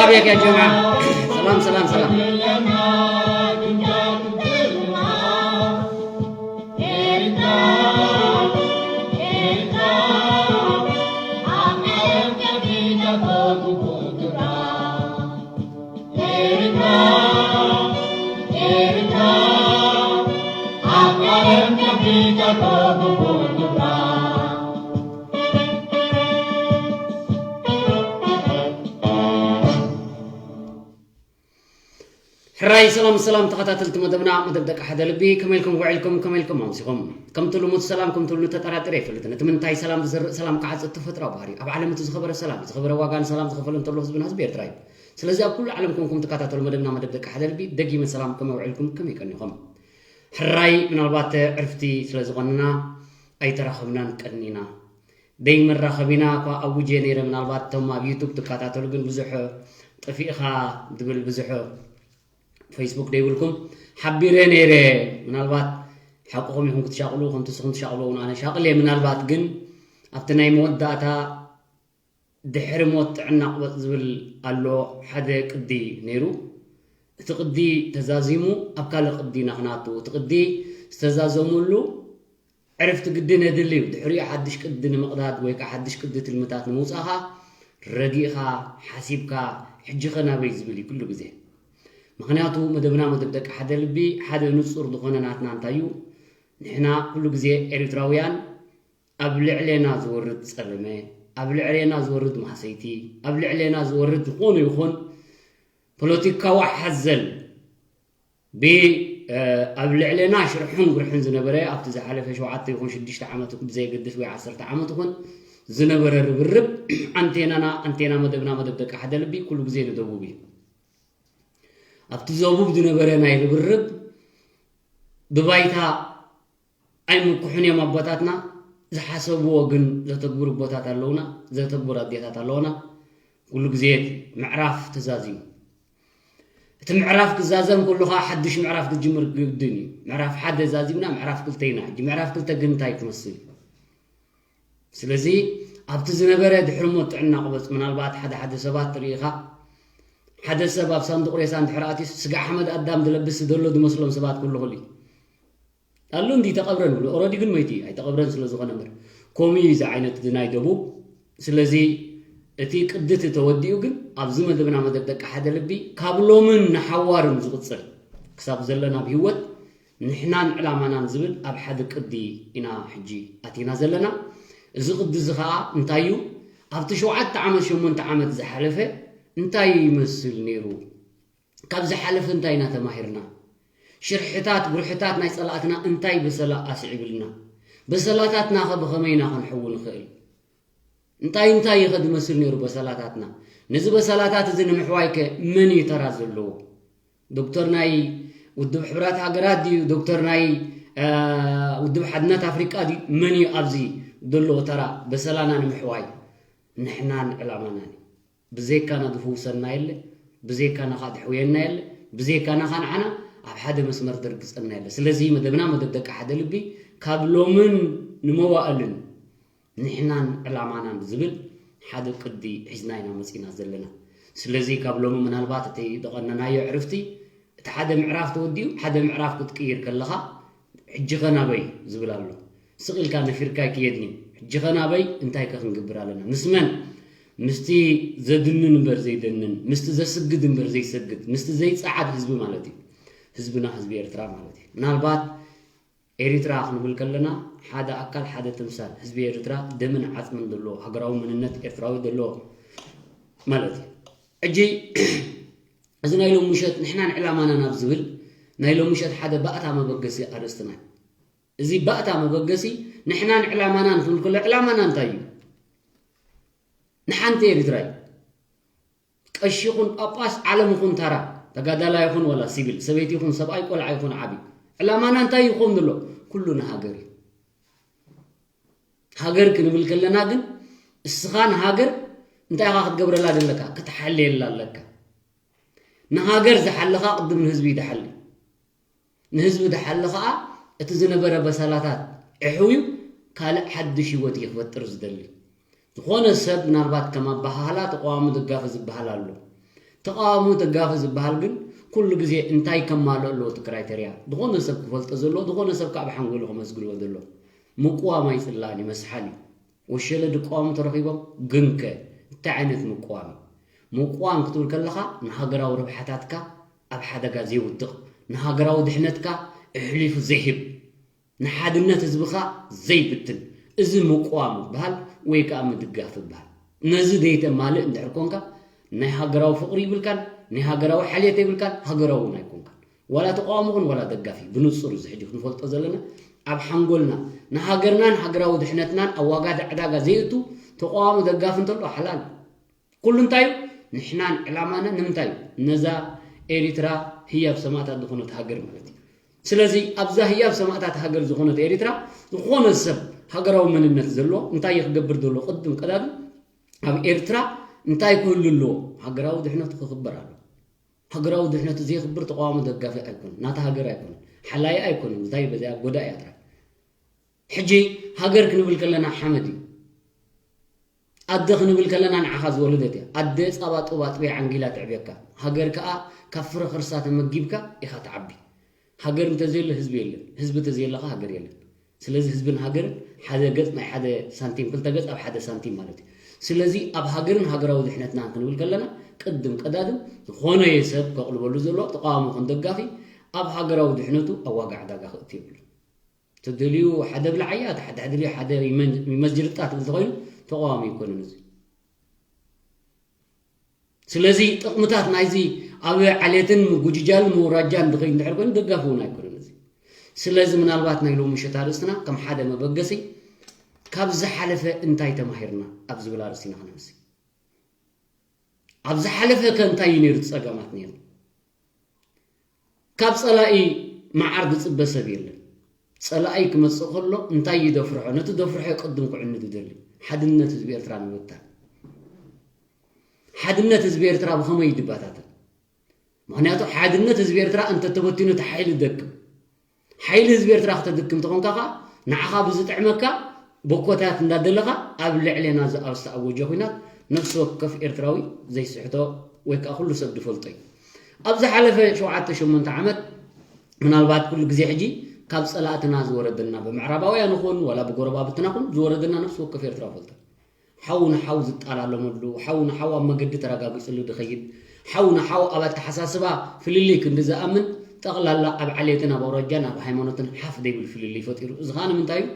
عليك يا جماعة. سلام، سلام، سلام. ሕራይ ሰላም ሰላም ተኸታተልቲ መደብና፣ መደብ ደቂ ሓደ ልቢ፣ ከመይ ኢልኩም ውዒልኩም፣ ከመይ ኢልኩም ኣምሲኹም? ከምቲ ልሙድ ሰላም ከምቲ ልሙድ ተጠራጢረ ኣይፈልጥን። እቲ ምንታይ ሰላም ዝዘርእ ሰላም ክዓጽድ ተፈጥራዊ ባህሪ። ኣብ ዓለም እቲ ዝኸበረ ሰላም እዩ። ዝኸበረ ዋጋ ንሰላም ዝኸፈለ እንተሎ ህዝብና ህዝቢ ኤርትራ እዩ። ስለዚ ኣብ ኩሉ ዓለም ኮንኩም ትከታተሉ መደብና መደብ ደቂ ሓደ ልቢ፣ ደጊመ ሰላም ከመይ ውዒልኩም፣ ከመይ ቀኒኹም? ሕራይ ምናልባት ዕርፍቲ ስለ ዝኾንና ኣይተራኸብናን ቀኒና። ደይ መራኸቢና እኳ ኣውጀ ነይረ፣ ምናልባት እቶም ኣብ ዩቱብ ትከታተሉ ግን ብዙሕ ጠፊእኻ ድብል ብዙሕ ፌስቡክ ደይብልኩም ሓቢረ ነይረ። ምናልባት ሓቅኹም ኢኹም ክትሻቕሉ፣ ከምቲ ንስኹም ትሻቕሉ እውን ኣነ ሻቕል እየ። ምናልባት ግን ኣብቲ ናይ መወዳእታ ድሕሪ ሞት ጥዕና ቅበጽ ዝብል ኣሎ ሓደ ቅዲ ነይሩ። እቲ ቅዲ ተዛዚሙ ኣብ ካልእ ቅዲ ኢና ክነኣቱ። እቲ ቅዲ ዝተዛዘመሉ ዕርፍቲ ግድን የድሊ እዩ። ድሕሪኡ ሓድሽ ቅዲ ንምቕዳድ ወይ ከዓ ሓድሽ ቅዲ ትልምታት ንምውጻእ ኸኣ ረጊእኻ፣ ሓሲብካ፣ ሕጂ ኸ ናበይ ዝብል እዩ ኩሉ ግዜ። ምኽንያቱ መደብና መደብ ደቂ ሓደ ልቢ ሓደ ንጹር ዝኾነ ናትና እንታይ እዩ? ንሕና ኩሉ ግዜ ኤርትራውያን ኣብ ልዕሌና ዝወርድ ጸለመ፣ ኣብ ልዕሌና ዝወርድ ማህሰይቲ፣ ኣብ ልዕሌና ዝወርድ ዝኾነ ይኹን ፖለቲካዊ ሓዘል ብ-፣ እ፣ ኣብ ልዕሌና ሽርሕን ጉርሕን ዝነበረ ኣብቲ ዝሓለፈ ሸውዓተ ይኹን ሽዱሽተ ዓመት ብዘየገድስ ወይ ዓሰርተ ዓመት ይኹን ዝነበረ ርብርብ ኣንቴናና፣ ኣንቴና መደብና፣ መደብ ደቂ ሓደ ልቢ ኩሉ ግዜ ንደቡብ እዩ። ኣብቲ ዘቡብ ዝነበረ ናይ ርብርብ ብባይታ ኣይምኩሑን እዮም ኣቦታትና። ዝሓሰብዎ ግን ዘተግብሩ ኣቦታት ኣለውና፣ ዘተግብሩ ኣዴታት ኣለውና። ኩሉ ግዜ ምዕራፍ ተዛዚሙ። እቲ ምዕራፍ ክዛዘም ከሎ ኸዓ ሓድሽ ምዕራፍ ክጅምር ግድን እዩ። ምዕራፍ ሓደ ዛዚምና፣ ምዕራፍ ክልተ ኢና። ሕጂ ምዕራፍ ክልተ ግን እንታይ ክመስል እዩ? ስለዚ ኣብቲ ዝነበረ ድሕሪ ሞት ጥዕና ቅበጽ፣ ምናልባት ሓደ ሓደ ሰባት ርኢኻ፣ ሓደ ሰብ ኣብ ሳንዱቕ ሬሳ እንድሕር ኣትዩስ ስጋ ሓመድ ኣዳም ዝለብስ ዘሎ ዝመስሎም ሰባት ክህሉ ይኽእሉ እዩ። ኣሎ እንዲ ተቐብረን ብሎ፣ ኦረዲ ግን መይቱ እዩ፣ ኣይተቐብረን ስለ ዝኾነ እምበር። ከምኡ እዩ እዚ ዓይነት እዚ ናይ ደቡብ። ስለዚ እቲ ቅዲ እቲ ተወዲኡ ግን ኣብዚ መደብና መደብ ደቂ ሓደ ልቢ ካብ ሎምን ንሓዋርን ዝቕጽል ክሳብ ዘለና ብህይወት ንሕናን ዕላማናን ዝብል ኣብ ሓደ ቅዲ ኢና ሕጂ ኣቲና ዘለና። እዚ ቅዲ እዚ ኸኣ እንታይ እዩ? ኣብቲ ሸውዓተ ዓመት፣ ሸሞንተ ዓመት ዝሓለፈ እንታይ ይመስል ነይሩ? ካብ ዝሓለፈ እንታይ ኢና ተማሂርና? ሽርሕታት፣ ጉርሕታት ናይ ጸላእትና እንታይ በሰላ ኣስዒብልና? በሰላታትናኸ ብኸመይ ኢና ክንሕዊ ንኽእል? እንታይ እንታይ እዩ ኸ ዝመስል ነይሩ በሰላታትና? ነዚ በሰላታት እዚ ንምሕዋይከ መን እዩ ተራ ዘለዎ? ዶክተር ናይ ውድብ ሕብራት ሃገራት ድዩ? ዶክተር ናይ፣ እ፣ ውድብ ሓድነት ኣፍሪቃ ድዩ? መን እዩ ኣብዚ ዘለዎ ተራ በሰላና ንምሕዋይ? ንሕናን ዕላማናን እዩ። ብዘይካና ዝፍውሰና የለ፣ ብዘይካና ኸዓ ዝሕውየና የለ፣ ብዘይካና ኸዓ ንዓና ኣብ ሓደ መስመር ዘርግጸና የለ። ስለዚ መደብና መደብ ደቂ ሓደ ልቢ ካብ ሎምን ንመዋእልን ንሕናን ዕላማናን ዝብል ሓደ ቅዲ ሒዝና ኢና መጺና ዘለና። ስለዚ ካብ ሎሚ ምናልባት እቲ ዝቐነናዮ ዕርፍቲ እቲ ሓደ ምዕራፍ ተወዲኡ ሓደ ምዕራፍ ክትቅይር ከለኻ ሕጂ ኸ ናበይ ዝብል ኣሎ። ስቕ ኢልካ ነፊርካ ኣይክየድን እዩ። ሕጂ ኸ ናበይ? እንታይ ከ ክንገብር ኣለና? ምስ መን? ምስቲ ዘድንን እምበር ዘይደንን፣ ምስቲ ዘስግድ እምበር ዘይሰግድ፣ ምስቲ ዘይጸዓድ ህዝቢ ማለት እዩ። ህዝብና ህዝቢ ኤርትራ ማለት እዩ። ምናልባት ኤሪትራ ክንብል ከለና ሓደ ኣካል፣ ሓደ ተምሳል ህዝቢ ኤርትራ ደምን ዓጽምን ዘለዎ፣ ሃገራዊ መንነት ኤርትራዊ ዘለዎ ማለት እዩ። ሕጂ እዚ ናይ ሎሚ ምሸት ንሕናን ዕላማናን ኣብ ዝብል ናይ ሎሚ ምሸት ሓደ ባእታ መበገሲ ኣርእስትና እዩ። እዚ ባእታ መበገሲ ንሕናን ዕላማናን ክንብል ከሎ ዕላማና እንታይ እዩ? ንሓንቲ ኤሪትራ እዩ። ቀሺ ይኹን ጳጳስ፣ ዓለም ይኹን ተራ፣ ተጋዳላይ ይኹን ዋላ ሲቪል፣ ሰበይቲ ይኹን ሰብኣይ፣ ቆልዓ ይኹን ዓቢ፣ ዕላማና እንታይ ይኸውን ዘሎ? ኩሉ ንሃገር እዩ። ሃገር ክንብል ከለና ግን እስኻ ንሃገር እንታይ ኢኻ ክትገብረላ ዘለካ? ክትሓልየላ ኣለካ። ንሃገር ዝሓለኻ ቅድም ንህዝቢ ይድሓል። ንህዝቢ ድሓሊ ኸኣ እቲ ዝነበረ በሰላታት ኣሕውዩ ካልእ ሓድሽ ህይወት እዩ ክፈጥር ዝደሊ። ዝኾነ ሰብ ምናልባት ከም ኣበሃህላ ተቃዋሚ ደጋፊ ዝበሃል ኣሎ። ተቓዋሚ ደጋፊ ዝበሃል ግን ኩሉ ግዜ እንታይ ከማልኦ ኣለዎ? እቲ ክራይተርያ ዝኾነ ሰብ ክፈልጦ ዘለዎ፣ ዝኾነ ሰብ ካብ ሓንጎሉ ከመስግንዎ ዘለዎ። ምቅዋም ኣይጽላእን እዩ፣ መስሓል እዩ። ወሸለ ድቃወሙ ተረኺቦም ግንከ እንታይ ዓይነት ምቅዋም እዩ? ምቅዋም ክትብል ከለኻ ንሃገራዊ ረብሓታትካ ኣብ ሓደጋ ዘይውድቕ፣ ንሃገራዊ ድሕነትካ ኣሕሊፉ ዘይህብ፣ ንሓድነት ህዝብኻ ዘይብትን፣ እዚ ምቅዋም ይበሃል ወይ ከዓ ምድጋፍ ይበሃል። ነዚ ዘይተማልእ እንድሕር ኮንካ ናይ ሃገራዊ ፍቕሪ ይብልካን ናይ ሃገራዊ ሓልየት ይብልካን ሃገራዊ እውን ኣይኮንካን። ዋላ ተቃዋሚ ኩን ዋላ ደጋፊ ብንጹር እዚ ሕጂ ክንፈልጦ ዘለና ኣብ ሓንጎልና ንሃገርናን ሃገራዊ ድሕነትናን ኣብ ዋጋ ዕዳጋ ዘይእቱ ተቃዋሚ ደጋፊ እንተሎ ሓላል ኩሉ እንታይ እዩ? ንሕናን ዕላማና ንምንታይ እዩ? ነዛ ኤሪትራ ህያብ ሰማእታት ዝኾነት ሃገር ማለት እዩ። ስለዚ ኣብዛ ህያብ ሰማእታት ሃገር ዝኾነት ኤሪትራ ዝኾነ ሰብ ሃገራዊ መንነት ዘለዎ እንታይ እዩ ክገብር ዘለዎ? ቅድም ቀዳድም ኣብ ኤርትራ እንታይ ክህሉ ኣለዎ? ሃገራዊ ድሕነቱ ክኽበር ኣሎ። ሃገራዊ ድሕነቱ ዘየኽብር ተቃዋሚ ደጋፊ ኣይኮነን፣ ናታ ሃገር ኣይኮነን፣ ሓላይ ኣይኮነን። እንታይ በዚኣ ጎዳኢ እያ ጥራይ። ሕጂ ሃገር ክንብል ከለና ሓመድ እዩ። ኣደ ክንብል ከለና ንዓኻ ዝወለደት እያ። ኣደ ጻባ ጡብ ኣጥብያ ዓንጊላ ተዕብየካ። ሃገር ከኣ ካብ ፍረ ከርሳ ተመጊብካ ኢኻ ትዓቢ። ሃገር እንተዘየሎ ህዝቢ የለን። ህዝቢ እንተዘየለኻ ሃገር የለን። ስለዚ ህዝብን ሃገርን ሓደ ገጽ ናይ ሓደ ሳንቲም፣ ክልተ ገጽ ኣብ ሓደ ሳንቲም ማለት እዩ። ስለዚ ኣብ ሃገርን ሃገራዊ ድሕነትናን ክንብል ከለና ቅድም ቀዳድም ዝኾነ ሰብ ከቕልበሉ ዘለዎ ተቃዋሚ ኹን ደጋፊ ኣብ ሃገራዊ ድሕነቱ ኣብ ዋጋ ዕዳጋ ክእቱ የብሉን። ተደልዩ ሓደ ብላዓያ፣ ሓደ ደልዩ ሓደ ይመን-፣ ይመስጅርጣ ትብል ተኾይኑ ተቃዋሚ ኣይኮነን እዚ። ስለዚ ጥቕምታት ናይዚ ኣብ ዓሌትን ምጉጅጃልን ምውራጃን ዝኸይድ እንድሕር ኮይኑ ደጋፊ እውን ኣይኮነን እዚ። ስለዚ ምናልባት ናይ ሎሚ ምሸት ኣርእስትና ከም ሓደ መበገሲ ካብ ዝሓለፈ እንታይ ተማሂርና ኣብ ዝብል ኣርእስቲ ኢና ክነምሲ። ኣብ ዝሓለፈ ከ እንታይ እዩ ነይሩ እቲ ጸገማት ነይሩ? ካብ ጸላኢ መዓር ዝጽበ ሰብ የለን። ጸላኢ ክመጽእ ከሎ እንታይ እዩ ደፍርሖ? ነቲ ደፍርሖ ቅድም ክዕንዱ ይደሊ። ሓድነት ህዝቢ ኤርትራ ንምብታን። ሓድነት ህዝቢ ኤርትራ ብኸመይ እዩ ድባታተን? ምኽንያቱ ሓድነት ህዝቢ ኤርትራ እንተተበቲኑ እቲ ሓይሊ ደክም። ሓይሊ ህዝቢ ኤርትራ ክተድክም ተኾንካ ኸኣ ንዓኻ ብዝጥዕመካ ቦኮታት እንዳደለኻ ኣብ ልዕሌና ዝኣብ ዝተኣወጀ ኹናት ነፍሲ ወከፍ ኤርትራዊ ዘይስሕቶ ወይ ከዓ ኩሉ ሰብ ዝፈልጦ እዩ። ኣብ ዝሓለፈ ሸውዓተ ሸሞንተ ዓመት ምናልባት ኩሉ ግዜ ሕጂ ካብ ጸላእትና ዝወረደና ብምዕራባውያን ይኹን ዋላ ብጎረባብትና ኹን ዝወረደና ነፍሲ ወከፍ ኤርትራ ፈልጦ። ሓው ንሓው ዝጠላለመሉ፣ ሓው ንሓው ኣብ መገዲ ተረጋጊጽሉ ዝኸይድ፣ ሓው ንሓው ኣብ ኣተሓሳስባ ፍልልይ ክንዲ ዝኣምን፣ ጠቕላላ ኣብ ዓሌትን ኣብ ኣውራጃን ኣብ ሃይማኖትን ሓፍ ዘይብል ፍልልይ ፈጢሩ። እዚ ኸኣ ንምንታይ እዩ?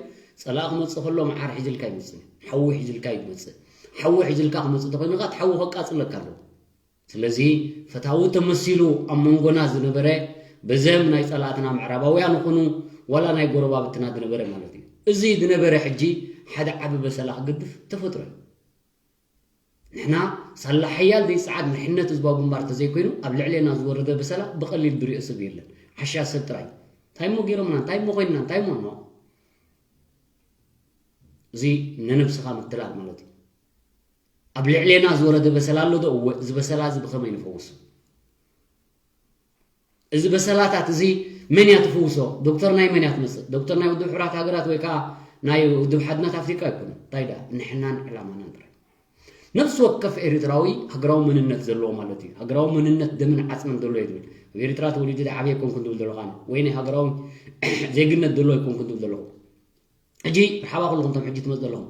ጸላኢ ክመጽእ ከሎ መዓር ሒዝልካ ኣይመጽእን እዩ። ሓዊ ሒዝልካ እዩ ዝመጽእ። ሓዊ ሒዝልካ ክመጽእ እንተኾይኑ ኸኣ እቲ ሓዊ ከቃጽለካ ኣለዎ። ስለዚ ፈታዊ ተመሲሉ ኣብ መንጎና ዝነበረ በዘም ናይ ጸላእትና ምዕራባውያን ይኹኑ ዋላ ናይ ጎረባብትና ዝነበረ ማለት እዩ። እዚ ዝነበረ ሕጂ ሓደ ዓቢ በሰላ ክገድፍ ተፈጥሮ እዩ። ንሕና ሳላ ሓያል ዘይጸዓድ ንሕነት ህዝባዊ ግንባር እንተዘይኮይኑ ኣብ ልዕሌና ዝወረደ በሰላ ብቐሊል ዝሪኦ ሰብ የለን። ዓሻ ሰብ ጥራይ። እንታይ እሞ ገይሮምና? እንታይ እሞ ኮይንና? እንታይ እሞ ኖ? እዚ ንነብስኻ ምትላል ማለት እዩ። ኣብ ልዕሌና ዝወረደ በሰላ ኣሎ ዶ? እወ፣ እዚ በሰላ እዚ ብኸመይ ንፈውሶ? እዚ በሰላታት እዚ መን እያ ትፍውሶ? ዶክተር ናይ መን እያ ትመጽእ? ዶክተር ናይ ውድብ ሕቡራት ሃገራት ወይ ከዓ ናይ ውድብ ሓድነት ኣፍሪቃ ኣይኮነን። እንታይ ደኣ? ንሕናን ዕላማናን ጥራይ። ነፍሲ ወከፍ ኤርትራዊ ሃገራዊ መንነት ዘለዎ ማለት እዩ። ሃገራዊ መንነት ደምን ዓጽምን ዘለዎ እዩ ዝብል። ኣብ ኤርትራ ተወሊደ ዝዓበየ ኣይኮንኩን ዝብል ዘለኹ ኣነ። ወይ ናይ ሃገራዊ ዜግነት ዘለዎ ኣይኮንኩን ዝብል ዘለኹ። ሕጂ መርሓባ ኩልኹም እቶም ሕጂ ትመጽኡ ዘለኹም።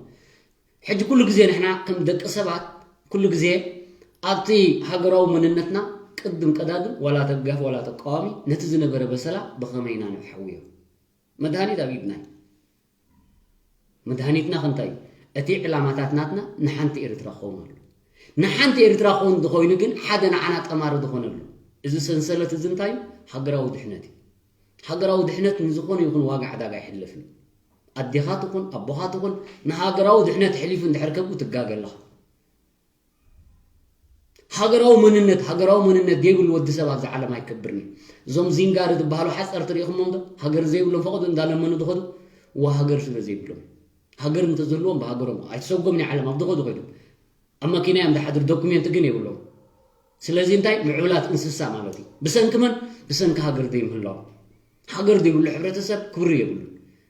ሕጂ ኩሉ ግዜ ንሕና ከም ደቂ ሰባት ኩሉ ግዜ ኣብቲ ሃገራዊ መንነትና ቅድም ቀዳድም ዋላ ተጋፊ ዋላ ተቃዋሚ ነቲ ዝነበረ በሰላ ብኸመይ ኢና ነሕውዮ? መድሃኒት ኣብ ኢድና እዩ። መድሃኒትና ከ እንታይ እዩ? እቲ ዕላማታት ናትና ንሓንቲ ኤርትራ ክኸውን ኣሎ። ንሓንቲ ኤርትራ ክኸውን እንተኾይኑ ግን ሓደ ንዓና ጠማሪ ዝኾነ ኣሎ። እዚ ሰንሰለት እዚ እንታይ እዩ? ሃገራዊ ድሕነት እዩ። ሃገራዊ ድሕነት ንዝኾነ ይኹን ዋጋ ዕዳጋ ኣይሕለፍን እዩ። ኣዴኻ ትኹን ኣቦኻ ትኹን ንሃገራዊ ድሕነት ኣሕሊፉ እንድሕር ከብኡ ትጋገ ኣለኻ። ሃገራዊ መንነት፣ ሃገራዊ መንነት ዘይብሉ ወዲ ሰብ ኣብዚ ዓለም ኣይከብርን እዩ። እዞም ዚንጋሪ ዝበሃሉ ሓፀርቲ ርኢኹሞም ዶ? ሃገር ዘይብሎም ፈቐዶ እንዳለመኑ ዝኸዱ፣ ዋ ሃገር ስለ ዘይብሎም። ሃገር እንተዝህልዎም ብሃገሮም ኣይተሰጎምን እዩ ዓለም ኣብ ዝኸዱ ኮይዶም። ኣብ መኪና እዮም ዝሓድሩ፣ ዶኩሜንት ግን የብሎም። ስለዚ እንታይ? ምዕቡላት እንስሳ ማለት እዩ። ብሰንኪ መን? ብሰንኪ ሃገር ዘይምህላው። ሃገር ዘይብሉ ሕብረተሰብ ክብሪ የብሉን።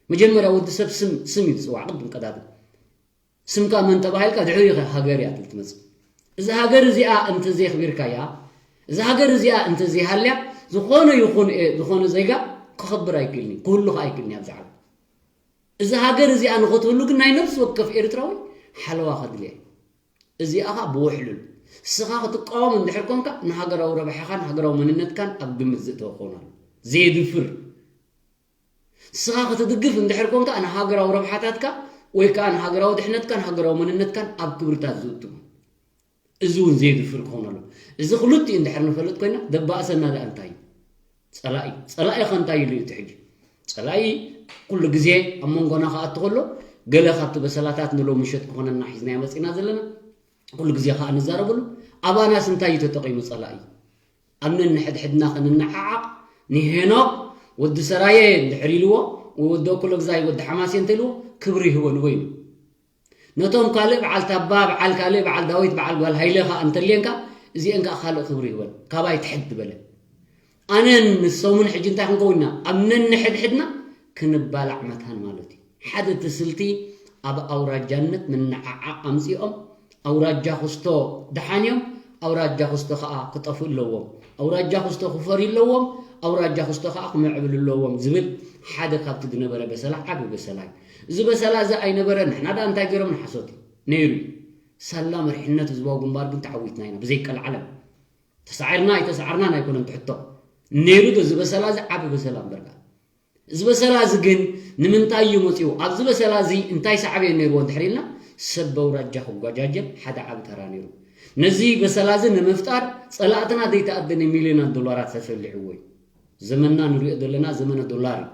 መጀመርያ ወዲ ሰብ ስም፣ ስም እዩ ዝፅዋዕ ቅድም ቀዳድም። ስምካ መን ተባሂልካ ድሕሪኡ ኢኻ ሃገር እያ ትብል ትመጽእ። እዚ ሃገር እዚኣ እንተዘየኽቢርካያ እዛ ሃገር እዚኣ እንተዘይሃልያ ዝኾነ ይኹን ዝኾነ ዜጋ ክኸብር ኣይክእልን እዩ፣ ክህሉ ከዓ ኣይክእልን እዩ ኣብዚ ዓለም። እዛ ሃገር እዚኣ ንኽትህሉ ግን ናይ ነፍሲ ወከፍ ኤርትራዊ ሓለዋ ከድልያ እዩ። እዚኣ ከዓ ብውሕሉል እስኻ ክትቃወም እንድሕር ኮንካ ንሃገራዊ ረብሓኻን ሃገራዊ መንነትካን ኣብ ግምት ዝእተወ ክኸውን ኣሎ። ዘየድፍር እስኻ ክትድግፍ እንድሕር ኮንካ ንሃገራዊ ረብሓታትካ ወይ ከዓ ንሃገራዊ ድሕነትካን ሃገራዊ መንነትካን ኣብ ክብርታት ዝእትሙ። እዚ እውን ዘየድፍር ክኸውን ኣሎ። እዚ ክልቲኡ እንድሕር ንፈልጥ ኮይና ደባእሰና ደኣ እንታይ እዩ? ፀላኢ። ፀላኢ ኸ እንታይ ኢሉ እዩ እቲ ሕጂ? ፀላኢ ኩሉ ግዜ ኣብ መንጎና ክኣቱ ከሎ ገለ ካብቲ በሰላታት ንሎ ምሸት ክኾነና ሒዝናዮ መፂና ዘለና ኩሉ ግዜ ከዓ ንዛረበሉ። ኣባናስ እንታይ እዩ ተጠቒሙ ፀላኢ? ኣብ ነንሕድሕድና ክንነዓዓቕ ንሄኖክ ወዲ ሰራየ እንድሕር ኢልዎ ወይ ወዲ ኣኩለግዛይ ወዲ ሓማሴ እንተኢልዎ ክብሪ ይህቦ ንበይኑ። ነቶም ካልእ በዓል ታባ በዓል ካልእ በዓል ዳዊት በዓል ጓል ሃይለ ከዓ እንተልየንካ እዚአን ከዓ ካልእ ክብሪ ይህበን ካባይ ትሕት ዝበለ ኣነን ንሶምን ሕጂ እንታይ ክንከውን ኢና ኣብ ነንሕድሕድና ክንባላዕ መታን ማለት እዩ። ሓደ እቲ ስልቲ ኣብ ኣውራጃነት ምንዓዓቕ ኣምፂኦም ኣውራጃ ክስቶ ደሓን እዮም፣ ኣውራጃ ክስቶ ከዓ ክጠፍኡ ኣለዎም፣ ኣውራጃ ክስቶ ክፈርዩ ኣለዎም፣ ኣውራጃ ክስቶ ከዓ ክምዕብሉ ኣለዎም ዝብል ሓደ ካብቲ ዝነበረ በሰላ ዓቢ በሰላ እዩ። እዚ በሰላ እዚ ኣይነበረ ንሕና ደኣ እንታይ ገይሮም ንሓሶት እዩ ነይሩ እዩ። ሳላ መሪሕነት ህዝባዊ ግንባር ግን ተዓዊትና ኢና ብዘይቀልዓለም። ተሳዒርና ኣይተሳዓርናን ኣይኮነን ትሕቶ። ነይሩ ዶ እዚ በሰላ እዚ ዓቢ በሰላ እምበርካ። እዚ በሰላ እዚ ግን ንምንታይ እዩ መፂኡ? ኣብዚ በሰላ እዚ እንታይ ሳዕቤን ነይርዎ እንድሕር ኢልና ሰብ በውራጃ ክጓጃጀል ሓደ ዓቢ ተራ ነይሩ። ነዚ በሰላ እዚ ንምፍጣር ፀላእትና ዘይተኣደነ ሚልዮናት ዶላራት ተሰሊዕዎ እዩ። ዘመንና ንሪኦ ዘለና ዘመነ ዶላር እዩ።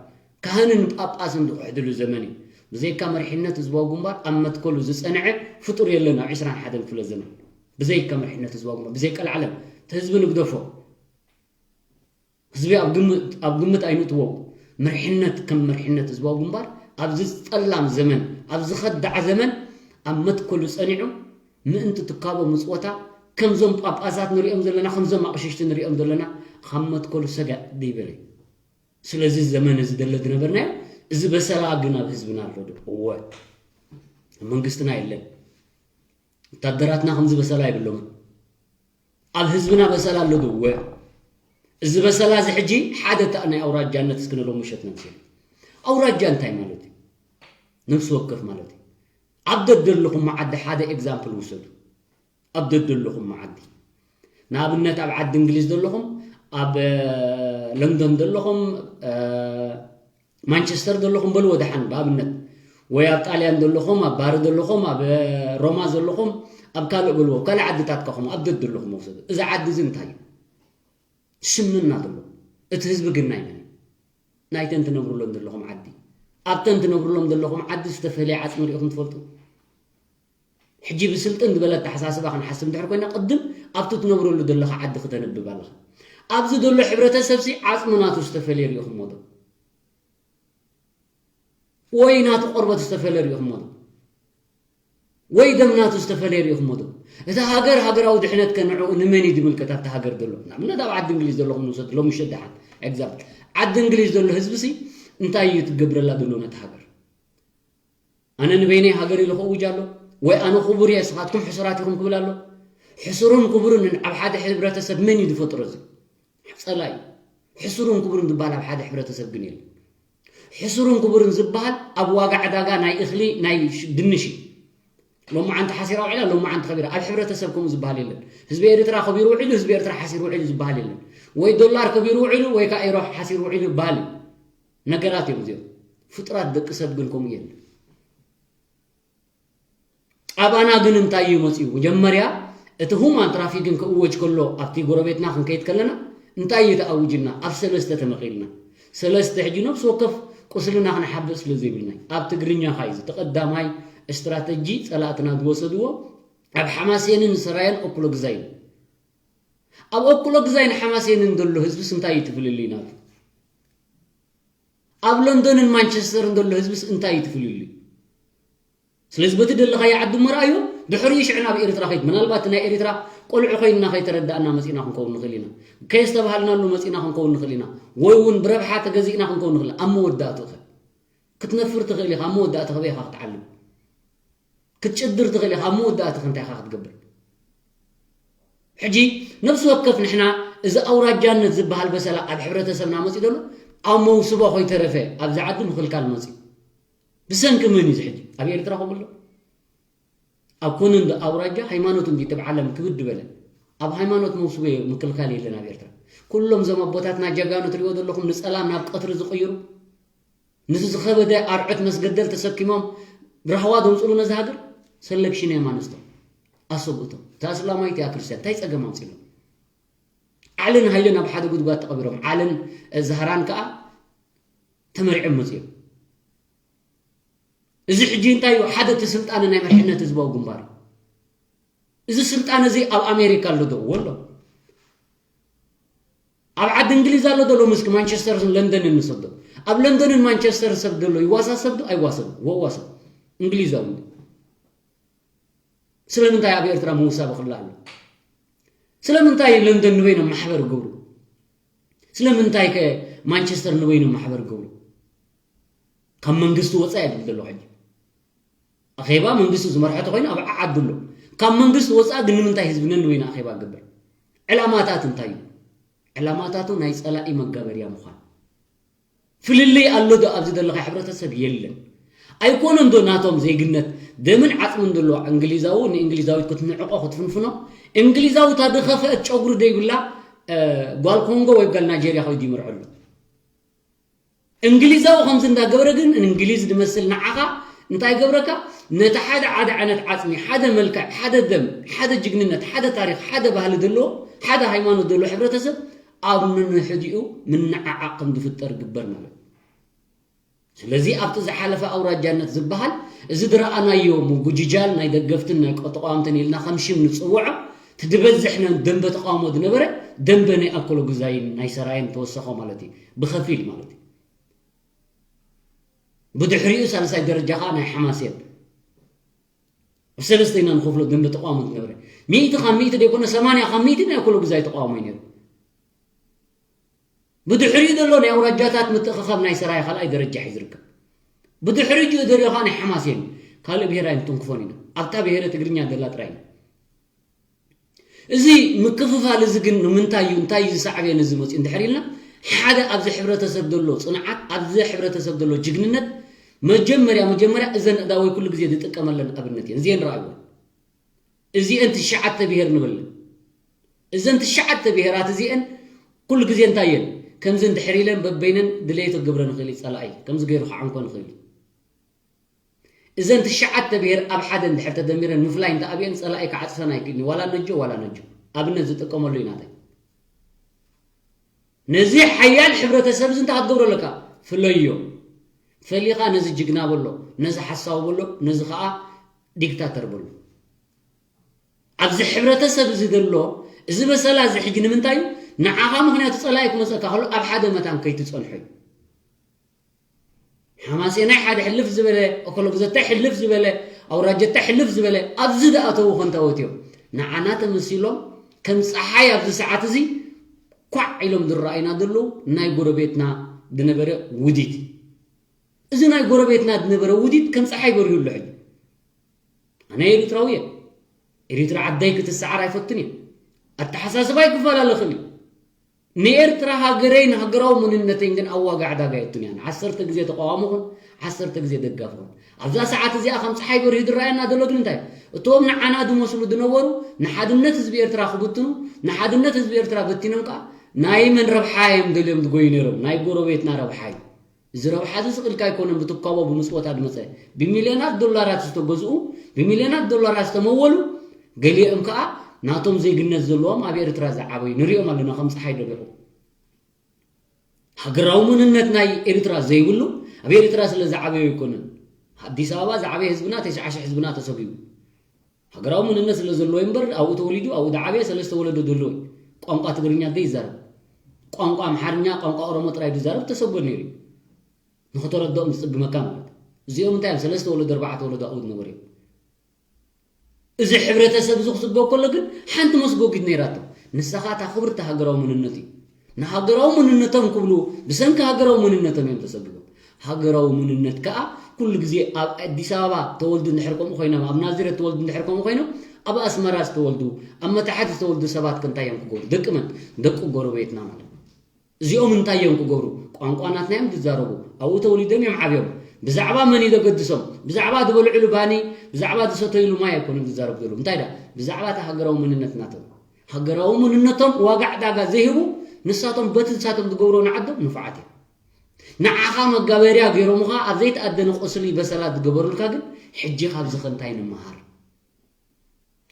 ካህንን ጳጳስን ዝኽሕድሉ ዘመን እዩ። ብዘይካ መሪሕነት ህዝባዊ ግንባር ኣብ መትከሉ ዝፀንዐ ፍጡር የለን ኣብ ዕስራን ሓደን ክፍለ ዘመን። ብዘይካ መሪሕነት ህዝባዊ ግንባር፣ ብዘይ ቀልዓለም፣ እቲ ህዝቢ ንግደፎ። ህዝቢ ኣብ ግምት፣ ኣብ ግምት ኣይንእትዎ። መሪሕነት ከም መሪሕነት ህዝባዊ ግንባር ኣብዚ ጸላም ዘመን፣ ኣብዚ ከዳዕ ዘመን ኣብ መትከሉ ጸኒዑ ምእንቲ ትካቦ ምጽወታ ከምዞም ጳጳሳት ንሪኦም ዘለና፣ ከምዞም ኣቕሽሽቲ ንሪኦም ዘለና ካብ መትከሉ ሰጋእ ደይበለ። ስለዚ ዘመን እዚ ደለ ዝነበርናዮ እዚ በሰላ ግን ኣብ ህዝብና ኣሎ ዶ? እወ። ኣብ መንግስትና የለን። ወታደራትና ከምዚ በሰላ የብሎምን። ኣብ ህዝብና በሰላ ኣሎ ዶ? እወ። እዚ በሰላ እዚ ሕጂ ሓደ እታ ናይ ኣውራጃነት እስኪ ንሎም ምሸት ነምስል። ኣውራጃ እንታይ ማለት እዩ? ነፍሲ ወከፍ ማለት እዩ። ኣብ ደደለኹም መዓዲ ሓደ ኤግዛምፕል ውሰዱ። ኣብ ደደለኹም መዓዲ ንኣብነት ኣብ ዓዲ እንግሊዝ ዘለኹም ኣብ እ፣ ለንደን ዘለኹም እ፣ ማንቸስተር ዘለኹም በልዎ ደሓን ብኣብነት ወይ ኣብ ጣልያን ዘለኹም ኣብ ባሪ ዘለኹም ኣብ እ፣ ሮማ ዘለኹም ኣብ ካልእ በልዎ ካልእ ዓድታት ከኹም ኣብ ደደለኹም ውሰዱ። እዚ ዓዲ እዚ እንታይ እዩ? ስምና ዘሎ እቲ ህዝቢ ግን ናይ መን እዩ? ናይተን ትነብሩሎም ዘለኹም ዓዲ ኣብተን ትነብሩሎም ዘለኹም ዓዲ ዝተፈለየ ዓፅሚ ሪኢኹም ትፈልጡ? ሕጂ ብስልጥን ዝበለ ኣተሓሳስባ ክንሓስብ እንድሕር ኮይና ቅድም ኣብቲ ትነብረሉ ዘለኻ ዓዲ ክተንብብ ኣለኻ። ኣብዚ ዘሎ ሕብረተሰብሲ ዓፅሚ ናቱ ዝተፈለየ ሪኢኹሞ ዶ? ወይ ናቱ ቆርበት ዝተፈለየ ሪኢኹሞ ዶ? ወይ ደም ናቱ ዝተፈለየ ሪኢኹሞ ዶ? እታ ሃገር ሃገራዊ ድሕነት ከ ንዕኡ ንመን እዩ ዝምልከት ኣብቲ ሃገር ዘሎ? ንኣብነት ኣብ ዓዲ እንግሊዝ ዘለኹም ንውሰድ ሎሚ ሸደሓን ኤግዛምፕል ዓዲ እንግሊዝ ዘሎ ህዝቢ ሲ እንታይ እዩ ትገብረላ ዘሎ ነቲ ሃገር? ኣነ ንበይነይ ሃገር ኢሉ ክእውጅ ኣሎ ወይ ኣነ ክቡር እየ ስኻትኩም ሕሱራት ኢኹም ክብል ኣሎ? ሕሱሩን ክቡርን ኣብ ሓደ ሕብረተሰብ መን እዩ ዝፈጥሮ እዚ? ፀላኢ። ሕሱሩን ክቡርን ዝበሃል ኣብ ሓደ ሕብረተሰብ ግን የለን። ሕሱሩን ክቡርን ዝበሃል ኣብ ዋጋ ዕዳጋ ናይ እኽሊ ናይ ድንሽ እዩ። ሎማዓንቲ ሓሲራ ውዒላ ሎማዓንቲ ከቢራ ኣብ ሕብረተሰብ ከምኡ ዝበሃል የለን። ህዝቢ ኤርትራ ከቢሩ ውዒሉ ህዝቢ ኤርትራ ሓሲሩ ውዒሉ ዝበሃል የለን። ወይ ዶላር ከቢሩ ውዒሉ ወይ ከዓ ኤሮ ሓሲሩ ውዒሉ ይበሃል እዩ። ነገራት እዮም እዚኦም። ፍጡራት ደቂ ሰብ ግን ከምኡ የለን። ኣባና ግን እንታይ እዩ መፂኡ? መጀመርያ እቲ ሁማን ትራፊክን ክእወጅ ከሎ ኣብቲ ጎረቤትና ክንከይድ ከለና እንታይ እዩ ተኣውጅና? ኣብ ሰለስተ ተመቒልና። ሰለስተ ሕጂ ነብሲ ወከፍ ቁስልና ክንሓብእ ስለ ዘይብልና እዩ። ኣብ ትግርኛ ካ እዩ ተቐዳማይ ስትራተጂ ፀላእትና ዝወሰድዎ ኣብ ሓማሴንን ሰራየን ኦክሎግዛይን። ኣብ ኦክሎግዛይን ሓማሴንን ዘሎ ህዝብስ እንታይ እዩ ትፍልልይ ናቱ? ኣብ ለንደንን ማንቸስተርን ዘሎ ህዝብስ እንታይ እዩ ትፍልልዩ? ስለዚ በቲ ደለኻዮ ዓዲ መርኣዮ ድሕሪኡ ሽዕ ናብ ኤርትራ ከይድ ምናልባት ናይ ኤርትራ ቆልዑ ኮይንና ከይተረዳእና መፂና ክንከውን ንኽእል ኢና። ከየስተባሃልናሉ መፂና ክንከውን ንኽእል ኢና። ወይ እውን ብረብሓ ተገዚእና ክንከውን ንኽእል ኢና። ኣብ መወዳእትኡ ኸ ክትነፍር ትኽእል ኢኻ። ኣብ መወዳእትኡ ኸበይ ኢኻ ክትዓልም? ክትጭድር ትኽእል ኢኻ። ኣብ መወዳእትኡ ኸ እንታይ ኢኻ ክትገብር? ሕጂ ነብሲ ወከፍ ንሕና እዚ ኣውራጃነት ዝበሃል በሰላ ኣብ ሕብረተሰብና መፂኡ ዘሎ ኣብ መውስቦ ኮይተረፈ ኣብዚ ዓዲ ምኽልካል መፂኡ። ብሰንኪ መን እዩ ሕጂ ኣብ ኤርትራ ከምኡ ኣሎ? ኣብ ኮነ እንዶ ኣውራጃ ሃይማኖት እንዲ ተብዓለም ክብድ በለ ኣብ ሃይማኖት መውስቦ ምክልካል የለን ኣብ ኤርትራ። ኩሎም እዞም ኣቦታትና ጀጋኑ ትሪኦ ዘለኹም ንፀላም ናብ ቀትሪ ዝቕይሩ ነቲ ዝኸበደ ኣርዑት መስገደል ተሰኪሞም ራህዋ ዘምፅሉ ነዚ ሃገር ሰለክሽን እዮም ኣነስቶም ኣሰብኡቶም። እታ እስላማዊት እያ ክርስቲያን እንታይ ፀገም ኣምፂሎም? ዓልን ሃይልን ኣብ ሓደ ጉድጓድ ተቐቢሮም ዓልን ዛህራን ከዓ ተመሪዖም መፅዮም። እዚ ሕጂ እንታይ እዩ? ሓደ እቲ ስልጣነ ናይ መሪሕነት ህዝባዊ ግንባር እዩ። እዚ ስልጣነ እዚ ኣብ ኣሜሪካ ኣሎ ዶ? ወሎ ኣብ ዓዲ እንግሊዝ ኣሎ ዶ? ሎምስኪ ማንቸስተርን ለንደንን ንሰዶ ኣብ ለንደንን ማንቸስተር ሰብ ደሎ ይዋሳ ሰብ ዶ? ኣይዋሰብ ወዋሰብ እንግሊዛዊ ስለምንታይ ኣብ ኤርትራ ምውሳብ ክላ ኣሎ? ስለምንታይ ለንደን ንበይኖም ማሕበር ገብሩ? ስለምንታይ ከ ማንቸስተር ንበይኖም ማሕበር ገብሩ? ካብ መንግስቲ ወፃኢ ይብል ዘሎ ሕጂ ኣኼባ መንግስቲ ዝመርሖ ተኮይኑ ኣብ ዓዱ ኣሎ። ካብ መንግስቲ ወፃኢ ግን ንምንታይ ህዝቢ ነንበይኑ ኣኼባ ገብር? ዕላማታት እንታይ እዩ? ዕላማታቱ ናይ ፀላኢ መጋበርያ ምዃን። ፍልልይ ኣሎ ዶ ኣብዚ ዘለካ ሕብረተሰብ? የለን። ኣይኮነን ዶ ናቶም ዜግነት ደምን ዓፅምን ዘለዎ እንግሊዛዊ ንእንግሊዛዊት ክትንዕቆ ክትፍንፍኖ እንግሊዛዊ እታ ዝኸፈአት ጨጉሪ ዘይብላ እ፣ ጓል ኮንጎ ወይ ጓል ናይጀርያ ከይዱ ይምርዖ ኣሎ። እንግሊዛዊ ከምዚ እንዳገበረ ግን እንግሊዝ ዝመስል ንዓኻ እንታይ ገብረካ? ነቲ ሓደ ሓደ ዓይነት ዓፅሚ፣ ሓደ መልክዕ፣ ሓደ ደም፣ ሓደ ጅግንነት፣ ሓደ ታሪክ፣ ሓደ ባህሊ ዘለዎ፣ ሓደ ሃይማኖት ዘለዎ ሕብረተሰብ ኣብ ንንሕዲኡ ምንዓዓቕ ከም ዝፍጠር ግበር ማለት እዩ። ስለዚ ኣብቲ ዝሓለፈ ኣውራጃነት ዝበሃል እዚ ዝረኣናዮ ምጉጅጃል ናይ ደገፍትን ናይ ተቃወምትን ኢልና ከም ሽም ንፅውዖ እቲ ዝበዝሕ ነ- ደንበ ተቃውሞ ዝነበረ ደንበ ናይ ኣኮሎ ግዛይን ናይ ሰራየን ተወሰኸ ማለት እዩ ብኸፊል ማለት እዩ። ብድሕሪኡ ሳልሳይ ደረጃ ከዓ ናይ ሓማሴን ብሰለስተ ኢና ንኸፍሎ ደንበ ተቃውሞ ዝነበረ ሚእቲ ካብ ሚእቲ ዘይኮነ ሰማንያ ካብ ሚእቲ ናይ ኣኮሎ ግዛይ ተቃውሞ እዩ ነይሩ። ብድሕሪኡ ዘሎ ናይ ኣውራጃታት ምትእኽኻብ ናይ ሰራየ ካልኣይ ደረጃ ሒዙ ይርከብ። ብድሕሪ እጅኡ ዘሎ ከዓ ናይ ሓማሴን እዩ። ካልእ ብሄር ኣይንትንክፎን ኢና። ኣብታ ብሄረ ትግርኛ ዘላ ጥራይ እዩ። እዚ ምክፍፋል እዚ ግን ንምንታይ እዩ እንታይ እዩ ዝሳዕበ ነዚ መፅኡ እንድሕር ኢልና ሓደ ኣብዚ ሕብረተሰብ ዘሎ ፅንዓት ኣብዚ ሕብረተሰብ ዘሎ ጅግንነት መጀመርያ መጀመርያ እዘን እዳወይ ኩሉ ግዜ ዝጥቀመለን ኣብነት እየን እዚአን ረኣይዎ እዚአን ትሽዓተ ብሄር ንበለን እዘን ትሽዓተ ብሄራት እዚአን ኩሉ ግዜ እንታይ እየን ከምዚ እንድሕር ኢለን በበይነን ድሌት ክገብረ ንኽእል እዩ ፀላኢ ከምዚ ገይሩ ክዓንኮ ንኽእል እዩ እዘን ትሽዓተ ብሄር ኣብ ሓደ እንድሕር ተደሚረን ምፍላይ እንተኣብየን ፀላኢ ክዓፅሰን ኣይክእልን ዋላ ነጆ ዋላ ነጆ ኣብነት ዝጥቀመሉ እዩ ናተይ ነዚ ሓያል ሕብረተሰብ እዚ እንታይ ክትገብሮ ኣለካ ፍለዮ ፈሊኻ ነዚ ጅግና በሎ ነዚ ሓሳዊ በሎ ነዚ ከዓ ዲክታተር በሎ ኣብዚ ሕብረተሰብ እዚ ዘሎ እዚ በሰላ እዚ ሕጂ ንምንታይ እዩ ንዓኻ ምክንያቱ ፀላኢ ክመፀካ ከሎ ኣብ ሓደ መታን ከይትፀንሖ እዩ ሓማሴናይ ሓደ ሕልፍ ዝበለ፣ ኦኮሎግዘታይ ሕልፍ ዝበለ፣ ኣውራጀታይ ሕልፍ ዝበለ ኣብዚ ዝኣተዉ ኮንታዎት እዮም። ንዓና ተመሲሎም ከም ፀሓይ ኣብዚ ሰዓት እዚ ኳዕ ኢሎም ዝረኣዩና ዘለዉ ናይ ጎረቤትና ዝነበረ ውዲት እዩ። እዚ ናይ ጎረቤትና ዝነበረ ውዲት ከም ፀሓይ በሪሁ ኣሎ ሕጂ። ኣነ ኤሪትራዊ እየ። ኤሪትራ ዓደይ ክትሰዓር ኣይፈቱን እየ። ኣተሓሳስባይ ክፈላለኽን እዩ። ንኤርትራ ሃገረይን ሃገራዊ መንነተይን ግን ኣብ ዋጋ ዕዳጋ የእቱን እያ። ንዓሰርተ ግዜ ተቃዋሚ ኹን፣ ዓሰርተ ግዜ ደጋፊ ኹን። ኣብዛ ሰዓት እዚኣ ከም ጸሓይ በሪሁ ዝረኣየና ዘሎ ግን እንታይ እዩ? እቶም ንዓና ዝመስሉ ዝነበሩ ንሓድነት ህዝቢ ኤርትራ ክብትኑ፣ ንሓድነት ህዝቢ ኤርትራ በቲኖም ከኣ ናይ መን ረብሓ እዮም ደልዮም ዝጎዩ ነይሮም? ናይ ጎረቤትና ረብሓ እዩ። እዚ ረብሓ እዚ ስቕ ኢልካ ኣይኮነን ብትካቦ ብምጽወታ ዝመጸ። ብሚልዮናት ዶላራት ዝተገዝኡ፣ ብሚልዮናት ዶላራት ዝተመወሉ፣ ገሊኦም ከኣ ናቶም ዜግነት ዘለዎም ኣብ ኤርትራ ዝዓበዩ ንሪኦም ኣለና ከም ጸሓይ ደቢቑ። ሃገራዊ መንነት ናይ ኤርትራ ዘይብሉ ኣብ ኤርትራ ስለ ዝዓበዩ ኣይኮነን። ኣዲስ ኣበባ ዝዓበየ ህዝብና ተስዓ ሽሕ ህዝብና ተሰጒጉ። ሃገራዊ መንነት ስለ ዘለዎ እምበር ኣብኡ ተወሊዱ ኣብኡ ዝዓበየ ሰለስተ ወለዶ ዘለዎ እዩ። ቋንቋ ትግርኛ ዘይዛረብ ቋንቋ ኣምሓርኛ ቋንቋ ኦሮሞ ጥራይ ዝዛረብ ተሰጎ ነይሩ እዩ። ንኽተረድኦም ዝጽግመካ ማለት እዚኦም እንታይ እዮም ሰለስተ ወለዶ ኣርባዕተ ወለዶ ኣብኡ ዝነበሩ እዮም። እዚ ሕብረተሰብ እዚ ክስጎ ከሎ ግን ሓንቲ መስጎጊት ነይራቶ። ንሳኻ እታ ክብርቲ ሃገራዊ መንነት እዩ። ንሃገራዊ መንነቶም ክብሉ ብሰንኪ ሃገራዊ መንነቶም እዮም ተሰጊቦም። ሃገራዊ መንነት ከኣ ኩሉ ግዜ ኣብ ኣዲስ ኣበባ ተወልዱ እንድሕር ከምኡ ኮይኖም ኣብ ናዝሬት ተወልዱ እንድሕር ከምኡ ኮይኖም ኣብ ኣስመራ ዝተወልዱ፣ ኣብ መታሕት ዝተወልዱ ሰባት ከ እንታይ እዮም ክገብሩ? ደቂ መን? ደቂ ጎረቤትና ማለት ነው። እዚኦም እንታይ እዮም ክገብሩ? ቋንቋ ናትና እዮም ዝዛረቡ። ኣብኡ ተወሊዶም እዮም ዓብዮም። ብዛዕባ መን እዩ ዘገድሶም? ብዛዕባ ዝበልዕሉ ባኒ፣ ብዛዕባ ዝሰተይሉ ማይ ኣይኮኑን ዝዛረቡ ዘለዉ። እንታይ ዳ? ብዛዕባ እቲ ሃገራዊ መንነት ናቶም። ሃገራዊ መንነቶም ዋጋ ዕዳጋ ዘይህቡ፣ ንሳቶም በቲ ንሳቶም ዝገብሮ ንዓዶም ንፉዓት እዮም። ንዓኻ መጋበርያ ገይሮምኻ ኣብ ዘይተኣደነ ቁስሊ በሰላ ዝገበሩልካ ግን፣ ሕጂ ካብዚ ከ እንታይ ንምሃር?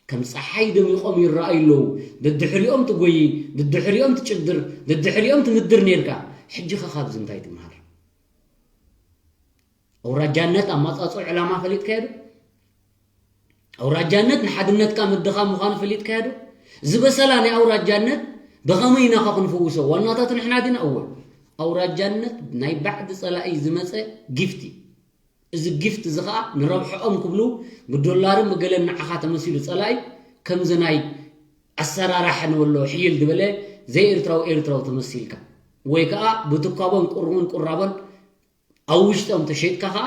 ከም ጸሓይ ደሚቖም ይረኣዩ ኣለዉ። ደድሕሪኦም ትጎዪ፣ ደድሕሪኦም ትጭድር፣ ደድሕሪኦም ትምድር ኔርካ። ሕጂ ኸ ካብዚ እንታይ ትምሃር? ኣውራጃነት ኣማጻጽኦ ዕላማ ፈሊጥካዮ ዶ? ኣውራጃነት ንሓድነትካ ምድኻም ምዃኑ ፈሊጥካዮ ዶ? ዝበሰላ ናይ ኣውራጃነት ብኸመይ ኢና ኸ ክንፍውሶ? ዋናታቱ ንሕና ዲና? እወ። ኣውራጃነት ናይ ባዕዲ ጸላኢ ዝመጸ ጊፍት እዩ። እዚ ጊፍት እዚ ኸኣ ንረብሕኦም ክብሉ ብዶላርን ብገለን ንዓኻ ተመሲሉ ጸላኢ ከምዚ ናይ ኣሰራራሐ ንበሎ ሕይል ዝበለ ዘይኤርትራዊ ኤርትራዊ ተመሲልካ ወይ ከኣ ብትኳቦን ቁሩቡን ቁራቦን ኣብ ውሽጦም ተሸይጥካ ኸኣ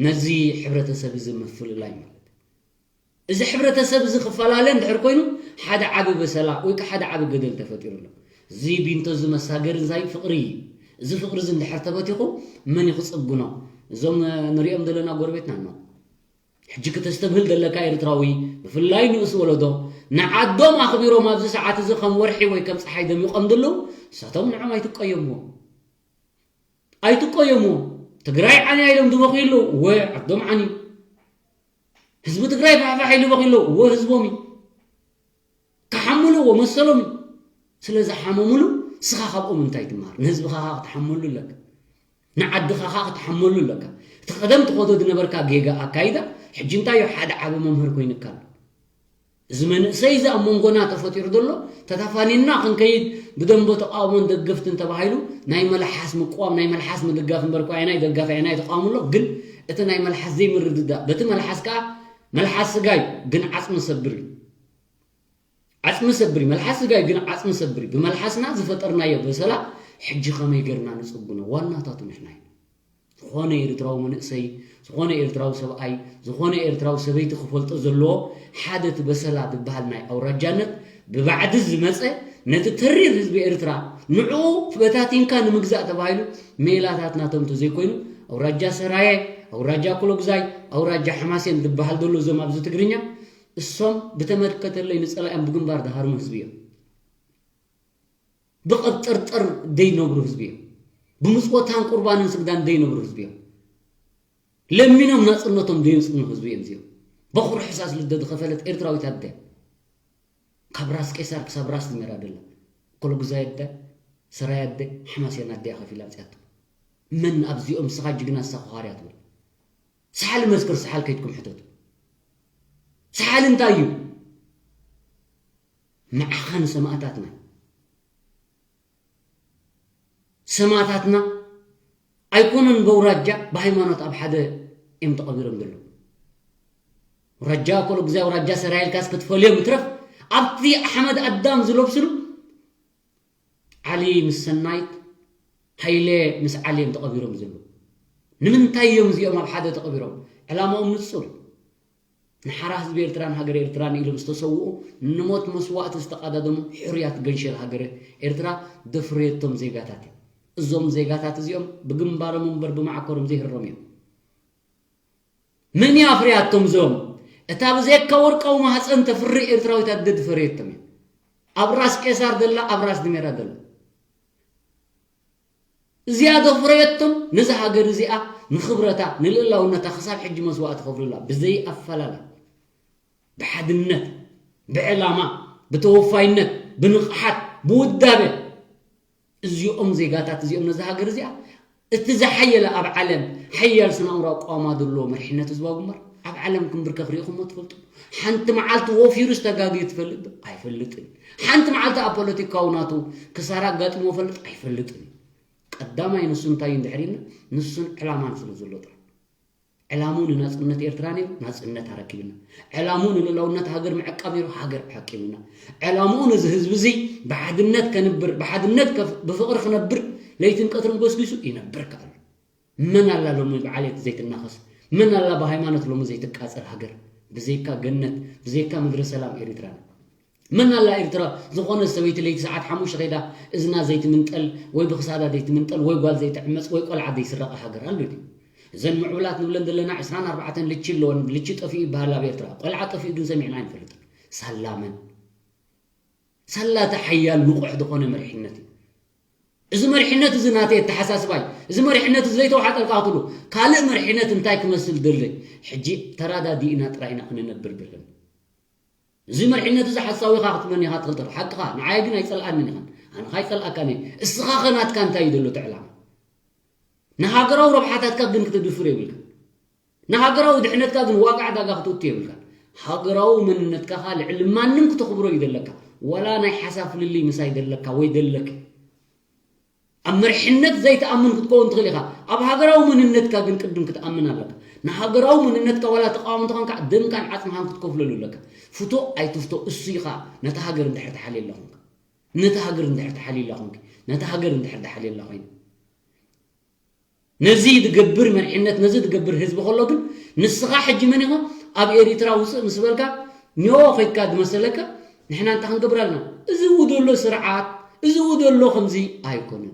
ነዚ ሕብረተሰብ እዚ ምፍልላይ ማለት እዩ። እዚ ሕብረተሰብ እዚ ክፈላለ እንድሕር ኮይኑ ሓደ ዓቢ በሰላ ወይ ከዓ ሓደ ዓቢ ገደል ተፈጢሩ ኣሎ። እዚ ቢንቶ እዚ መሳገሪ እንታይ ፍቕሪ እዩ። እዚ ፍቕሪ እዚ እንድሕር ተበቲኹ መን እዩ ክጽግኖ? እዞም እ፣ ንሪኦም ዘለና ጎረቤትና ኣለዉ። ሕጂ ክተስተብህል ዘለካ ኤርትራዊ፣ ብፍላይ ንኡስ ወለዶ፣ ንዓዶም ኣኽቢሮም ኣብዚ ሰዓት እዚ ከም ወርሒ ወይ ከም ጸሓይ ደሚቖም ዘለዉ፣ ንሳቶም ንዖም ኣይትቀየምዎም። ኣይትቀየምዎም። ትግራይ ዓንያ ኢሎም ዝበኽዩ ኣለዉ፣ እወ ዓዶም ዓንዩ። ህዝቢ ትግራይ ፋሕፋሕ ኢሉ በኺ ኣለዉ፣ እወ ህዝቦም እዩ። ክሓምሉ እወ መሰሎም እዩ። ስለ ዝሓመሙሉ ንስኻ ካብኦም እንታይ ትምሃር? ንህዝብኻ ኸዓ ክትሓመሉ ኣለካ። ንዓድኻ ኸዓ ክትሓመሉ ኣለካ። እቲ ቀደም ትኸዶ ዝነበርካ ጌጋ ኣካይዳ ሕጂ እንታይ እዩ ሓደ ዓቢ መምህር ኮይኑካ ኣሎ። እዚ መንእሰይ እዚ ኣብ መንጎና ተፈጢሩ ዘሎ ተታፋኒና ክንከይድ ብደንበ ተቃውሞን ደገፍትን ተባሂሉ ናይ መልሓስ ምቅዋም ናይ መልሓስ ምድጋፍ እምበር እኮ ኣየናይ ደጋፊ ኣየናይ ተቃውሞ ኣሎ። ግን እቲ ናይ መልሓስ ዘይምርድዳእ በቲ መልሓስ ከዓ መልሓስ ስጋይ ግን ዓፅሚ ሰብር እዩ። ዓፅሚ ሰብር እዩ። መልሓስ ስጋይ ግን ዓፅሚ ሰብር እዩ። ብመልሓስና ዝፈጠርናዮ በሰላ ሕጂ ከመይ ገርና ንፅጉኖ? ዋናታቱ ንሕና ኢና። ዝኾነ ኤርትራዊ መንእሰይ፣ ዝኾነ ኤርትራዊ ሰብኣይ፣ ዝኾነ ኤርትራዊ ሰበይቲ ክፈልጦ ዘለዎ ሓደ እቲ በሰላ ዝበሃል ናይ ኣውራጃነት ብባዕዲ ዝመጸ ነቲ ተሪር ህዝቢ ኤርትራ ንዕኡ በታቲንካ ንምግዛእ ተባሂሉ ሜላታት ናቶም እንተዘይኮይኑ ኣውራጃ ሰራየ፣ ኣውራጃ ኮሎግዛይ፣ ኣውራጃ ሓማሴን ዝበሃል ዘሎ እዞም ኣብዚ ትግርኛ እሶም ብተመልከተለይ ንጸላእዮም ብግንባር ዝሃርሙ ህዝቢ እዮም። ብቐብጠርጠር ዘይነብሩ ህዝቢ እዮም። ብምጽወታን ቁርባንን ስግዳን ዘይነብሩ ህዝቢ እዮም። ለሚኖም ናጽነቶም ዘይጽኑ ህዝቢ እዮም እዚኦም። በኹሪ ሕሳስ ልደ ዝኸፈለት ኤርትራዊት ኣደ ካብ ራስ ቄሳር ክሳብ ራስ ዝሜራ ደላ ኮሎጉዛይ ኣደ፣ ሰራይ ኣደ፣ ሓማሴን ኣደ እያ ከፊላ ኣምጽኣቶ። መን ኣብዚኦም ንስኻ ጅግና ንስኻ ኮኻርያ ትብል? ሰሓል መስክር፣ ሰሓል ከይድኩም ሕተቱ። ሰሓል እንታይ እዩ? ንዓኻ ንሰማእታትና ሰማእታትና ኣይኮነን በውራጃ ብሃይማኖት ኣብ ሓደ እዮም ተቐቢሮም ዘለዉ። ውራጃ ኮሎ ግዜ ውራጃ ሰራይልካስ ክትፈልዮም ይትረፍ ኣብቲ ኣሕመድ ኣዳም ዝለብስሉ ዓሊ ምስ ሰናይት ሃይለ ምስ ዓሊ እዮም ተቐቢሮም ዘለዉ። ንምንታይ እዮም እዚኦም ኣብ ሓደ ተቐቢሮም? ዕላማኦም ንጹር እዩ። ንሓራ ህዝቢ ኤርትራን ሃገረ ኤርትራን ኢሎም ዝተሰውኡ ንሞት መስዋእቲ ዝተቐዳደሙ ሕሩያት ገንሸል ሃገረ ኤርትራ ዘፍረየቶም ዜጋታት እዮም። እዞም ዜጋታት እዚኦም ብግንባሮም እምበር ብማዕኮሮም ዘይህረሙ እዮም። መን እዩ ኣፍርያቶም እዞም? እታ ብዘይካ ወርቃዊ ማህፀን ተፍሪ ኤርትራዊት ኣደ ዝፈረየቶም እዮም። ኣብ ራስ ቄሳር ደላ ኣብ ራስ ድሜራ ደላ እዚኣ ዘፍረየቶም ነዛ ሃገር እዚኣ ንኽብረታ ንልእላውነታ ክሳብ ሕጂ መስዋእቲ ከፍሉላ ብዘይ ኣፈላላይ ብሓድነት ብዕላማ ብተወፋይነት ብንቕሓት ብውዳበ እዚኦም ዜጋታት እዚኦም ነዛ ሃገር እዚኣ እቲ ዝሓየለ ኣብ ዓለም ሓያል ስነ ኣእምራዊ ቋማ ዘለዎ መሪሕነት ህዝባዊ ግንባር ኣብ ዓለም ክንብርከኽ ርኢኹሞ ትፈልጡ? ሓንቲ መዓልቲ ወፊሩስ ተጋግዩ ትፈልጥ ዶ? ኣይፈልጥን። ሓንቲ መዓልቲ ኣብ ፖለቲካዊ ናቱ ክሳራ ኣጋጢሞ ፈልጥ? ኣይፈልጥን። ቀዳማይ ንሱ እንታይ እዩ እንድሕር ኢልና ንሱን ዕላማን ስለ ዘሎ ጥራሕ። ዕላምኡ ንናጽነት ኤርትራ ነይሩ፣ ናጽነት ኣረኪብና። ዕላምኡ ንልእላውነት ሃገር ምዕቃብ ነይሩ፣ ሃገር ዓቂብና። ዕላምኡ ነዚ ህዝቢ እዚ ብሓድነት ከንብር፣ ብሓድነት ከፍ-፣ ብፍቕሪ ክነብር ለይትን ቀትርን ጎስጒሱ ይነብር ከኣሉ። መን ኣላ ሎሚ ብዓሌት ዘይትናኸስ? መን ኣላ ብሃይማኖት ሎሚ ዘይትቃጸር ሃገር? ብዘይካ ገነት፣ ብዘይካ ምድረ ሰላም ኤሪትራና። መን ኣላ ኤርትራ ዝኾነ ሰበይቲ ለይቲ ሰዓት ሓሙሽተ ከይዳ እዝና ዘይትምንጠል ወይ ብክሳዳ ዘይትምንጠል ወይ ጓል ዘይትዕመጽ ወይ ቆልዓ ዘይስረቐ ሃገር ኣሎ ድዩ? እዘን ምዕቡላት ንብለን ዘለና ዕስራን ኣርባዕተን ልቺ ኣለወን፣ ልቺ ጠፊኡ ይበሃል ኣብ ኤርትራ። ቆልዓ ጠፊኡ ግን ሰሚዕና ኣይንፈልጥን። ሳላ መን? ሳላ እቲ ሓያል ንቑሕ ዝኾነ መሪሕነት እዩ። እዚ መሪሕነት እዚ ናተይ ኣተሓሳስባይ፣ እዚ መሪሕነት እዚ ዘይተዋሓጠልካ ክትብሉ፣ ካልእ መሪሕነት እንታይ ክመስል ደሊ? ሕጂ ተራዳዲእና ጥራይ ኢና ክንነብር ደለና። እዚ መሪሕነት እዚ ሓሳዊ ኢኻ ክትብለኒ ኢኻ ትኽእል ተሎ። ሓቅኻ፣ ንዓይ ግን ኣይጸልኣንን ኢኻን። ኣነ ኸኣ ኣይጸልኣካን እየ። እስኻ ኸ ናትካ እንታይ እዩ ደሎ እቲ ዕላማ? ንሃገራዊ ረብሓታትካ ግን ክትድፍር የብልካ። ንሃገራዊ ድሕነትካ ግን ዋጋ ዕዳጋ ክትውቲ የብልካ። ሃገራዊ መንነትካ ኸኣ ልዕሊ ማንም ክተኽብሮ እዩ ዘለካ። ዋላ ናይ ሓሳብ ፍልልይ ምሳይ ደለካ ወይ ደለኪ። ኣብ መሪሕነት ዘይትኣምን ክትከውን ትኽእል ኢኻ። ኣብ ሃገራዊ መንነትካ ግን ቅድም ክትኣምን ኣለካ። ንሃገራዊ መንነትካ ዋላ ተቃዋሚ እንተኾንካ ደምካን ዓጽምኻን ክትከፍለሉ ኣለካ። ፍቶ ኣይትፍቶ እሱ ኢኻ ነታ ሃገር እንድሕር ትሓልየላ ኾንካ። ነታ ሃገር እንድሕር ትሓልየላ ኾንኪ። ነታ ሃገር እንድሕር ትሓልየላ ኾይኑ። ነዚ ዝገብር መሪሕነት፣ ነዚ ዝገብር ህዝቢ ከሎ ግን ንስኻ ሕጂ መን ኢኻ ኣብ ኤሪትራ ውፅእ ምስ በልካ ኒዮ ኸይድካ ዝመሰለካ ንሕና እንታይ ክንገብር ኣለና? እዚ ው ዘሎ ስርዓት፣ እዚ ው ዘሎ ከምዚ ኣይኮነን።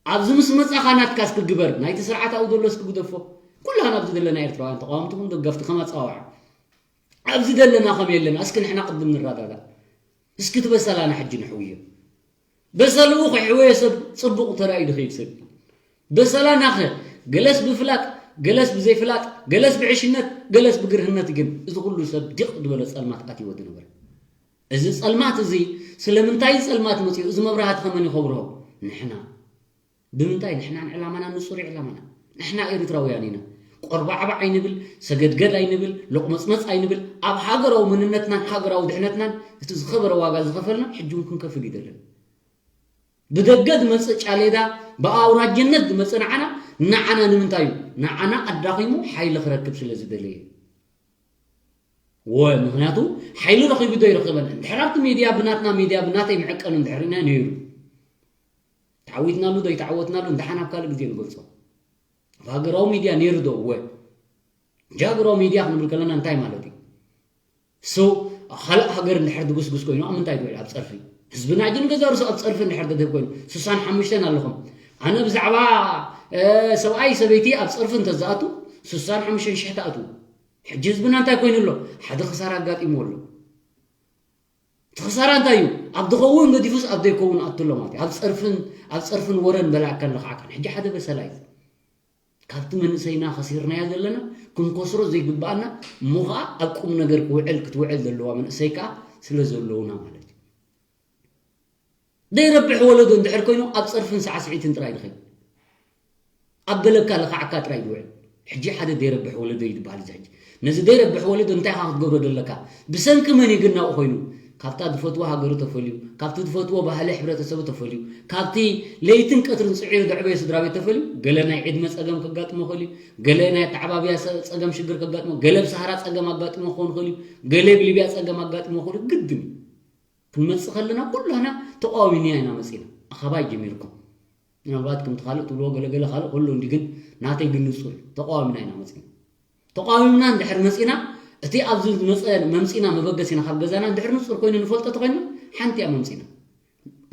ኣብዚ ምስ መጻኻ ናትካ እስኪ ግበር፣ ናይቲ ስርዓት ኣብኡ ዘሎ እስኪ ግደፎ። ኩላህና ኣብዚ ዘለና ኤርትራውያን ተቃወምቲ ኹን ደገፍቲ ከም ኣጸዋውዓ ኣብዚ ዘለና ከም የለና እስኪ ንሕና ቅድም ንረዳዳእ። እስኪ እቲ በሰላና ሕጂ ንሕውዮ። በሰልኡ ከይሕወየ ሰብ ጽቡቕ ተራእዩ ዝኸይድ ሰብ እዩ። በሰላና ኸ ገለስ ብፍላጥ፣ ገለስ ብዘይፍላጥ፣ ገለስ ብዕሽነት፣ ገለስ ብግርህነት ግን እዚ ኩሉ ሰብ ዲቕ ዝበለ ጸልማት ኣትይዎ ዝነበረ። እዚ ጸልማት እዚ ስለምንታይ ጸልማት መጺኡ? እዚ መብራህቲ ከመን ይኸብርሆ? ንሕና። ብምንታይ? ንሕናን ዕላማና ንጹር እዩ ዕላማና። ንሕና ኤርትራውያን ኢና። ቆርባዕባዕ ኣይንብል፣ ሰገድገድ ኣይንብል፣ ሎቕመጽመጽ ኣይንብል። ኣብ ሃገራዊ መንነትናን ሃገራዊ ድሕነትናን እቲ ዝኸበረ ዋጋ ዝኸፈልና ሕጂ እውን ክንከፍል እዩ ዘለና። ብደገ ዝመጽእ ጫሌዳ፣ ብኣውራጅነት ዝመጽእ ንዓና፣ ንዓና ንምንታይ እዩ? ንዓና ኣዳኺሙ ሓይሊ ክረክብ ስለ ዝደለየ። ወ-፣ ምኽንያቱ ሓይሊ ረኺቡ ዶ ይረኽበን? እንድሕር ኣብቲ ሚድያ ብናትና ሚድያ ብናተይ መዐቀኒ እንድሕር ኢና ነይሩ። ተዓዊትናሉ ዶ ይተዓወትናሉ? እንደሓን ኣብ ካልእ ግዜ ንገልጾ። ኣብ ሃገራዊ ሚድያ ነይሩ ዶ? እወ። እንጂ ሃገራዊ ሚድያ ክንብል ከለና እንታይ ማለት እዩ? ሶ፣ ካልእ ሃገር እንድሕር ድጉስጉስ ኮይኑ ኣብ ምንታይ ድውዕል? ኣብ ጸርፊ። ህዝብና ሕጂ ንገዛ ርእሱ ኣብ ጸርፊ እንድሕር ደድህብ ኮይኑ፣ ስሳን ሓሙሽተን ኣለኹም። ኣነ ብዛዕባ፣ እ፣ ሰብኣይ ሰበይቲ ኣብ ጸርፊ እንተዝኣቱ፣ ስሳን ሓሙሽተን ሽሕ ትኣትዉ። ሕጂ ህዝብና እንታይ ኮይኑ ኣሎ? ሓደ ክሳራ ኣጋጢምዎ ኣሎ። እቲ ክሳራ እንታይ እዩ? ኣብ ዝኸውን ገዲፉስ ኣብ ዘይከውን ኣቱ ኣሎ ማለት እዩ። ኣብ ጸርፍን፣ ኣብ ጸርፍን ወረን በላዕካን ለኻዕካን። ሕጂ ሓደ በሰላ እዩ። ካብቲ መንእሰይና ከሲርናዮ ዘለና፣ ክንከስሮ ዘይግብኣና፣ እሞ ኸኣ ኣብ ቁም ነገር ክውዕል፣ ክትውዕል ዘለዋ መንእሰይ ከኣ ስለ ዘለውና ማለት እዩ። ዘይረብሕ ወለዶ እንድሕር ኮይኑ ኣብ ጸርፍን ሳዕስዒትን ጥራይ ድኸይድ። ኣብ በለካ ለኻዕካ ጥራይ ድውዕል። ሕጂ ሓደ ዘይረብሕ ወለዶ እዩ ዝበሃል እዚ ሕጂ። ነዚ ዘይረብሕ ወለዶ እንታይ ኢኻ ክትገብሮ ዘለካ? ብሰንኪ መን እዩ ግን ናብኡ ኮይኑ? ካብታ ዝፈትዎ ሃገሩ ተፈልዩ፣ ካብቲ ዝፈትዎ ባህሊ ሕብረተሰቡ ተፈልዩ፣ ካብቲ ለይትን ቀትርን ጽዒሩ ዘዕበዮ ስድራ ቤት ተፈልዩ፣ ገለ ናይ ዕድመ ጸገም ከጋጥሞ ይኽእል እዩ፣ ገለ ናይ ኣተዓባብያ ሰ-፣ ጸገም ሽግር ከጋጥሞ፣ ገለ ብሰሃራ ጸገም ኣጋጥሞ ክኸውን ይኽእል እዩ፣ ገለ ብሊብያ ጸገም ኣጋጥሞ ይኽእል እዩ፣ ግድን እዩ። ክንመጽእ ከለና ኩላህና ተቃዋሚና ኢና መጺና። ኣኸባይ ጀሚርኩም። ምናልባት ከምቲ ካልእ ትብልዎ ገለ ገለ ካልእ ከሎ እንዲ ግን ናተይ ግን ንጹር እዩ። ተቃዋሚና ኢና መጺና። ተቃዊምና እንድሕር መጺና፣ እቲ ኣብዚ ዝመጸ መምጺና መበገሲና ካብ ገዛና እንድሕር ንጹር ኮይኑ ንፈልጦ ተኾይንና፣ ሓንቲ እያ መምጺና።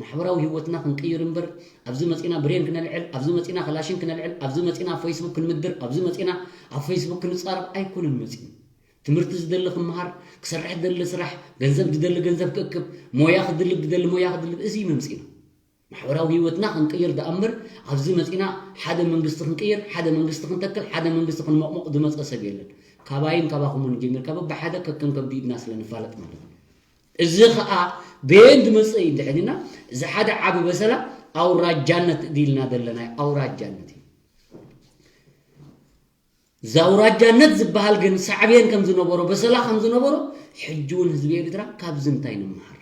ማሕበራዊ ህይወትና ክንቅይር እምበር፣ ኣብዚ መጺና ብሬን ክነልዕል፣ ኣብዚ መጺና ክላሽን ክነልዕል፣ ኣብዚ መጺና ኣብ ፌስቡክ ክንምድር፣ ኣብዚ መጺና ኣብ ፌስቡክ ክንጻረፍ ኣይኮነን መጺና። ትምህርቲ ዝደሊ ክመሃር፣ ክሰርሕ ዝደሊ ስራሕ፣ ገንዘብ ዝደሊ ገንዘብ ክእክብ፣ ሞያ ክድልብ ዝደሊ ሞያ ክድልብ፣ እዚ እዩ መምጺና። ማሕበራዊ ህይወትና ክንቅይር ደኣ እምበር፣ ኣብዚ መጺና ሓደ መንግስቲ ክንቅይር፣ ሓደ መንግስቲ ክንተክል፣ ሓደ መንግስቲ ክንመቕመቕ ዝመጸ ሰብ የለን። ካባይን ካባኹምን ጀሚርካ በብሓደ ከከም ከብዲ ኢድና ስለ ንፋለጥ ማለት እዩ። እዚ ኸኣ በየን ዝመጸ እዩ እንድሕር ኢልና፣ እዚ ሓደ ዓቢ በሰላ ኣውራጃነት ድልና ዘለና እዩ። ኣውራጃነት እዩ። እዚ ኣውራጃነት ዝበሃል ግን ሳዕቤን ከም ዝነበሮ፣ በሰላ ከም ዝነበሮ፣ ሕጂ እውን ህዝቢ ኤርትራ ካብዚ እንታይ ንምሃር?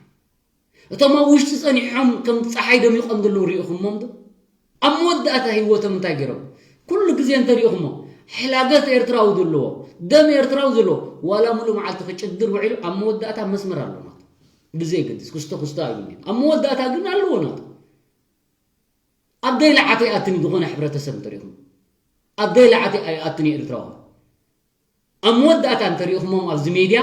እቶም ኣብ ውሽጢ ጸኒሖም ከም ጸሓይ ደሚቖም ዘለዉ ርኢኹሞም ዶ? ኣብ መወዳእታ ህይወቶም እንታይ ገይሮም? ኩሉ ግዜ እንተሪኢኹሞ፣ ሕላገት ኤርትራዊ ዘለዎ፣ ደም ኤርትራዊ ዘለዎ፣ ዋላ ሙሉእ መዓልቲ ክጭድር ውዒሉ ኣብ መወዳእታ መስመር ኣሎ ማለት እዩ። ብዘየገድስ፣ ክስቶ ክስቶ ኣይብልን። ኣብ መወዳእታ ግን ኣለዎ ናቱ። ኣብ ደይ ለዓት ኣይኣትን እዩ ዝኾነ ሕብረተሰብ እንተሪኢኹም። ኣብ ደይ ለዓት ኣይኣትን እዩ ኤርትራዊ። ኣብ መወዳእታ እንተሪእኹሞም ኣብዚ ሜድያ፣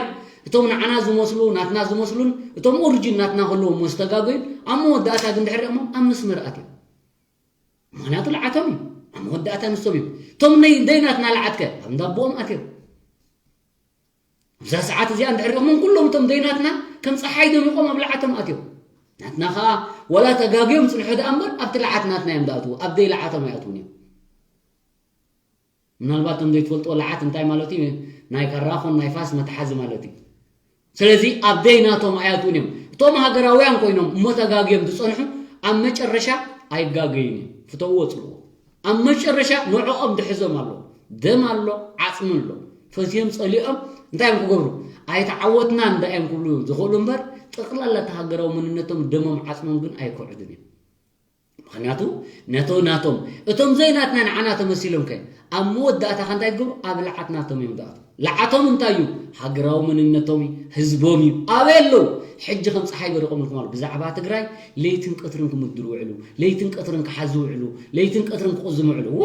እቶም ንዓና ዝመስሉ፣ ናትና ዝመስሉን፣ እቶም ኦሪጂን ናትና ከለዎም ዝተጋገዩን፣ ኣብ መወዳእታ ግን ድሕሪ ሪእኹሞም ኣብ መስመር ኣትዮም። ምኽንያቱ ልዓቶም እዩ። ኣብ መወዳእታ ንሶም እዮም። እቶም ነይ-፣ ደይ ናትና ልዓት ከ ኣብ እንዳቦኦም ኣትዮም። ኣብዛ ሰዓት እዚኣ እንድሕር ሪእኹሞም ኩሎም እቶም ደይ ናትና ከም ፀሓይ ደሚቖም ኣብ ልዓቶም ኣትዮም። ናትና ኸዓ ወላ ተጋግዮም ፅንሑ ደኣ እምበር ኣብቲ ልዓት ናትና እዮም ዝኣትዉ። ኣብ ደይ ልዓቶም ኣይኣትዉን እዮም። ምናልባት እቶም ዘይትፈልጥዎ ልዓት እንታይ ማለት እዩ? ናይ ካራኾን ናይ ፋስ መትሓዚ ማለት እዩ። ስለዚ ኣብ ደይ ናቶም ኣይኣትዉን እዮም። እቶም ሃገራውያን ኮይኖም እሞ ተጋግዮም ዝጸንሑ ኣብ መጨረሻ ኣይጋገዩን እዮም። ፍተውዎ፣ ጽልዎ። ኣብ መጨረሻ ንዕኦም ድሕዞም ኣሎ። ደም ኣሎ፣ ዓጽሚ ኣሎ። ፈትዮም ጸሊኦም እንታይ እዮም ክገብሩ? ኣይተዓወትናን እንዳ እዮም ክብሉ ዝኽእሉ እምበር፣ ጠቕላላ እቲ ሃገራዊ መንነቶም፣ ደሞም፣ ዓጽሞም ግን ኣይክዕድን እዮም። ምኽንያቱ ነቶ ናቶም፣ እቶም ዘይናትና ንዓና ተመሲሎም ከ ኣብ መወዳእታ ከ እንታይ ክገብሩ? ኣብ ልዓት ናቶም እዮም ዝኣትዉ። ልዓቶም እንታይ እዩ? ሃገራዊ መንነቶም እዩ፣ ህዝቦም እዩ። ኣበይ ኣለዉ? ሕጂ ከም ፀሓይ በሪቖምልኩም ኣለዉ። ብዛዕባ ትግራይ ለይትን ቀትርን ክምድሩ ውዕሉ፣ ለይትን ቀትርን ክሓዙ ውዕሉ፣ ለይትን ቀትርን ክቕዝሙ ውዕሉ። እዎ፣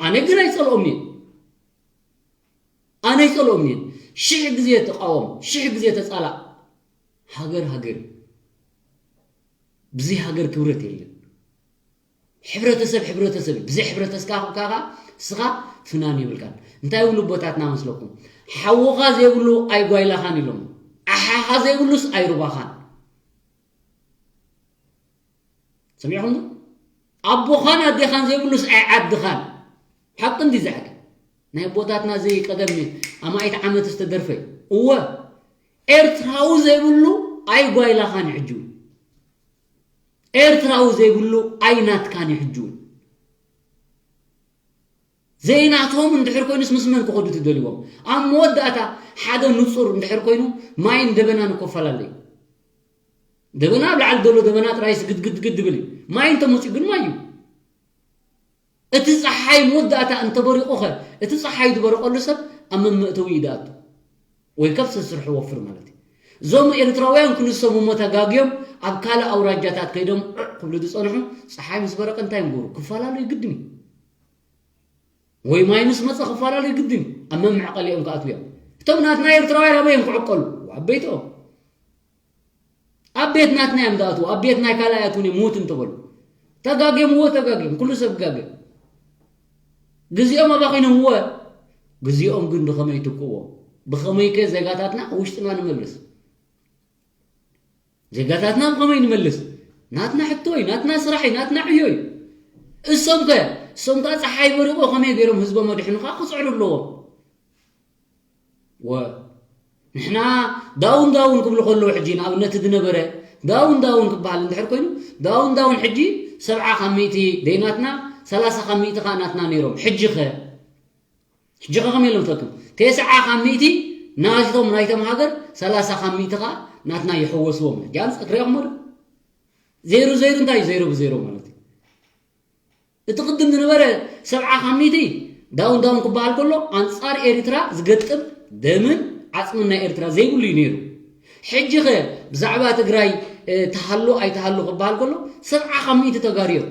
ኣነ ግን ኣይጸልኦምን እየ። ኣነ ኣይጸልኦምን እየ። ሽሕ ግዜ ተቃወም፣ ሽሕ ግዜ ተጻላእ። ሃገር ሃገር እዩ። ብዘይ ሃገር ክብረት የለን። ሕብረተሰብ ሕብረተሰብ እዩ። ብዘይ ሕብረተሰብካ ከኣ እስኻ ፍናን የብልካን። እንታይ ይብሉ ኣቦታትና መስለኩም? ሓውኻ ዘይብሉ ኣይጓይላኻን ኢሎም። ኣሓኻ ዘይብሉስ ኣይሩባኻን። ሰሚዕኹም ዶ? ኣቦኻን ኣዴኻን ዘይብሉስ ኣይዓድኻን። ሓቂ እንዲ ዝሓቂ። ናይ ኣቦታትና እዚ ቀደም ኣማኢት ዓመት ዝተደርፈ እዩ። እወ፣ ኤርትራዊ ዘይብሉ ኣይጓይላኻን እዩ ሕጂ እውን። ኤርትራዊ ዘይብሉ ኣይናትካን እዩ ሕጂ እውን። ዘይናቶም እንድሕር ኮይኑስ ምስ መን ክኸዱ ትደልይዎም? ኣብ መወዳእታ ሓደ ንጹር እንድሕር ኮይኑ ማይን ደበናን እኮ ኣፈላለዩ። ደበና ኣብ ላዕሊ ዘሎ ደበና ጥራይ ስግድግድግድ ድብል እዩ። ማይ እንተመፅኡ ግን ማይ እዩ። እቲ ፀሓይ መወዳእታ እንተበሪቑኸ፣ እቲ ፀሓይ ዝበረቐሉ ሰብ ኣብ መመእተዊ እዩ ዝኣቱ። ወይ ካብ ሰስርሑ ወፍር ማለት እዩ። እዞም ኤርትራውያን ክንሶም እሞ ተጋግዮም ኣብ ካልእ ኣውራጃታት ከይዶም ዑዕ ክብሉ ዝጸንሑ፣ ጸሓይ ምስ በረቐ እንታይ እዮም ክገብሩ? ክፈላለዩ ግድን እዩ። ወይ ማይ ምስ መጸ ክፈላለዩ ግድን እዩ። ኣብ መመዕቐሊኦም ክኣትዉ እዮም። እቶም ናትና ኤርትራውያን ኣበይ እዮም ክዕቀሉ? ኣብ ቤትኦም። ኣብ ቤት ናትና እዮም ዝኣትዉ። ኣብ ቤት ናይ ካልእ ኣይኣትዉን እዮም፣ ሙት እንተበሉ። ተጋግዮም፣ እዎ ተጋግዮም። ኩሉ ሰብ ይጋገ። ግዜኦም ኣባኺኖም፣ እወ። ግዜኦም ግን ብኸመይ ትክእዎ? ብኸመይ ከ ዜጋታትና ውሽጥና ንመልስ? ዜጋታትና ብኸመይ ንመልስ? ናትና ሕቶ እዩ፣ ናትና ስራሕ እዩ፣ ናትና ዕዮ እዩ። እሶም ከ፣ እሶም ከኣ ጸሓይ በሪቑ ከመይ ገይሮም ህዝቦም ኣድሕኑ ከኣ ክጽዕሩ ኣለዎም። ወ-፣ ንሕና ዳውን ዳውን ክብሉ ከለዉ ሕጂ ንኣብነት ዝነበረ ዳውን ዳውን ክበሃል እንድሕር ኮይኑ፣ ዳውን ዳውን ሕጂ ሰብዓ ካብ ሚእቲ ደይናትና፣ ሰላሳ ካብ ሚእቲ ከኣ ናትና ነይሮም። ሕጂ ኸ? ሕጂ ኸ ከመይ ኢሎም ትረክብ? ተስዓ ካብ ሚእቲ ናቶም ናይቶም ሃገር፣ ሰላሳ ካብ ሚእቲ ከኣ ናትና ይሕወስዎም። ሕጂ ኣንጻር ትሪኦም እሞ ዶ? ዜሮ ዜሮ እንታይ እዩ? ዜሮ ብዜሮ ማለት እዩ። እቲ ቅድም ዝነበረ ሰብዓ ካብ ሚእቲ ዳውን ዳውን ክበሃል ከሎ፣ ኣንጻር ኤርትራ ዝገጥም ደምን ዓጽምን ናይ ኤርትራ ዘይብሉ እዩ ነይሩ። ሕጂ ኸ ብዛዕባ ትግራይ፣ እ፣ ትሃሉ ኣይትሃሉ ክበሃል ከሎ፣ ሰብዓ ካብ ሚእቲ ተጋሩ እዮም።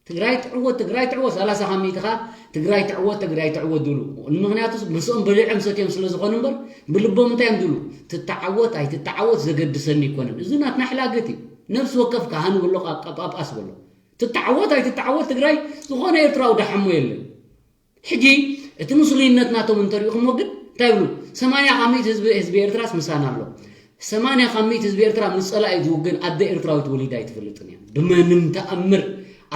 ትግራይ ትዕወት፣ ትግራይ ትዕወት፣ ሰላሳ ካብ ሚእቲ ኸኣ ትግራይ ትዕወት፣ ትግራይ ትዕወት ዝብሉ። ንምኽንያቱ ምስኦም በሊዖም ሰትዮም ስለ ዝኾኑ እምበር፣ ብልቦም እንታይ እዮም ዝብሉ? ትተዓወት ኣይትተዓወት ዘገድሰኒ ኣይኮነን። እዚ ናትና ሕላገት እዩ። ነፍሲ ወከፍ ካህን በሎ፣ ጳ-፣ ጳጳስ በሎ። ትተዓወት ኣይትተዓወት ትግራይ ዝኾነ ኤርትራዊ ደሓሞ የለን። ሕጂ እቲ ምስሉይነት ናቶም እንተሪኢኹሞ ግን እንታይ ይብሉ? ሰማንያ ካብ ሚእቲ ህዝቢ፣ ህዝቢ ኤርትራስ ምሳና ኣሎ። ሰማንያ ካብ ሚእቲ ህዝቢ ኤርትራ ምስ ጸላኢ ዝውግን ኣደ ኤርትራዊት ወሊዳ ኣይትፈልጥን እያ። ብመንም ተኣምር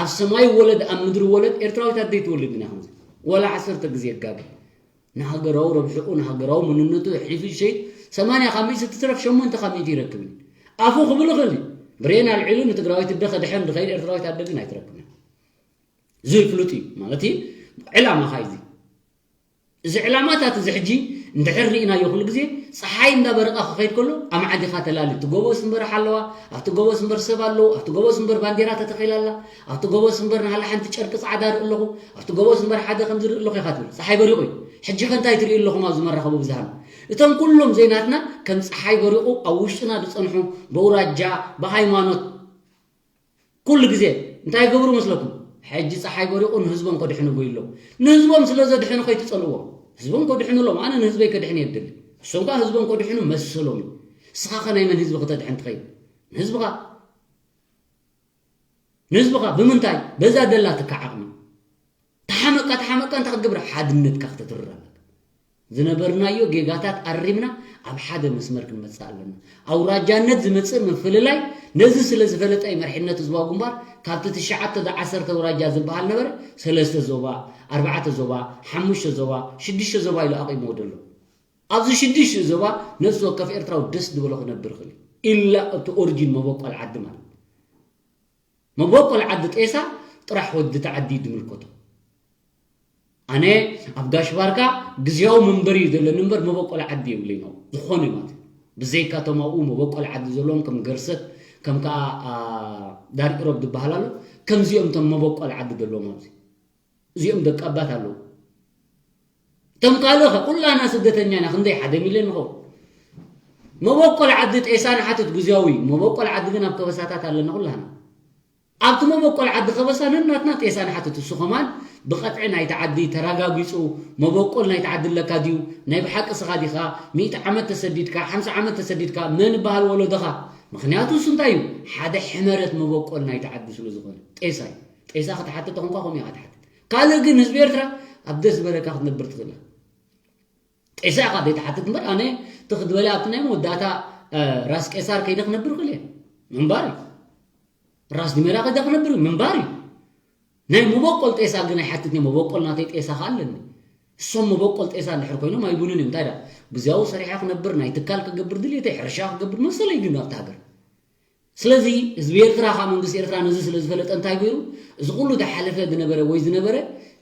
ኣብ ሰማይ ወለድ ኣብ ምድሪ ወለድ ኤርትራዊት ኣደ ኣይትወልድን እያ። ከምዚ ወላ ዓሰርተ ግዜ ይጋገ። ንሃገራዊ ረብሕኡ፣ ንሃገራዊ መንነቱ ኣሕሊፉ ዝሸይጥ ሰማንያ ካብ ሚእቲ ትትረፍ ሸሞንተ ካብ ሚእቲ ይረክብ እዩ። ኣፉ ክብል ይኽእል እዩ። ብሬን ኣልዒሉ ንትግራዊት ኣደ ከድሕን ዝኸይድ ኤርትራዊት ኣደ ግን ኣይትረክብን እያ። እዚ ፍሉጥ እዩ። ማለት እዩ፣ ዕላማ ኸኣ እዩ እዚ። እዚ ዕላማታት እዚ ሕጂ እንድሕር ርኢናዮ ኩሉ ግዜ፣ ጸሓይ እንዳበረቐ ክኸይድ ከሎ፣ ኣማዕዲኻ ተላሊ። ኣብቲ ጎቦስ እምበር ሓለዋ፣ ኣብቲ ጎቦስ እምበር ሰብ ኣለዉ፣ ኣብቲ ጎቦስ እምበር ባንዴራ ተተኺላ ኣላ፣ ኣብቲ ጎቦስ እምበር ናህላ ሓንቲ ጨርቂ ጻዕዳ ርኢ ኣለኹ፣ ኣብቲ ጎቦስ እምበር ሓደ ከምዚ ርኢ ኣለኹ ኢኻ ትብል። ጸሓይ በሪቑ እዩ። ሕጂ ከ እንታይ ትርኢ ኣለኹም ኣብዚ መራኸቢ ብዙሃን? እቶም ኩሎም ዘይናትና ከም ጸሓይ በሪቑ ኣብ ውሽጥና ዝጸንሑ፣ በውራጃ፣ ብሃይማኖት፣ ኩሉ ግዜ እንታይ ይገብሩ መስለኩም? ሕጂ ጸሓይ በሪቑ ንህዝቦም ከድሕኑ ጎይሎም። ንህዝቦም ስለ ዘድሕኑ ከይትጸልእዎም። ህዝቦም ከድሕኑሎም፣ ኣነ ንህዝበይ ከድሕን እየ ድሊ። እሶም ከዓ ህዝቦም ከድሕኑ መሰሎም እዩ። ንስኻ ኸ ናይ መን ህዝቢ ክተድሕን ትኸይድ? ንህዝብኻ ንህዝብኻ ብምንታይ? በዛ ደላትካ ዓቕሚ። ተሓመቃ ተሓመቃ እንታይ ክትገብር? ሓድነትካ ክተትርር ኣለካ። ዝነበርናዮ ጌጋታት ኣሪምና ኣብ ሓደ መስመር ክንመጽእ ኣለና። ኣውራጃነት ዝመጽእ ምፍልላይ ነዚ ስለ ዝፈለጠ እዩ መሪሕነት ህዝባዊ ግንባር ካብቲ ትሽዓተ ዶ ዓሰርተ ኣውራጃ ዝበሃል ነበረ ሰለስተ ዞባ፣ ኣርባዕተ ዞባ፣ ሓሙሽተ ዞባ፣ ሽዱሽተ ዞባ ኢሉ ኣቒምዎ ዘሎ። ኣብዚ ሽዱሽተ ዞባ ነፍሲ ወከፍ ኤርትራዊ ደስ ዝበሎ ክነብር ይኽእል እዩ። ኢላ እቲ ኦሪጂን መበቆል ዓዲ ማለት መበቆል ዓዲ ጤሳ ጥራሕ ወዲ እቲ ዓዲ እዩ ዝምልከቶ። ኣነ ኣብ ጋሽ ባርካ ግዝያዊ መንበሪ እዩ ዘለኒ እምበር መበቆል ዓዲ የብለይ ነው ዝኾነ ማለት እዩ። ብዘይካ እቶም ኣብኡ መበቆል ዓዲ ዘለዎም ከም ገርሰት ከም ከዓ ዳር ኢሮብ ዝበሃል ኣሎ። ከምዚኦም እቶም መበቆል ዓዲ ዘለዎም ኣብዚ እዚኦም ደቂ ኣባት ኣለዉ። እቶም ካልእ ኸ ኩላና ስደተኛ ኢና፣ ክንደይ ሓደ ሚልዮን ንኸውን። መበቆል ዓዲ ጤሳ ንሓትት ግዝያዊ፣ መበቆል ዓዲ ግን ኣብ ከበሳታት ኣለና ኩላና። ኣብቲ መበቆል ዓዲ ከበሳ ነናትና ጤሳ ንሓትት። እሱ ኸማን ብቐጥዒ ናይቲ ዓዲ ተረጋጊጹ መበቆል ናይቲ ዓዲ ኣለካ ድዩ? ናይ ብሓቂ ስኻ ዲኻ? ሚእቲ ዓመት ተሰዲድካ፣ ሓምሳ ዓመት ተሰዲድካ፣ መን ይበሃል ወለዶኻ? ምኽንያቱ እሱ እንታይ እዩ? ሓደ ሕመረት መበቆል ናይቲ ዓዲ ስለ ዝኾነ ጤሳ እዩ። ጤሳ ክትሓትት ተኾንካ ከምኡ ኢኻ ትሓትት። ካልእ ግን ህዝቢ ኤርትራ ኣብ ደስ ዝበለካ ክትነብር ትኽእል ኢኻ። ጤሳ ኢኻ ዘይትሓትት እምበር ኣነ ትኽ ዝበለ ኣብቲ ናይ መወዳእታ ራስ ቄሳር ከይደ ክነብር ክእል እየ። ምንባር እዩ። ራስ ዲሜራ ከይደ ክነብር እዩ። ምንባር እዩ። ናይ መበቆል ጤሳ ግን ኣይሓትትን እየ። መበቆል ናተይ ጤሳ ከኣ ኣለኒ። እሶም መበቆል ጤሳ እንድሕር ኮይኖም ኣይቡንን እዮም። እንታይ ዳ ግዝያዊ ሰሪሐ ክነብር ናይ ትካል ክገብር ድልየተይ ሕርሻ ክገብር መሰለይ ግን ኣብቲ ሃገር ስለዚ ህዝቢ ኤርትራ ከዓ መንግስቲ ኤርትራ ነዚ ስለ ዝፈለጠ እንታይ ገይሩ እዚ ኩሉ ተሓለፈ ዝነበረ ወይ ዝነበረ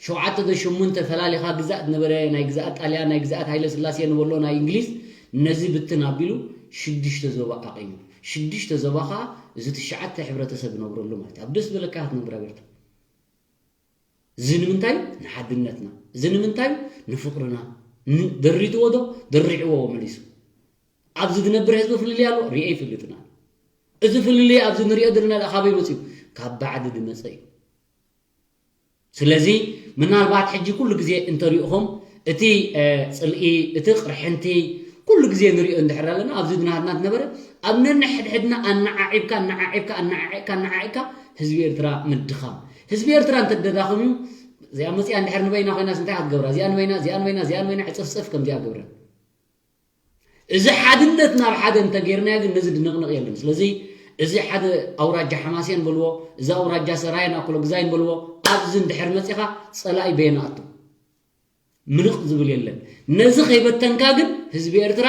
ሸውዓተ ዶ ሸሙንተ ፈላሊኻ ግዛእ ዝነበረ ናይ ግዛኣት ጣልያን ናይ ግዛኣት ሃይለ ስላሴ ንበሎ ናይ እንግሊዝ ነዚ ብትን ኣቢሉ ሽዱሽተ ዞባ ኣቂሙ ሽዱሽተ ዞባ ከዓ እዚ ትሽዓተ ሕብረተሰብ ይነብረሉ ማለት እዩ ኣብ ደስ ዝበለካ ክትነብር ኣብ ኤርትራ እዚ ንምንታይ ንሓድነትና እዚ ንምንታይ ንፍቅርና ደሪትዎ ዶ ደሪዕዎ መሊሱ ኣብዚ ዝነብር ህዝቢ ፍልልይ ኣሎ ርኤ ይፍልጥና እዚ ፍልልይ ኣብዚ ንሪኦ ዘለና ደኣ ካበይ መፅዩ ካብ ባዕዲ ዝመፀ እዩ ስለዚ ምናልባት ሕጂ ኩሉ ግዜ እንተሪእኹም እቲ ፅልኢ እቲ ቅርሕንቲ ኩሉ ግዜ ንሪኦ እንድሕር ኣለና ኣብዚ ዝናሃትና ዝነበረ ኣብ ነንሕድሕድና ኣነዓዒብካ ኣነዓዒብካ ኣነዓዒብካ ኣነዓዒብካ ህዝቢ ኤርትራ ምድኻም ህዝቢ ኤርትራ እንተደዳኽም እዩ እዚኣ መፅያ እንድሕር ንበይና ኮይናስ እንታይ ክትገብራ እዚኣ ንበይና እዚኣ ንበይና እዚኣ ንበይና ዕፅፍፅፍ ከምዚኣ ገብረ እዚ ሓድነት ናብ ሓደ እንተጌርናዮ ግን ነዚ ድንቕንቕ የለን ስለዚ እዚ ሓደ ኣውራጃ ሓማሴን በልዎ እዚ ኣውራጃ ሰራየን ኣኮሎግዛይን በልዎ ኣብዚ እንድሕር መፂኻ ፀላኢ በየና ኣቱ ምንቕ ዝብል የለን ነዚ ከይበተንካ ግን ህዝቢ ኤርትራ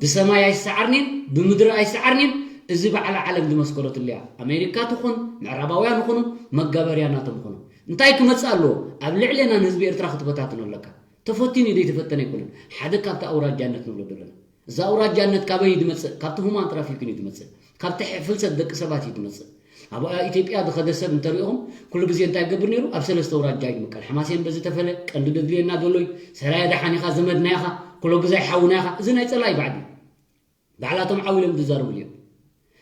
ብሰማይ ኣይሰዓርኒን ብምድሪ ኣይሰዓርኒን እዚ በዓል ዓለም ዝመስከረትሉ እያ ኣሜሪካ ትኹን ምዕራባውያን ይኹኑ መጋበርያ ናቶም ይኹኑ እንታይ ክመፅእ ኣለዎ ኣብ ልዕሌና ንህዝቢ ኤርትራ ክትበታትኖ ኣለካ ተፈቲኑ እዩ ዘይተፈተነ ኣይኮነን ሓደ ካብቲ ኣውራጃነት ንብሎ ዘለና እዚ ኣውራጃነት ካበይ እዩ ዝመፅእ ካብቲ ሁማን ትራፊክን እዩ ዝመፅእ ካብቲ ፍልሰት ደቂ ሰባት እዩ ዝመፅእ ኣብ ኢትዮጵያ ዝኸደ ሰብ እንተሪእኹም ኩሉ ግዜ እንታይ ይገብር ነይሩ ኣብ ሰለስተ ኣውራጃ እዩ ዝምቀል ሓማሴን በዚ ተፈለ ቀንዲ ደድልየና ዘሎ እዩ ሰራየ ደሓን ኢኻ ዘመድና ኢኻ ኮሎግዛይ ሓውና ኢኻ እዚ ናይ ፀላኢ ባዕዲ ባዕላቶም ዓው ኢሎም ዝዛረብሉ እዮም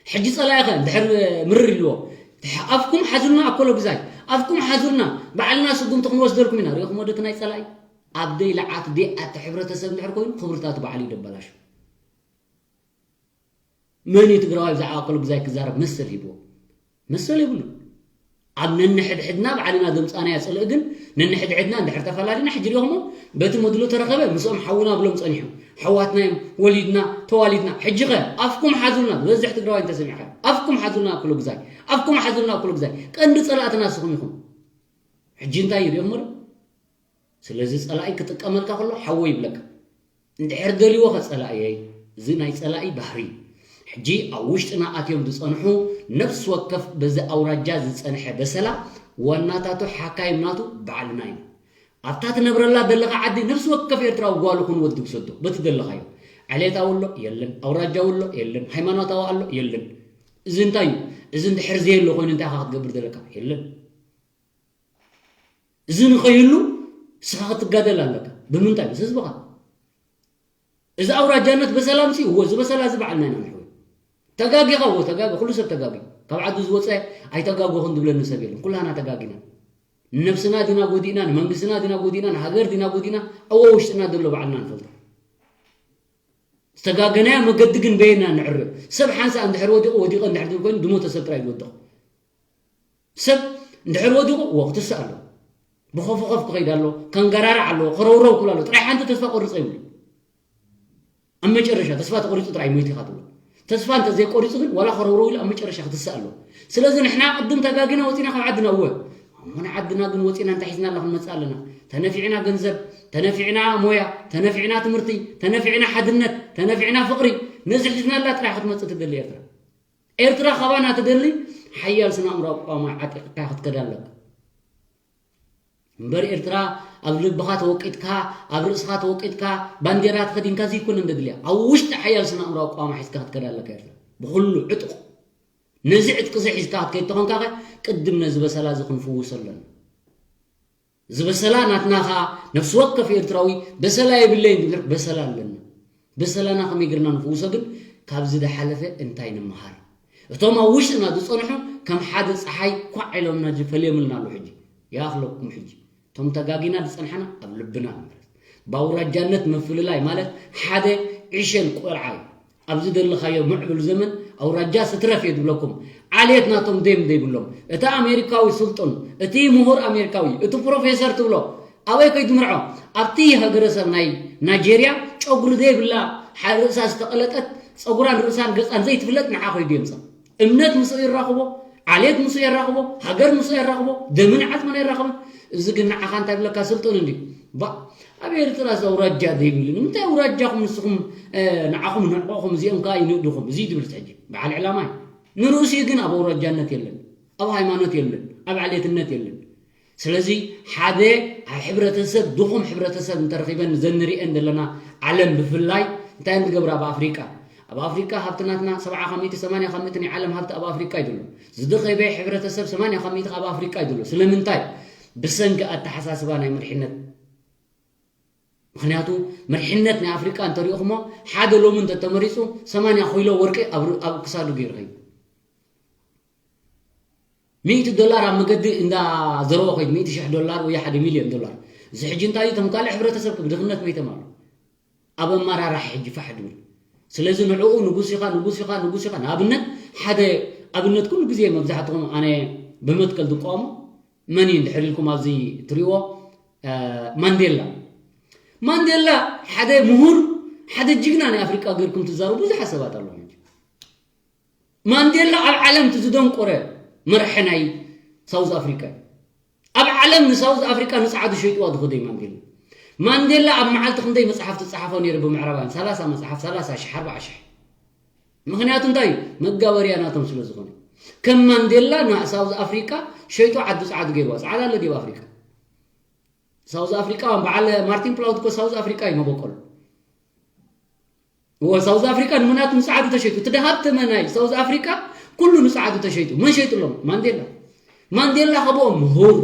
ሕጂ ፀላኢኸ እንድሕር ምርር ኢልዎ ኣፍኩም ሓዙልና ኣኮሎ ግዛይ ኣፍኩም ሓዙልና ባዕልና ስጉምቲ ክንወስደልኩም ኢና ሪእኹም ወደቲ ናይ ፀላኢ ኣብ ደይ ለዓት ደይ ኣቲ ሕብረተሰብ እንድሕር ኮይኑ ክብርታቱ ባዕሉ ይደበላሹ መን እዩ ትግራዋይ ብዛዕባ ኣኮሎ ግዛይ ክዛረብ መሰል ሂብዎ መሰል የብሉ ኣብ ነንሕድሕድና ባዕልና ዘምፃናዮ ፅልኢ ግን ነንሕድሕድና እንድሕር ተፈላሊና ሕጂ ሪኦሞ በቲ መድሎ ተረኸበ ምስኦም ሓውና ብሎም ፀኒሑ ሓዋትና እዮም ወሊድና ተዋሊድና ሕጂ ኸ ኣፍኩም ሓዙልና ዝበዝሕ ትግራዋይ እንተሰሚዕካ ኣፍኩም ሓዙልና ኣክሎ ግዛይ ኣፍኩም ሓዙልና ኣክሎ ግዛይ ቀንዲ ፀላእትና ንስኹም ኢኹም ሕጂ እንታይ ይሪኦሞ ዶ ስለዚ ጸላኢ ክጥቀመልካ ከሎ ሓወይ ይብለካ። እንድሕር ደልዎ ከጸላእየይ፣ እዚ ናይ ጸላኢ ባህሪ እዩ። ሕጂ ኣብ ውሽጥና ኣትዮም ዝጸንሑ ነፍሲ ወከፍ በዚ ኣውራጃ ዝጸንሐ በሰላ ዋናታቱ ሓካይም ናቱ ባዕልና ኢና። ኣብታ ትነብረላ ዘለኻ ዓዲ ነፍሲ ወከፍ ኤርትራዊ ጓል ይኹን ወዲ ውሰዶ በቲ ዘለኻዮ። ዓሌታዊ ኣሎ የለን፣ ኣውራጃዊ ኣሎ የለን፣ ሃይማኖታዊ ኣሎ የለን። እዚ እንታይ እዩ? እዚ እንድሕር ዘየሎ ኮይኑ እንታይ ኢኻ ክትገብር ዘለካ? የለን። እዚ ንኸይህሉ ንስኻ ክትጋደል ኣለካ። ብምንታይ? ምስ ህዝብኻ። እዚ ኣውራጃነት በሰላም ሲ እዎ እዚ በሰላ እዚ በዓልና ኢና ንሕወይ። ተጋጊኻ እዎ ተጋጊ ኩሉ ሰብ ተጋጊ። ካብ ዓዱ ዝወፀ ኣይተጋጎኹን ዝብለኒ ሰብ የለን። ኩላና ተጋጊና። ንነብስና ዲና ጎዲእና፣ ንመንግስትና ዲና ጎዲእና፣ ንሃገር ዲና ጎዲእና፣ ኣብ ውሽጥና ዘሎ ባዕልና ንፈልጦ። ዝተጋገናዮ መገዲ ግን በየና ንዕርብ። ሰብ ሓንሳእ እንድሕር ወዲቑ፣ ወዲቐ እንድሕር ትብል ኮይኑ፣ ድሞተ ሰብ ጥራይ ዝወድቕ። ሰብ እንድሕር ወዲቑ፣ እዎ ክትስእ ኣሎ። ብኸፍኸፍ ክኸይድ ኣሎ፣ ከንገራርዕ ኣሎ፣ ከረውረው ክብል ኣሎ። ጥራይ ሓንቲ ተስፋ ቆርጸ ይብሉ። ኣብ መጨረሻ ተስፋ ተቆሪጹ ጥራይ ሞይቱ ኢኻ ትብሎ። ተስፋ እንተ ዘይቆሪጹ ግን ዋላ ከረውረው ኢሉ ኣብ መጨረሻ ክትስእ ኣሎ። ስለዚ ንሕና ቅድም ተጋጊና ወጺና ካብ ዓድና እወ። እሞ ንዓድና ግን ወጺና እንታይ ሒዝናላ ክንመጽእ ኣለና? ተነፊዕና ገንዘብ፣ ተነፊዕና ሞያ፣ ተነፊዕና ትምህርቲ፣ ተነፊዕና ሓድነት፣ ተነፊዕና ፍቕሪ። ነዚ ሒዝናላ ጥራይ ክትመጽእ ትደሊ ኤርትራ። ኤርትራ ካባና ትደሊ ሓያል ስነ ኣእምሮ ኣቋማ ዓጢቕካ ክትከድ ኣለካ። እምበር ኤርትራ ኣብ ልብኻ ተወቂጥካ፣ ኣብ ርእስኻ ተወቂጥካ፣ ባንዴራ ተኸዲንካ ዘይኮነ እንደድልያ። ኣብ ውሽጢ ሓያል ስነ ኣእምሮ ኣቋማ ሒዝካ ክትከድ ኣለካ ኤርትራ። ብኹሉ ዕጥቁ። ነዚ ዕጥቂ እዚ ሒዝካ ክትከይድ ተኾንካ ኸ፣ ቅድም ነዚ በሰላ እዚ ክንፍውሶ ኣለና። እዚ በሰላ ናትና ኸኣ ነፍሲ ወከፍ ኤርትራዊ በሰላ የብለይን ዝብል በሰላ ኣለና። በሰላና ከመይ ጌርና ንፍውሶ ግን ካብዚ ዝሓለፈ እንታይ ንምሃር? እቶም ኣብ ውሽጥና ዝጸንሑ ከም ሓደ ጸሓይ ኳዕ ኢሎምና ፈልዮምልና ኣለዉ። ሕጂ ይኣኽለኩም። ሕጂ እቶም ተጋጊና ዝጸንሓና ኣብ ልብና ማለት ብኣውራጃነት ምፍልላይ ማለት ሓደ ዕሸል ቆልዓ እዩ። ኣብዚ ዘለኻዮ ምዕቡል ዘመን ኣውራጃ ስትረፍ እየ ዝብለኩም። ዓሌት ናቶም ደም ዘይብሎም። እቲ ኣሜሪካዊ ስልጡን፣ እቲ ምሁር ኣሜሪካዊ፣ እቲ ፕሮፌሰር ትብሎ ኣበይ ከይዱ ምርዖ? ኣብቲ ሃገረሰብ ናይ ናይጄርያ ጨጉሪ ዘይብላ ሓደ ርእሳ ዝተቐለጠት ጸጉራን ርእሳን ገጻን ዘይትፍለጥ ንዓ ከይዱ የምጻ። እምነት ምስኡ ይራኽቦ፣ ዓሌት ምስኡ የራኽቦ፣ ሃገር ምስኡ የራኽቦ፣ ደምን ዓጽምን የራኽብን። እዚ ግን ንዓኻ እንታይ ብለካ ስልጡን እንዲ። ባ ኣብ ኤርትራ እዚ ኣውራጃ ዘይብሉ ንምንታይ ኣውራጃኹም ንስኹም እ፣ ንዓኹም ንዕቆኹም እዚኦም ከኣ ይንእድኹም እዚ ትብል ሕጂ በዓል ዕላማ እዩ። ንርእሲኡ ግን ኣብ ኣውራጃነት የለን፣ ኣብ ሃይማኖት የለን፣ ኣብ ዓሌትነት የለን። ስለዚ ሓደ ኣብ ሕብረተሰብ ድኹም ሕብረተሰብ እንተረኺበን ዘንሪኤን ዘለና ዓለም ብፍላይ እንታይ እዮም ዝገብራ ኣብ ኣፍሪቃ? ኣብ ኣፍሪቃ ሃብቲ ናትና ሰብዓ ካብ ሚእቲ ሰማንያ ካብ ሚእቲ ናይ ዓለም ሃብቲ ኣብ ኣፍሪቃ እዩ ዘሎ። ዝደኸበ ሕብረተሰብ ሰማንያ ካብ ሚእቲ ኣብ ኣፍሪቃ እዩ ዘሎ። ስለምንታይ? ብሰንኪ ኣተሓሳስባ ናይ መሪሕነት። ምኽንያቱ መሪሕነት ናይ ኣፍሪቃ እንተሪእኹሞ ሓደ ሎሚ እንተተመሪጹ ሰማንያ ኪሎ ወርቂ ኣብ ር- ኣብ ክሳዱ ገይሩ ኸይዱ። ሚእቲ ዶላር ኣብ መገዲ እንዳ ዘረወ ኸይዱ ሚእቲ ሽሕ ዶላር ወይ ሓደ ሚልዮን ዶላር። እዚ ሕጂ እንታይ እዩ? እቶም ካልእ ሕብረተሰብ ብድኽነት መይቶም ኣሎ። ኣብ ኣመራራሕ ሕጂ ፋሕ ድብል። ስለዚ ንዕኡ ንጉስ ኢኻ፣ ንጉስ ኢኻ፣ ንጉስ ኢኻ። ንኣብነት ሓደ ኣብነት ኩሉ ግዜ መብዛሕትኹም ኣነ ብመትከል ዝቃወሞ መን እዩ እንድሕር ኢልኩም ኣብዚ ትሪእዎ እ፣ ማንዴላ። ማንዴላ ሓደ ምሁር ሓደ ጅግና ናይ ኣፍሪቃ ገይርኩም ትዛረቡ ብዙሓት ሰባት ኣለዉ። ማንዴላ ኣብ ዓለም እቲ ዝደንቆረ መርሐ ናይ ሳውዝ ኣፍሪቃ እዩ። ኣብ ዓለም ንሳውዝ ኣፍሪቃ ንጸዓዱ ሸይጥዋ ዝኸደ እዩ ማንዴላ። ማንዴላ ኣብ መዓልቲ ክንደይ መጽሓፍ ትጸሓፎ ነይሩ ብምዕራባውያን ሰላሳ መጽሓፍ ሰላሳ ሽሕ ኣርባዓ ሽሕ። ምኽንያቱ እንታይ እዩ? መጋበርያ ናቶም ስለ ዝኾነ። ከም ማንዴላ ንሳውዝ ኣፍሪቃ ሸይጡ ዓዲ ጸዓዱ ገይርዋ። ጸዓዳ ኣሎ ድዩ ኣብ ኣፍሪቃ? ሳውዝ ኣፍሪቃ በዓል ማርቲን ፕላውት እኮ ሳውዝ ኣፍሪቃ እዩ መበቆሉ። እዎ ሳውዝ ኣፍሪቃ ንምናቱ ንጸዓዱ ተሸይጡ። እቲ ደሃብተመ ናይ ሳውዝ ኣፍሪቃ ኩሉ ንጸዓዱ ተሸይጡ። መን ሸይጡሎም? ማንዴላ። ማንዴላ ከብኦም ምሁር፣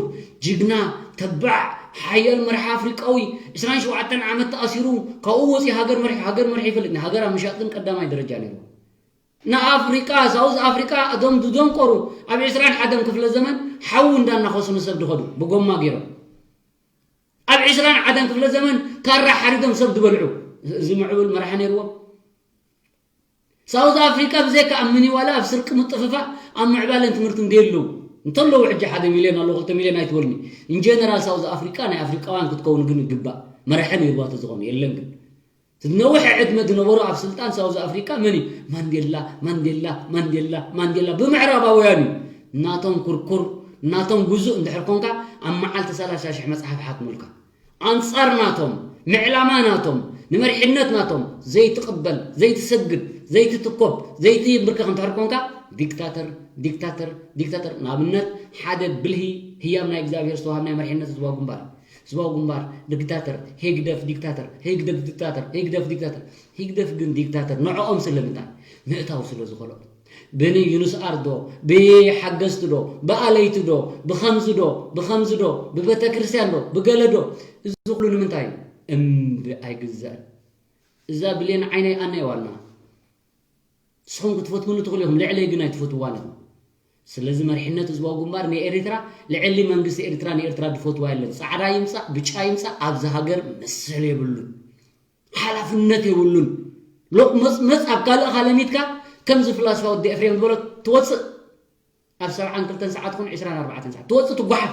ጅግና፣ ተባዕ፣ ሓያል መራሒ ኣፍሪቃዊ፣ ዕስራን ሸውዓተን ዓመት ተኣሲሩ፣ ካብኡ ወፂኡ ሃገር መሪሑ፣ ሃገር መሪሑ ይፈልጥ። ንሃገር ኣብ ምሻጥ ግን ቀዳማይ ደረጃ ነይሩ። ንኣፍሪቃ፣ ሳውዝ ኣፍሪቃ እቶም ዝደንቆሩ ኣብ ዕስራን ሓደን ክፍለ ዘመን ሓዊ እንዳናኸሱ ንሰብ ድኸዱ ብጎማ ገይሮም። ኣብ ዕስራን ሓደን ክፍለ ዘመን ካራ ሓሪዶም ሰብ ዝበልዑ እዚ ምዕቡል መራሒ ነይርዎም። ሳውዝ ኣፍሪቃ ብዘይካ ኣብ ምኒዋላ ኣብ ስርቂ ምጥፍፋእ ኣብ ምዕባለን ትምህርትን ደየለዉ እንተለዉ ሕጂ ሓደ ሚልዮን ኣለዉ ክልተ ሚልዮን ኣይትበልኒ። ኢንጀነራል ሳውዝ ኣፍሪቃ ናይ ኣፍሪቃውያን ክትከውን ግን ይግባእ። መራሒ ነይርዋ ተዝኾኑ የለን ግን እቲ ነዊሕ ዕድመ ዝነበሩ ኣብ ስልጣን ሳውዝ ኣፍሪቃ መን እዩ? ማንዴላ ማንዴላ ማንዴላ ማንዴላ ብምዕራባውያን እዩ። ናቶም ኩርኩር ናቶም ጉዙእ እንድሕር ኮንካ ኣብ መዓልቲ ሰላሳ ሽሕ መጽሓፍ ሓትሙልካ። ኣንጻር ናቶም ንዕላማ ናቶም ንመሪሕነት ናቶም ዘይትቕበል ዘይትሰግድ ዘይትትኮብ ዘይትንብርከኽ እንድሕር ኮንካ ዲክታተር ዲክታተር ዲክታተር። ንኣብነት ሓደ ብልሂ ህያብ ናይ እግዚኣብሔር ዝተዋሃብ ናይ መሪሕነት ህዝባዊ ግንባር ህዝባዊ ግንባር ዲክታተር፣ ህግደፍ ዲክታተር፣ ህግደፍ ዲክታተር፣ ህግደፍ ዲክታተር። ህግደፍ ግን ዲክታተር ንዕኦም ስለምንታይ? ምእታው ስለ ዝኸልኦም። ብንዩንስኣር ዶ፣ ብሓገዝቲ ዶ፣ ብኣለይቲ ዶ፣ ብኸምዚ ዶ፣ ብኸምዚ ዶ፣ ብቤተ ክርስቲያን ዶ፣ ብገለ ዶ፣ እዚ ኩሉ ንምንታይ እዩ? እምቢ ኣይግዛእን። እዛ ብሌን ዓይነይ ኣነይ ዋና ንስኹም ክትፈትውኒ ትኽእሉ ኢኹም፣ ልዕለይ ግን ኣይትፈትውዋን ኢኹም። ስለዚ መሪሕነት ህዝባዊ ግንባር ንኤሪትራ ልዕሊ መንግስቲ ኤሪትራ ንኤርትራ ድፈትዋ የለን። ጻዕዳ ይምጻእ ብጫ ይምጻእ ኣብዚ ሃገር መስል የብሉን፣ ሓላፍነት የብሉን። ሎቕመጽመጽ ኣብ ካልእኻ ለሚድካ ከምዚ ፍላስፋ ወዲ ኤፍሬም ዝበሎ ትወጽእ ኣብ ሰብዓን ክልተን ሰዓት ኹን ዕስራን ኣርባዕተን ሰዓት ትወጽእ ትጓሓፍ።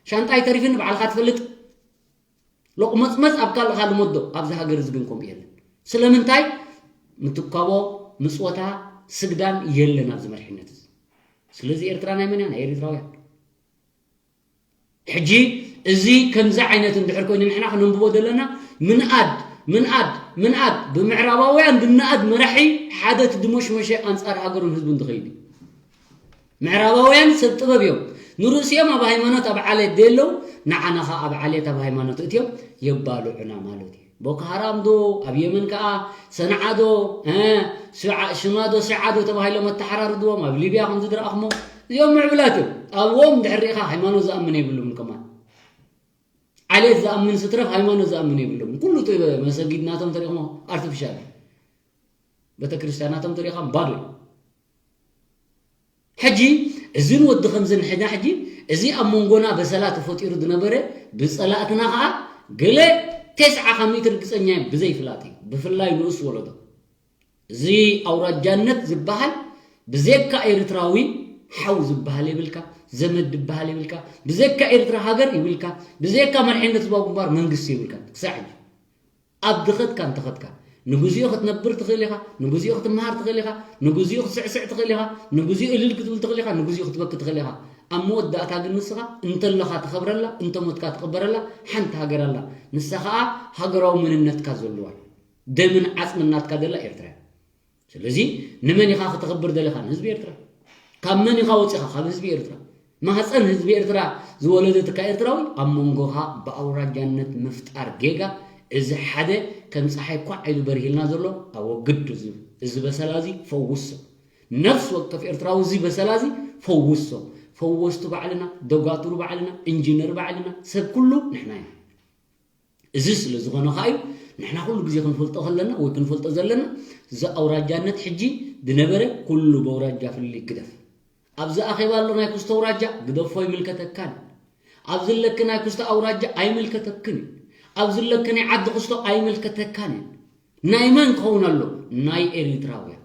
ሻንጣይ ተሪፍኒ ባዕልኻ ትፈልጥ። ሎቕመጽመጽ ኣብ ካልእኻ ልመዶ። ኣብዚ ሃገር እዚ ግን ከምኡ የለን። ስለምንታይ? ምትኳቦ፣ ምጽወታ፣ ስግዳን የለን ኣብዚ መሪሕነት እዚ። ስለዚ ኤርትራ ናይ መን እያ? ናይ ኤሪትራውያን። ሕጂ እዚ ከምዚ ዓይነት እንድሕር ኮይኑ ንሕና ክነንብቦ ዘለና ምንኣድ ምንኣድ ምንኣድ ብምዕራባውያን ዝነኣድ መራሒ ሓደ ትድሞሽመሸ ኣንጻር ሃገሩን ህዝቡን ዝኸይድ እዩ። ምዕራባውያን ሰብ ጥበብ እዮም። ንርእሲኦም ኣብ ሃይማኖት ኣብ ዓሌት ደየለው ንዓና ኸኣ ኣብ ዓሌት ኣብ ሃይማኖት እትዮም የባልዑና ማለት እዩ። ቦኮ ሃራም ዶ ኣብ የመን ከኣ ሰንዓ ዶ ሽማ ዶ ሽዓ ዶ ተባሂሎም ኣተሓራርድዎም ኣብ ሊብያ ከምዚ ድረኣኽሞ እዚኦም ምዕብላት እዮም። ኣብዎም ድሕር ርኢኻ ሃይማኖት ዝኣምን የብሉምን ከማን ዓሌት ዝኣምን ስትረፍ ሃይማኖት ዝኣምን የብሎም። ኩሉ እቲ መሰጊድ ናቶም ተሪእሞ ኣርቲፊሻል ቤተክርስትያናቶም ተሪእኻ ባዶ እዩ። ሕጂ እዝን ወዲ ከምዝን ሕና ሕጂ እዚ ኣብ መንጎና በሰላ ተፈጢሩ ዝነበረ ብጸላእትና ኸዓ ገለ ተስዓ ካብ ሚእቲ ርግጸኛ ብዘይፍላጥ እዩ። ብፍላይ ንኡስ ወለዶ እዚ ኣውራጃነት ዝበሃል ብዘካ ኤርትራዊ ሓው ዝበሃል የብልካ፣ ዘመድ ዝበሃል የብልካ፣ ብዘካ ኤርትራ ሃገር ይብልካ፣ ብዘካ መርሒነት ህዝባዊ ግንባር መንግስቲ የብልካ። ክሳዕ ሕጂ ኣብ ድኸትካ እንተኸትካ ንግዚኡ ክትነብር ትኽእል ኢኻ፣ ንግዚኡ ክትመሃር ትኽእል ኢኻ፣ ንግዚኡ ክትስዕስዕ ትኽእል ኢኻ፣ ንግዚኡ እልል ክትብል ትኽእል ኢኻ፣ ንግዚኡ ክትበኪ ትኽእል ኢኻ። ኣብ መወዳእታ ግን ንስኻ እንተለኻ ትኸብረላ፣ እንተሞትካ ትቕበረላ ሓንቲ ሃገር ኣላ። ንሳ ኸኣ ሃገራዊ መንነትካ ዘለዋ ደምን ዓጽምን ናትካ ዘላ ኤርትራ እያ። ስለዚ ንመን ኢኻ ክተኽብር ደሊኻ? ንህዝቢ ኤርትራ። ካብ መን ኢኻ ወጺኻ? ካብ ህዝቢ ኤርትራ። ማህፀን ህዝቢ ኤርትራ ዝወለደትካ ኤርትራዊ ኣብ መንጎኻ ብኣውራጃነት ምፍጣር ጌጋ፣ እዚ ሓደ ከም ፀሓይ ኳዕ ኢሉ በሪሂልና ዘሎ ኣወግድ። እዚ በሰላ እዚ ፈውሶ። ነፍሲ ወከፍ ኤርትራዊ እዚ በሰላ እዚ ፈውሶ። ፈወስቱ ባዕልና፣ ደጓትሩ ባዕልና፣ ኢንጂነር ባዕልና፣ ሰብ ኩሉ ንሕና ኢና። እዚ ስለ ዝኾነ ኸዓ እዩ ንሕና ኩሉ ግዜ ክንፈልጦ ከለና ወይ ክንፈልጦ ዘለና እዚ ኣውራጃነት ሕጂ ዝነበረ ኩሉ በውራጃ ፍልይ ግደፍ። ኣብዚ ኣኼባ ኣሎ ናይ ኩስቶ ኣውራጃ ግደፎ ኣይምልከተካን እዩ። ኣብዚ ለኪ ናይ ኩስቶ ኣውራጃ ኣይምልከተክን እዩ። ኣብዚ ለኪ ናይ ዓዲ ኩስቶ ኣይምልከተካን እዩ። ናይ መን ክኸውን ኣሎ? ናይ ኤሪትራውያን።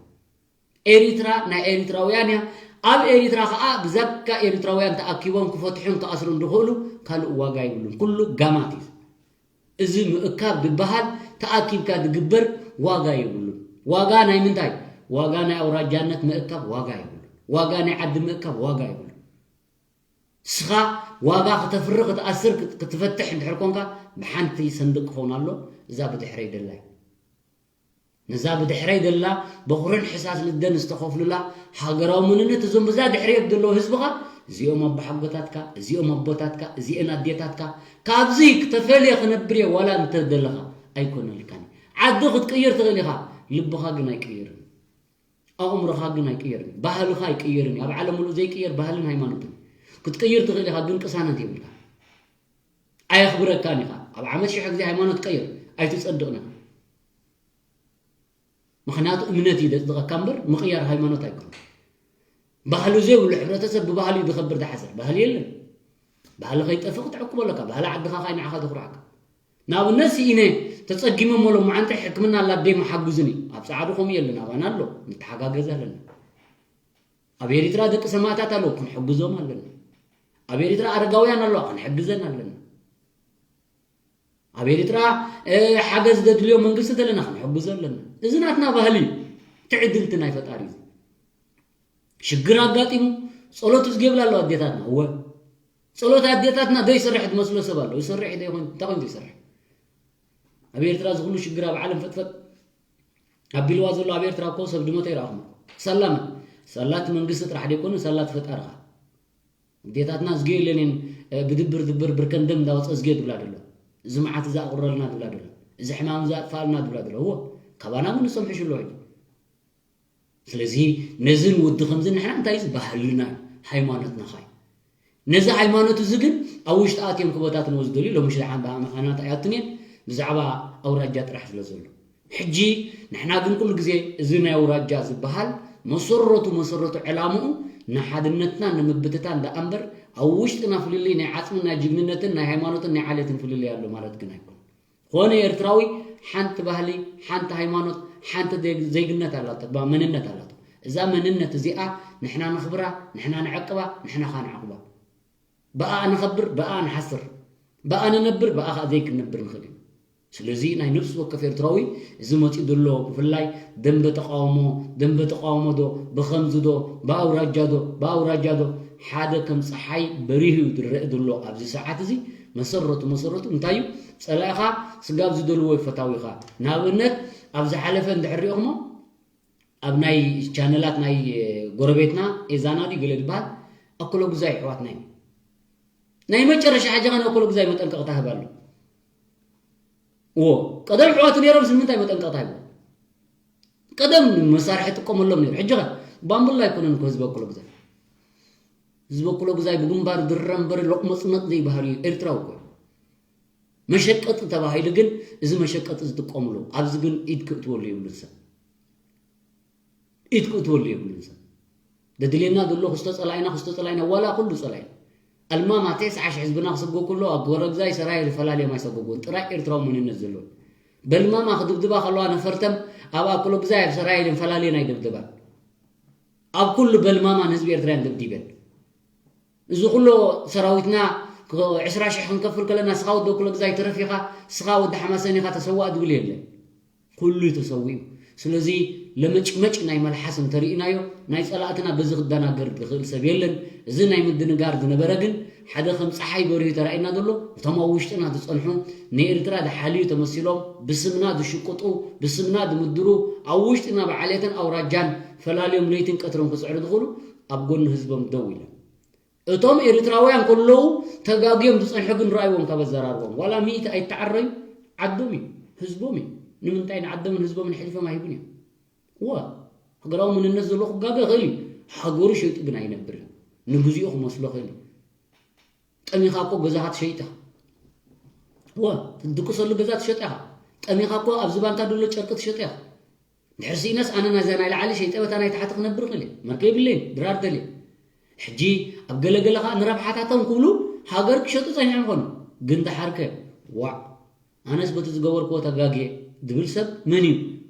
ኤሪትራ ናይ ኤሪትራውያን እያ። ኣብ ኤሪትራ ኸዓ ብዛካ ኤሪትራውያን ተኣኪቦም ክፈትሑን ክኣስሩን ዝኽእሉ ካልእ ዋጋ የብሉን። ኩሉ ጋማት እዩ። እዚ ምእካብ ዝበሃል ተኣኪብካ ዝግበር ዋጋ የብሉን። ዋጋ ናይ ምንታይ? ዋጋ ናይ ኣውራጃነት ምእካብ ዋጋ የብሉን። ዋጋ ናይ ዓዲ ምእካብ ዋጋ የብሉን። ንስኻ ዋጋ ክተፍሪ ክትኣስር ክትፈትሕ እንድሕር ኮንካ ብሓንቲ ሰንድቅ ክኸውን ኣሎ። እዛ ብድሕረይ ደላይ ነዛ ብድሕረይ ደላ በኹርን ሕሳስ ልደን ዝተኸፍሉላ ሃገራዊ መንነት እዞም ብዛ ድሕረይ ዘለዉ ህዝብኻ እዚኦም ኣቦሓጎታትካ እዚኦም ኣቦታትካ እዚኤን ኣዴታትካ ካብዚ ክተፈልየ ክነብር እየ ዋላ እንተደለኻ ኣይኮነልካን። ዓዲ ክትቅይር ትኽእል ኢኻ፣ ልብኻ ግን ኣይቅይርን። ኣእምሮኻ ግን ኣይቅየርን እዩ። ባህልኻ ኣይቅየርን እዩ። ኣብ ዓለም ሙሉእ ዘይቅየር ባህልን ሃይማኖትን እዩ። ክትቅይር ትኽእል ኢኻ ግን ቅሳነት የብልካ። ኣየኽብረካን ኢኻ። ኣብ ዓመት ሽሕ ግዜ ሃይማኖት ቀይር ኣይትጸድቕን ኢኻ። ምኽንያቱ እምነት እዩ ዘጽድቐካ እምበር ምቕያር ሃይማኖት ኣይኮነን። ባህሉ ዘይብሉ ሕብረተሰብ ብባህሉ እዩ ዝኸብር ዝሓስር። ባህሊ የለን። ባህሊ ከይጠፍእ ክትዕቅቦ ኣለካ። ባህሊ ዓድኻ ካይ ንዓኻ ዘኹርዓካ። ንኣብነት ስኢነ ተጸጊመ እሞ ሎማዓንቲ ሕክምና ኣላ ኣደይ መሓጉዝኒ። ኣብ ጸዓዱ ከምኡ የለን ኣባና ኣሎ። ንተሓጋገዝ ኣለና። ኣብ ኤሪትራ ደቂ ሰማእታት ኣለዉ ክንሕግዞም ኣለና። ኣብ ኤሪትራ ኣረጋውያን ኣለዋ ክንሕግዘን ኣለና። ኣብ ኤሪትራ ሓገዝ ዘድልዮ መንግስቲ ዘለና ክንሕግዞ ኣለና። እዚ ናትና ባህሊ እዩ። ትዕድልቲ ናይ ፈጣሪ እዩ። ሽግር ኣጋጢሙ ጸሎት ዝገብላ ኣለዋ ኣዴታትና። እወ ጸሎት ኣዴታትና ዘይሰርሕ ዝመስሎ ሰብ ኣሎ። ይሰርሕ እዩ ዘይኮን እንታይ ኮይኑ ዘይሰርሕ? ኣብ ኤርትራ እዚ ኩሉ ሽግር ኣብ ዓለም ፈጥፈጥ ኣቢልዋ ዘሎ ኣብ ኤርትራ እኮ ሰብ ድሞተ ይረኣኹም። ሳላ መን? ሳላ እቲ መንግስቲ ጥራሕ ደይኮነ ሳላ እቲ ፈጣርኻ። ኣዴታትና ዝገየለን እየን ብድብር ድብር ብርከን ደም እንዳወፀ ዝገየ ድብላ ደሎ። እዚ መዓት እዚ ኣቑረልና ድብላ ደሎ። እዚ ሕማም እዚ ኣጥፋልና ድብላ ደሎ። እዎ ካባና እውን ንሶም ሕሽሉ ሕጂ። ስለዚ ነዚ ንውዲ ከምዚ ንሕና እንታይ እዚ ባህልና እዩ፣ ሃይማኖትና ኸ እዩ። ነዚ ሃይማኖት እዚ ግን ኣብ ውሽጢ ኣትዮም ክበታትንዎ ዝደልዩ ሎሚ ሽድሓን ብኣማናት ኣይኣቱን እየን ብዛዕባ ኣውራጃ ጥራሕ ስለ ዘሎ። ሕጂ ንሕና ግን ኩሉ ግዜ እዚ ናይ ኣውራጃ ዝበሃል መሰረቱ መሰረቱ ዕላምኡ ንሓድነትና ንምብትታን ደኣ እምበር ኣብ ውሽጥና ፍልልይ ናይ ዓጽምን ናይ ጅግንነትን ናይ ሃይማኖትን ናይ ዓሌትን ፍልልይ ኣሎ ማለት ግን ኣይኮን። ኮነ ኤርትራዊ ሓንቲ ባህሊ፣ ሓንቲ ሃይማኖት፣ ሓንቲ ዜግ- ዜግነት ኣላቶ፣ ባ- መንነት ኣላቶ። እዛ መንነት እዚኣ ንሕና ነኽብራ፣ ንሕና ንዕቅባ፣ ንሕና ኸዓ ንዓቕባ። ብኣ ንኸብር፣ ብኣ ንሓስር፣ ብኣ ንነብር፣ ብኣ ኸዓ ዘይክንነብር ንኽእል ኢና። ስለዚ ናይ ነፍሲ ወከፍ ኤርትራዊ እዚ መፂኡ ዘሎ ብፍላይ ደንበ ተቃውሞ፣ ደንበ ተቃውሞ ዶ፣ ብኸምዚ ዶ፣ ብኣውራጃ ዶ፣ ብኣውራጃ ዶ፣ ሓደ ከም ፀሓይ በሪሁ እዩ ዝረአ ዘሎ ኣብዚ ሰዓት እዚ። መሰረቱ መሰረቱ እንታይ እዩ? ፀላኢኻ ስጋብ ዝደልዎ እዩ ፈታዊኻ። ንኣብነት ኣብ ዝሓለፈ እንድሕር ሪእኹሞ ኣብ ናይ ቻነላት ናይ ጎረቤትና ኤዛና ድዩ ገለ ዝበሃል ኣኮሎጉዛይ ኣሕዋትና እዩ። ናይ መጨረሻ ሕጂ ኸ ንኣኮሎጉዛይ መጠንቀቕታ ህብ ኣሎ። እዎ ቀደም ኣሕዋቱ ነይሮም ንምንታይ መጠንቀቕታ ህብ? ቀደም መሳርሒ ጥቀመሎም ነይሩ። ሕጂ ኸ ባምቡላ ኣይኮነን እኮ ህዝቢ ኣኮሎጉዛይ። ህዝቢ ኣኮሎጉዛይ ብግንባር ድረ እምበር ሎቕመጽመጥ ዘይበሃል እዩ። ኤርትራዊ እኮ እዩ። መሸቀጢ ተባሂሉ ግን እዚ መሸቀጢ ዝጥቀምሉ ኣብዚ ግን ኢድ ክእትወሉ የብሉን ሰብ። ኢድ ክእትወሉ የብሉን ሰብ። ደድልየና ዘሎ ክስቶ ጸላኢና ክስቶ ጸላኢና ዋላ ኩሉ ጸላኢ ኣልማማ ተስዓ ሽሕ ህዝብና ክሰጎ ከሎ ኣኮሎጉዛይ ሰራየ ዝፈላልዮም ኣይሰጎግዎን። ጥራይ ኤርትራዊ መንነት ዘለዎ በልማማ ክድብድባ ከለዋ ነፈርተም ኣብ ኣኮሎጉዛይ ኣብ ሰራየ ፈላልየን ኣይደብደባን። ኣብ ኩሉ በልማማ ንህዝቢ ኤርትራ እየን ደብዲበን። እዚ ኩሎ ሰራዊትና ክ- ዕስራ ሽሕ ክንከፍል ከለና ስኻ ወዲ ኣኮሎጉዛይ ተረፊኻ ስኻ ወዲ ሓማሰን ኢኻ ተሰዋእ ዝብል የለን። ኩሉ እዩ ተሰዊኡ። ስለዚ ለመጭመጭ ናይ መልሓስ እንተርኢናዮ ናይ ጸላእትና በዚ ክደናገር ዝኽእል ሰብ የለን። እዚ ናይ ምድንጋር ዝነበረ ግን ሓደ ከም ጸሓይ በሪሁ ተራእየና ዘሎ እቶም ኣብ ውሽጥና ዝጸንሑ ንኤርትራ ዝሓልዩ ተመሲሎም ብስምና ዝሽቅጡ ብስምና ዝምድሩ ኣብ ውሽጥና ብዓሌትን ኣውራጃን ፈላልዮም ለይትን ቀትርን ክጽዕሩ ዝኽእሉ ኣብ ጎኒ ህዝቦም ደው ኢሎም እቶም ኤርትራውያን ከለዉ ተጋግዮም ዝጸንሑ ግን ረኣይዎም ካብ ኣዘራርቦም ዋላ ሚእቲ ኣይተዓረዩ ዓዶም እዩ ህዝቦም እዩ ንምንታይ ንዓዶምን ህዝቦምን ሕሊፎም ኣይህቡን እዮም እዋ ሃገራዊ መንነት ዘሎ ክጋገ ይኽእል እዩ ሃገሩ ሸይጡ ግን ኣይነብርን ንግዚኡ ክመስሎ ይኽእል እዩ ጠሚኻ እኮ ገዛኻ ትሸይጥ ኢኻ እዋ ትድቅሰሉ ገዛ ትሸጥ ኢኻ ጠሚኻ እኮ ኣብዚ ባንካ ዘሎ ጨርቂ ትሸጥ ኢኻ ድሕር ስኢነስ ኣነ ናይዛ ናይ ላዕሊ ሸይጠ በታ ናይ ታሕቲ ክነብር ክእል መርከ የብለይን ድራር ደልየ ሕጂ ኣብ ገለገለ ከዓ ንረብሓታቶም ክብሉ ሃገር ክሸጡ ፀኒሖም ይኾኑ ግን ደሓርከ ዋዕ ኣነስ በቲ ዝገበርክዎ ተጋግየ ዝብል ሰብ መን እዩ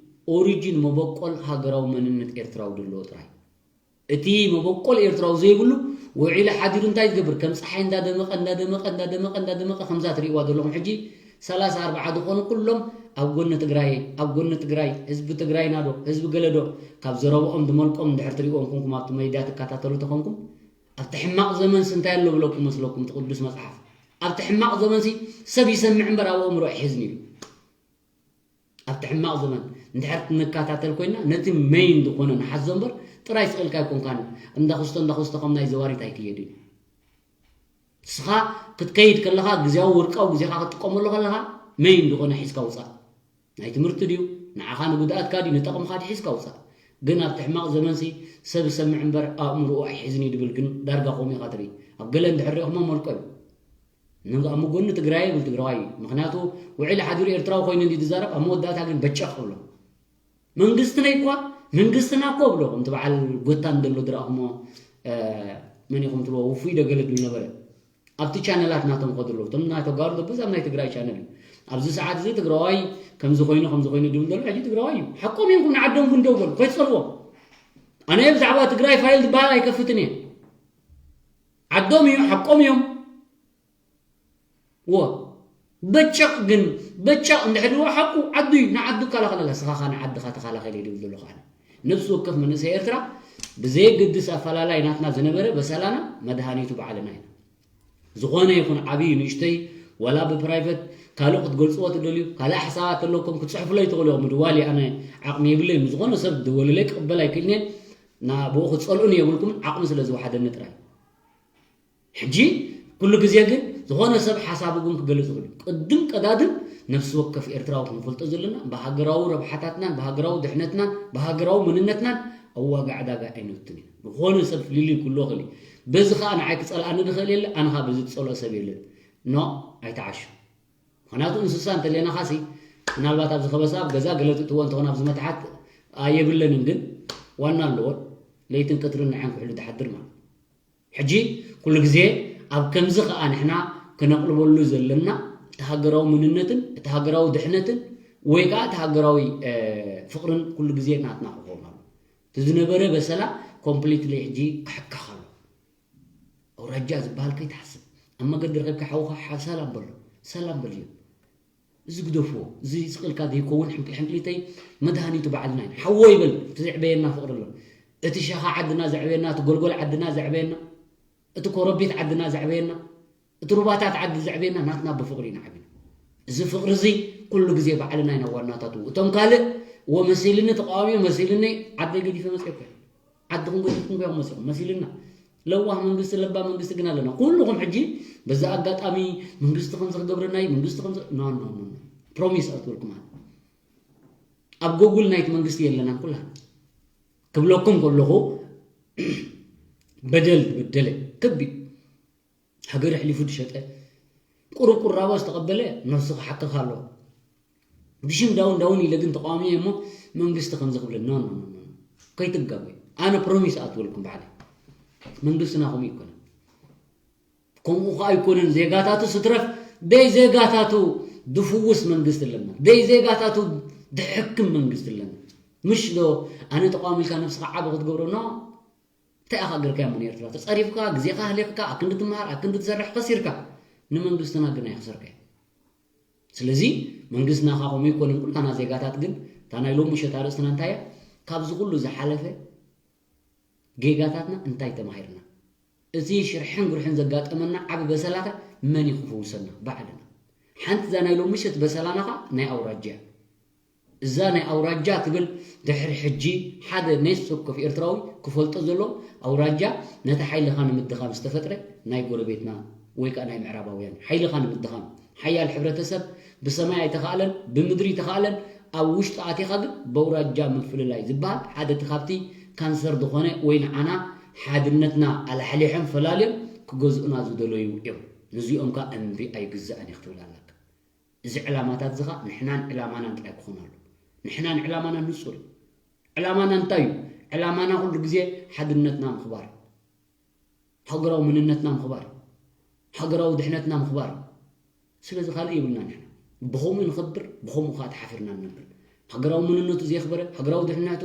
ኦሪጂን መበቆል ሃገራዊ መንነት ኤርትራዊ ዘለዎ ጥራይ እቲ መበቆል ኤርትራዊ ዘይብሉ ውዒሉ ሓዲሩ እንታይ ዝገብር ከም ፀሓይ እንዳደመቐ እንዳደመቐ እንዳደመቐ እንዳደመቐ ከምዛ ትርእይዋ ዘለኹም ሕጂ ሰላሳ ኣርባዓ ዝኾኑ ኩሎም ኣብ ጎኒ ትግራይ ኣብ ጎኒ ትግራይ ህዝቢ ትግራይና ዶ ህዝቢ ገለ ዶ ካብ ዘረብኦም ዝመልቆም እንድሕር ትርእዎም ኮንኩም ኣብቲ መይዳ ትከታተሉ ተኾንኩም ኣብቲ ሕማቕ ዘመንስ እንታይ ኣሎ ብለኩም መስለኩም እቲ ቅዱስ መፅሓፍ ኣብቲ ሕማቕ ዘመንሲ ሰብ ይሰምዕ እምበር ኣብ ኣእምሮ ኣይሕዝን እዩ ኣብቲ ሕማቕ ዘመን እንድሕር ክንከታተል ኮይና ነቲ መይን ዝኾነ ንሓዞ እምበር ጥራይ ስቕ ኢልካ ኣይኮንካን እንዳ ክስቶ እንዳ ክስቶ ከም ናይ ዘዋሪት ኣይክየድን እዩ ንስኻ ክትከይድ ከለኻ ግዜያዊ ወርቃዊ ግዜኻ ክትጥቀመሉ ከለኻ መይን ዝኾነ ሒዝካ ውፃእ ናይ ትምህርቲ ድዩ ንዓኻ ንጉድኣትካ ድዩ ንጠቕምኻ ድዩ ሒዝካ ውፃእ ግን ኣብቲ ሕማቕ ዘመንሲ ሰብ ዝሰምዕ እምበር ኣእምርኡ ኣይሕዝን እዩ ድብል ግን ዳርጋ ከምኡ ኢኻ ትርኢ ኣብ ገለ እንድሕር ሪእኹሞ መልቆ እዩ ኣብ መጎኒ ትግራይ ይብል ትግራዋይ እዩ ምክንያቱ ውዕል ሓዲሩ ኤርትራዊ ኮይኑ እንዲ ዝዛረብ ኣብ መወዳእታ ግን በጨቕ ብሎ መንግስትነይ እኳ መንግስትና እኮ ብሎ ከምቲ በዓል ጎታን ዘሎ ዝረኣኹሞ መን ኢኹም ትብሎ ውፉይ ዶ ገለ ድብል ነበረ ኣብቲ ቻነላት ናቶም ከድሎ እቶም ናይ ተጋሩ ደብዛም ናይ ትግራይ ቻነል እዩ ኣብዚ ሰዓት እዚ ትግራዋይ ከምዚ ኮይኑ ከምዚ ኮይኑ ድብል ዘሎ ሕጂ ትግራዋይ እዩ ሓቆም እዮም ንዓዶም ክንደው በሉ ከይትፀልዎ ኣነ ብዛዕባ ትግራይ ፋይል ዝበሃል ኣይከፍትን እየ ዓዶም እዩ ሓቆም እዮም ዎ በጨቕ ግን በጨቕ እንድሕድዎ ሓቁ ዓዱ እዩ ንዓዱ እከላኸለላ ስኻኻ ንዓድኻ ተኸላኸል እዩ ድብል ዘለኹ ኣነ ነብሲ ወከፍ መንእሰይ ኤርትራ ብዘየገድስ ኣፈላላይ ናትና ዝነበረ በሰላና መድሃኒቱ ባዕልና ኢና ዝኾነ ይኹን ዓብዪ ንእሽተይ ዋላ ብፕራይቨት ካልእ ክትገልፅዎ ትደልዩ ካልእ ሓሳባት ኣለኩም ክትፅሕፉለይ ትኽእሉ ኢኹም ምድዋል ኣነ ዓቕሚ የብለይ ዝኾነ ሰብ ደወልለይ ክቕበል ኣይክእልን ብኡ ክፀልኡኒ የብልኩምን ዓቕሚ ስለ ዝወሓደኒ ጥራይ ሕጂ ኩሉ ግዜ ግን ዝኾነ ሰብ ሓሳቡ ግን ክገልፅ ይኽእል እዩ። ቅድም ቀዳድም ነፍሲ ወከፍ ኤርትራዊ ክንፈልጦ ዘለና ብሃገራዊ ረብሓታትናን ብሃገራዊ ድሕነትናን ብሃገራዊ መንነትናን ኣብ ዋጋ ዕዳጋ ኣይንእቱን ኢና። ዝኾነ ሰብ ፍልልይ ክህልዎ ይኽእል እዩ። በዚ ኸኣ ንዓይ ክጸልኣኒ ዝኽእል የለ፣ ኣነ ኸኣ በዚ ዝጸልኦ ሰብ የለን። ኖ፣ ኣይትዓሹ። ምኽንያቱ እንስሳ እንተሌናኻሲ ምናልባት ኣብዚ ከበሳ ኣብ ገዛ ገለ ትእትዎ እንተኾነ ኣብዚ መታሓት ኣየብለንን ግን ዋና ኣለዎን ለይትን ቀትርን ንዓን ክሕሉ ዝሓድር ማለት። ሕጂ ኩሉ ግዜ ኣብ ከምዚ ከኣ ንሕና ክነቕልበሉ ዘለና እቲ ሃገራዊ መንነትን እቲ ሃገራዊ ድሕነትን ወይ ከኣ እቲ ሃገራዊ ፍቕርን ኩሉ ግዜ ናትና ክኸውን ኣሎ። እቲ ዝነበረ በሰላ ኮምፕሊትሊ ሕጂ ክሕከኽ ኣሎ። ኣውራጃ ዝበሃል ከይትሓስብ። ኣብ መገዲ ረኺብካ ሓውኻ ሓ ሰላም በሎ። ሰላም በልዮ። እዚ ግደፍዎ። እዚ ስቕ ኢልካ ዘይከውን ሕንቅልሕንቅሊተይ መድሃኒቱ ባዕልና ኢና። ሓወይ በል፣ እቲ ዘዕበየና ፍቕሪ ኣሎ። እቲ ሸኻ ዓድና ዘዕበየና፣ እቲ ጎልጎል ዓድና ዘዕበየና፣ እቲ ኮረቢት ዓድና ዘዕበየና፣ እቲ ሩባታት ዓዲ ዘዕበየና ናትና ብፍቕሪ ኢና ዓቢና። እዚ ፍቕሪ እዚ ኩሉ ግዜ ባዕልና ኢና ዋናታቱ። እቶም ካልእ እዎ መሲልኒ ተቃዋሚ መሲልኒ ዓደይ ገዲፈ መፅኤ እኮ ዓድኹም ገዲፍኩም እዮም መፅኹም መሲልና። ለዋህ መንግስቲ ለባ መንግስቲ ግን ኣለና። ኩልኹም ሕጂ በዛ ኣጋጣሚ መንግስቲ ከምዚ ክገብረና እዩ መንግስቲ ከምዚ ኖ ኖ ኖ ፕሮሚስ ኣትበልኩም ኣለ። ኣብ ጎጉል ናይቲ መንግስቲ የለናን ኩላ ክብለኩም ከለኹ በደል ዝበደለ ከቢድ ሃገር ኣሕሊፉ ዝሸጠ ቁሩብ ቁራቦ ዝተቐበለ ነብሱ ክሓክኽ ኣለዎ። ብሽም ዳውን ዳውን ኢለ ግን ተቃዋሚ እየ እሞ መንግስቲ ከምዚ ክብለኒ ኖ ኖ ኖ ኖ። ከይትጋገዩ። ኣነ ፕሮሚስ ኣትበልኩም ባዕለ መንግስትና ከምኡ ይኮነ። ከምኡ ከዓ ኣይኮነን። ዜጋታቱ ስትረፍ ደይ ዜጋታቱ ድፍውስ መንግስቲ ኣለና። ደይ ዜጋታቱ ድሕክም መንግስቲ ኣለና። ምሽ ዶ ኣነ ተቃዋሚ ኢልካ ነብስካ ዓቢ ክትገብሮ ኖ እንታይ ኢኻ ገርካያ ምን ኤርትራ ተጸሪፍካ ግዜኻ ህሊኽካ ኣክንዲ ትምሃር ኣክንዲ ትሰርሕ ከሲርካ። ንመንግስትና ግን ኣይክሰርካያ። ስለዚ መንግስትና ካ ከምኡ ይኮንን ኩልካና ዜጋታት ግን እታ ናይ ሎሚ ምሸት ኣርእስትና እንታይ እያ? ካብዚ ኩሉ ዝሓለፈ ጌጋታትና እንታይ ተማሂርና? እቲ ሽርሕን ጉርሕን ዘጋጠመና ዓቢ በሰላታ መን እዩ ክፍውሰና? ባዕልና። ሓንቲ እዛ ናይ ሎሚ ምሸት በሰላና ካ ናይ ኣውራጃ እያ። እዛ ናይ ኣውራጃ ትብል ድሕሪ ሕጂ ሓደ ነፍሲ ወከፍ ኤርትራዊ ክፈልጦ ዘሎ ኣውራጃ ነቲ ሓይልኻ ንምድኻም ዝተፈጥረ ናይ ጎረቤትና ወይ ከዓ ናይ ምዕራባውያን ሓይልኻ ንምድኻም ሓያል ሕብረተሰብ ብሰማይ ኣይተኻእለን ብምድሪ ኣይተኻእለን ኣብ ውሽጢ ኣቲኻ ግን በውራጃ ምፍልላይ ዝበሃል ሓደ እቲ ካብቲ ካንሰር ዝኾነ ወይ ንዓና ሓድነትና ኣላሕሊሖም ፈላልዮም ክገዝኡና ዝደለዩ እዮም። ንዚኦም ከ እምቢ ኣይግዛእን እዩ ክትብል ኣለካ። እዚ ዕላማታት እዚ ኸዓ ንሕናን ዕላማናን ጥራይ ክኾን ኣሎ። ንሕናን ዕላማናን ንጹር እዩ። ዕላማና እንታይ እዩ? ዕላማና ኩሉ ግዜ ሓድነትና ምኽባር እዩ። ሃገራዊ መንነትና ምኽባር እዩ። ሃገራዊ ድሕነትና ምኽባር እዩ። ስለዚ ካልእ የብልና ንሕና። ብኸምኡ ንኸብር፣ ብኸምኡ ኸዓ ተሓፊርና ንነብር። ሃገራዊ መንነቱ ዘየኽበረ፣ ሃገራዊ ድሕነቱ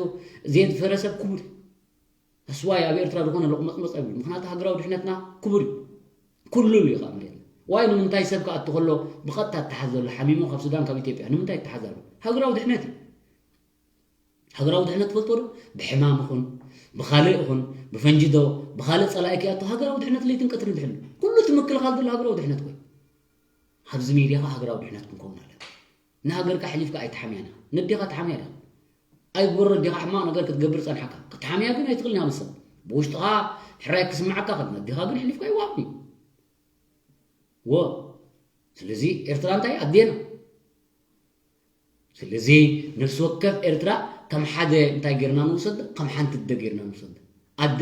ዘየድፈረ ሰብ ክቡር እዩ። ኣስዋይ ኣብ ኤርትራ ዝኾነ ሎቕመጽመጽ ኣይብሉ። ምኽንያቱ ሃገራዊ ድሕነትና ክቡር እዩ። ኩሉ እዩ ከዓ መሬትና። ዋይ ንምንታይ ሰብ ክኣቱ ከሎ ብቐጥታ እተሓዝ ዘሎ ሓሚሙ ካብ ሱዳን ካብ ኢትዮጵያ ንምንታይ እተሓዝ ኣሎ? ሃገራዊ ድሕነት እዩ። ሃገራዊ ድሕነት ትፈልጦ ዶ? ብሕማም ይኹን ብኻልእ ይኹን ብፈንጂ ዶ ብኻልእ ጸላኢ ክኣቱ ሃገራዊ ድሕነት ለይትን ቀትርን ድሕን ኩሉ እቲ ምክልኻል ዘሎ ሃገራዊ ድሕነት ወይ ኣብዚ ሚድያ ከዓ ሃገራዊ ድሕነት ክንከውን ኣለና። ንሃገርካ ኣሕሊፍካ ኣይትሓምያን ኢኻ። ነዴኻ ትሓምያ ዲኻ? ኣይግበሮ ኣዴኻ ሕማቕ ነገር ክትገብር ጸንሓካ። ክትሓምያ ግን ኣይትኽእልን ኢኻ ምስ ሰብ። ብውሽጥኻ ሕራይ ክስምዓካ ከሎ ነዴኻ ግን ኣሕሊፍካ ኣይወሃብን እዩ። ወ ስለዚ ኤርትራ እንታይ ኣዴና። ስለዚ ነፍሲ ወከፍ ኤርትራ ከም ሓደ እንታይ ጌርና ንውሰድ ከም ሓንቲ ኣደ ጌርና ንውሰድ። ኣደ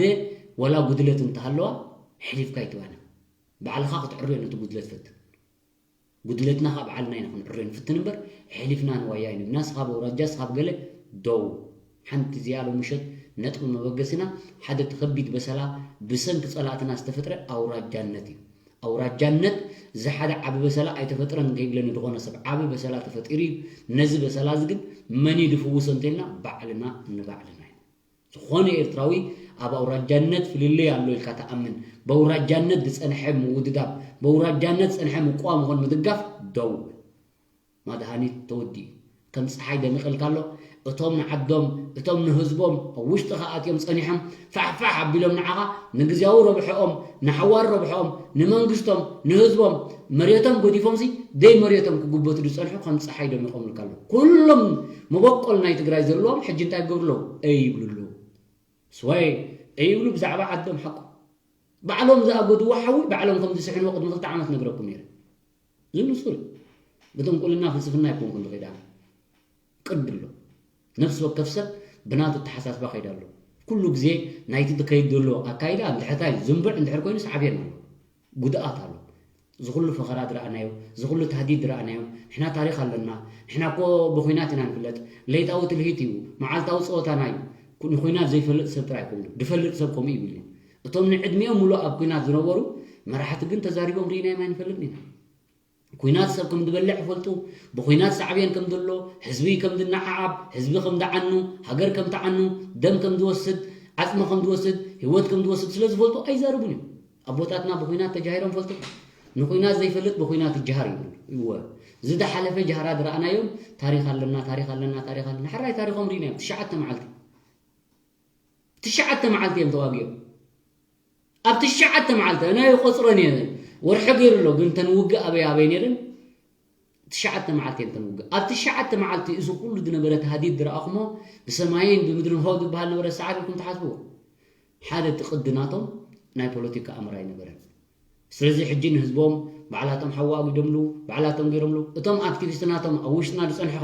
ወላ ጉድለት እንተሃለዋ ኣሕሊፍካ ኣይትባና። ባዕልኻ ክትዕርዮ ነቲ ጉድለት ፈትን። ጉድለትና ኸዓ ባዕልና ኢና ክንዕርዮ ንፍትን እምበር ኣሕሊፍና ንዋያ ኣይንብና። ስኻ በውራጃ ስኻ ብገለ ደው ሓንቲ እዚኣ ሎምሸት ነጥቢ መበገሲና ሓደ እቲ ከቢድ በሰላ ብሰንኪ ጸላእትና ዝተፈጥረ ኣውራጃነት እዩ። ኣውራጃነት ዝሓደ ዓቢ በሰላ ኣይተፈጥረን ከይብለኒ ዝኾነ ሰብ ዓቢ በሰላ ተፈጢሩ እዩ። ነዚ በሰላ እዚ ግን መን እዩ ዝፍውሶ እንተኢልና ባዕልና ንባዕልና ኢና። ዝኾነ ኤርትራዊ ኣብ ኣውራጃነት ፍልልይ ኣሎ ኢልካ ትኣምን፣ በውራጃነት ዝጸንሐ ምውድዳብ፣ በውራጃነት ዝጸንሐ ምቅዋም ይኹን ምድጋፍ ደው ማድሃኒት ተወዲኡ ከም ጸሓይ ደሚቐልካ ኣሎ። እቶም ንዓዶም እቶም ንህዝቦም ኣብ ውሽጥኻ ኣትዮም ጸኒሖም ፋሕፋሕ ኣቢሎም ንዓኻ ንግዝያዊ ረብሐኦም ንሓዋር ረብሐኦም ንመንግስቶም ንህዝቦም መሬቶም ገዲፎምሲ ደይ መሬቶም ክጉበቱ ዝጸንሑ ከም ጸሓይ ደሚቖምልካ ኣለዉ። ኩሎም መበቆል ናይ ትግራይ ዘለዎም ሕጂ እንታይ ይገብሩ ኣለዉ? እይ ይብሉ ኣለዉ። ስወይ እይ ይብሉ ብዛዕባ ዓዶም ሓቆም። ባዕሎም ዝኣገድዎ ሓዊ ባዕሎም ከም ዝስሕንዎ ቅድሚ ክልተ ዓመት ነግረኩም ነይረ። እዚ ንጹር እዩ። ብጥንቁልና ፍልስፍና ኣይኮንኩን ዝኸይድ ኣነ። ቅዲ ኣሎ። ነፍሲ ወከፍ ሰብ ብናቱ ኣተሓሳስባ ከይድ ኣሎ። ኩሉ ግዜ ናይቲ ዝከይድ ዘሎ ኣካይዳ እንድሕር እንታይ ዝንቡዕ እንድሕር ኮይኑ ሰዓብየና ኣሎ። ጉድኣት ኣሎ። እዚ ኩሉ ፈኸራ ዝረኣናዮ፣ እዚ ኩሉ ታህዲድ ዝረኣናዮ፣ ንሕና ታሪኽ ኣለና፣ ንሕና እኮ ብኹናት ኢና ንፍለጥ፣ ለይታዊ ትልሂት እዩ፣ መዓልታዊ ጸወታና እዩ፣ ንኹናት ዘይፈልጥ ሰብ ጥራይ ኣይኮኑን። ዝፈልጥ ሰብ ከምኡ ይብል እዩ። እቶም ንዕድሚኦም ሙሉእ ኣብ ኩናት ዝነበሩ መራሕቲ ግን ተዛሪቦም ርኢናዮም ኣይንፈልጥን ኢና። ኩናት ሰብ ከም ዝበልዕ ይፈልጡ፣ ብኩናት ሳዕቤን ከም ዘሎ፣ ህዝቢ ከም ዝነዓዓብ፣ ህዝቢ ከም ዝዓኑ፣ ሃገር ከም ትዓኑ፣ ደም ከም ዝወስድ፣ ዓጽሚ ከም ዝወስድ፣ ህይወት ከም ዝወስድ ስለ ዝፈልጡ ኣይዛረቡን እዮም። ኣቦታትና ብኩናት ተጃሂሮም ፈልጡ። ንኩናት ዘይፈልጥ ብኩናት ይጃሃር ይብሉ። እወ፣ ዝደሓለፈ ጃህራ ዝረኣናዮም ታሪኽ ኣለና፣ ታሪኽ ኣለና፣ ታሪኽ ኣለና። ሕራይ ታሪኾም ርኢናዮም። ትሽዓተ መዓልቲ። ትሽዓተ መዓልቲ እዮም ተዋጊኦም። ኣብ ትሽዓተ መዓልቲ፣ ኣነ ይቆጽረን እየ። ወርሒ ገይሩ ኣሎ፣ ግን እተን ውግእ ኣበይ ኣበይ ነይረን? ትሽዓተ መዓልቲ እዮም እተን ውግእ። ኣብ ትሽዓተ መዓልቲ እዚ ኩሉ ዝነበረ ተሃዲድ ዝረኣኹሞ፣ ብሰማይን ብምድርን ሆ ዝበሃል ነበረ፣ ሰዓብ ኢልኩም ትሓስብዎ። ሓደ እቲ ቅዲ ናቶም ናይ ፖለቲካ ኣምር ኣይነበረን። ስለዚ ሕጂ ንህዝቦም ባዕላቶም ሓዊ ኣጒዶምሉ፣ ባዕላቶም ገይሮምሉ። እቶም ኣክቲቪስት ናቶም ኣብ ውሽጥና ዝጸንሑኸ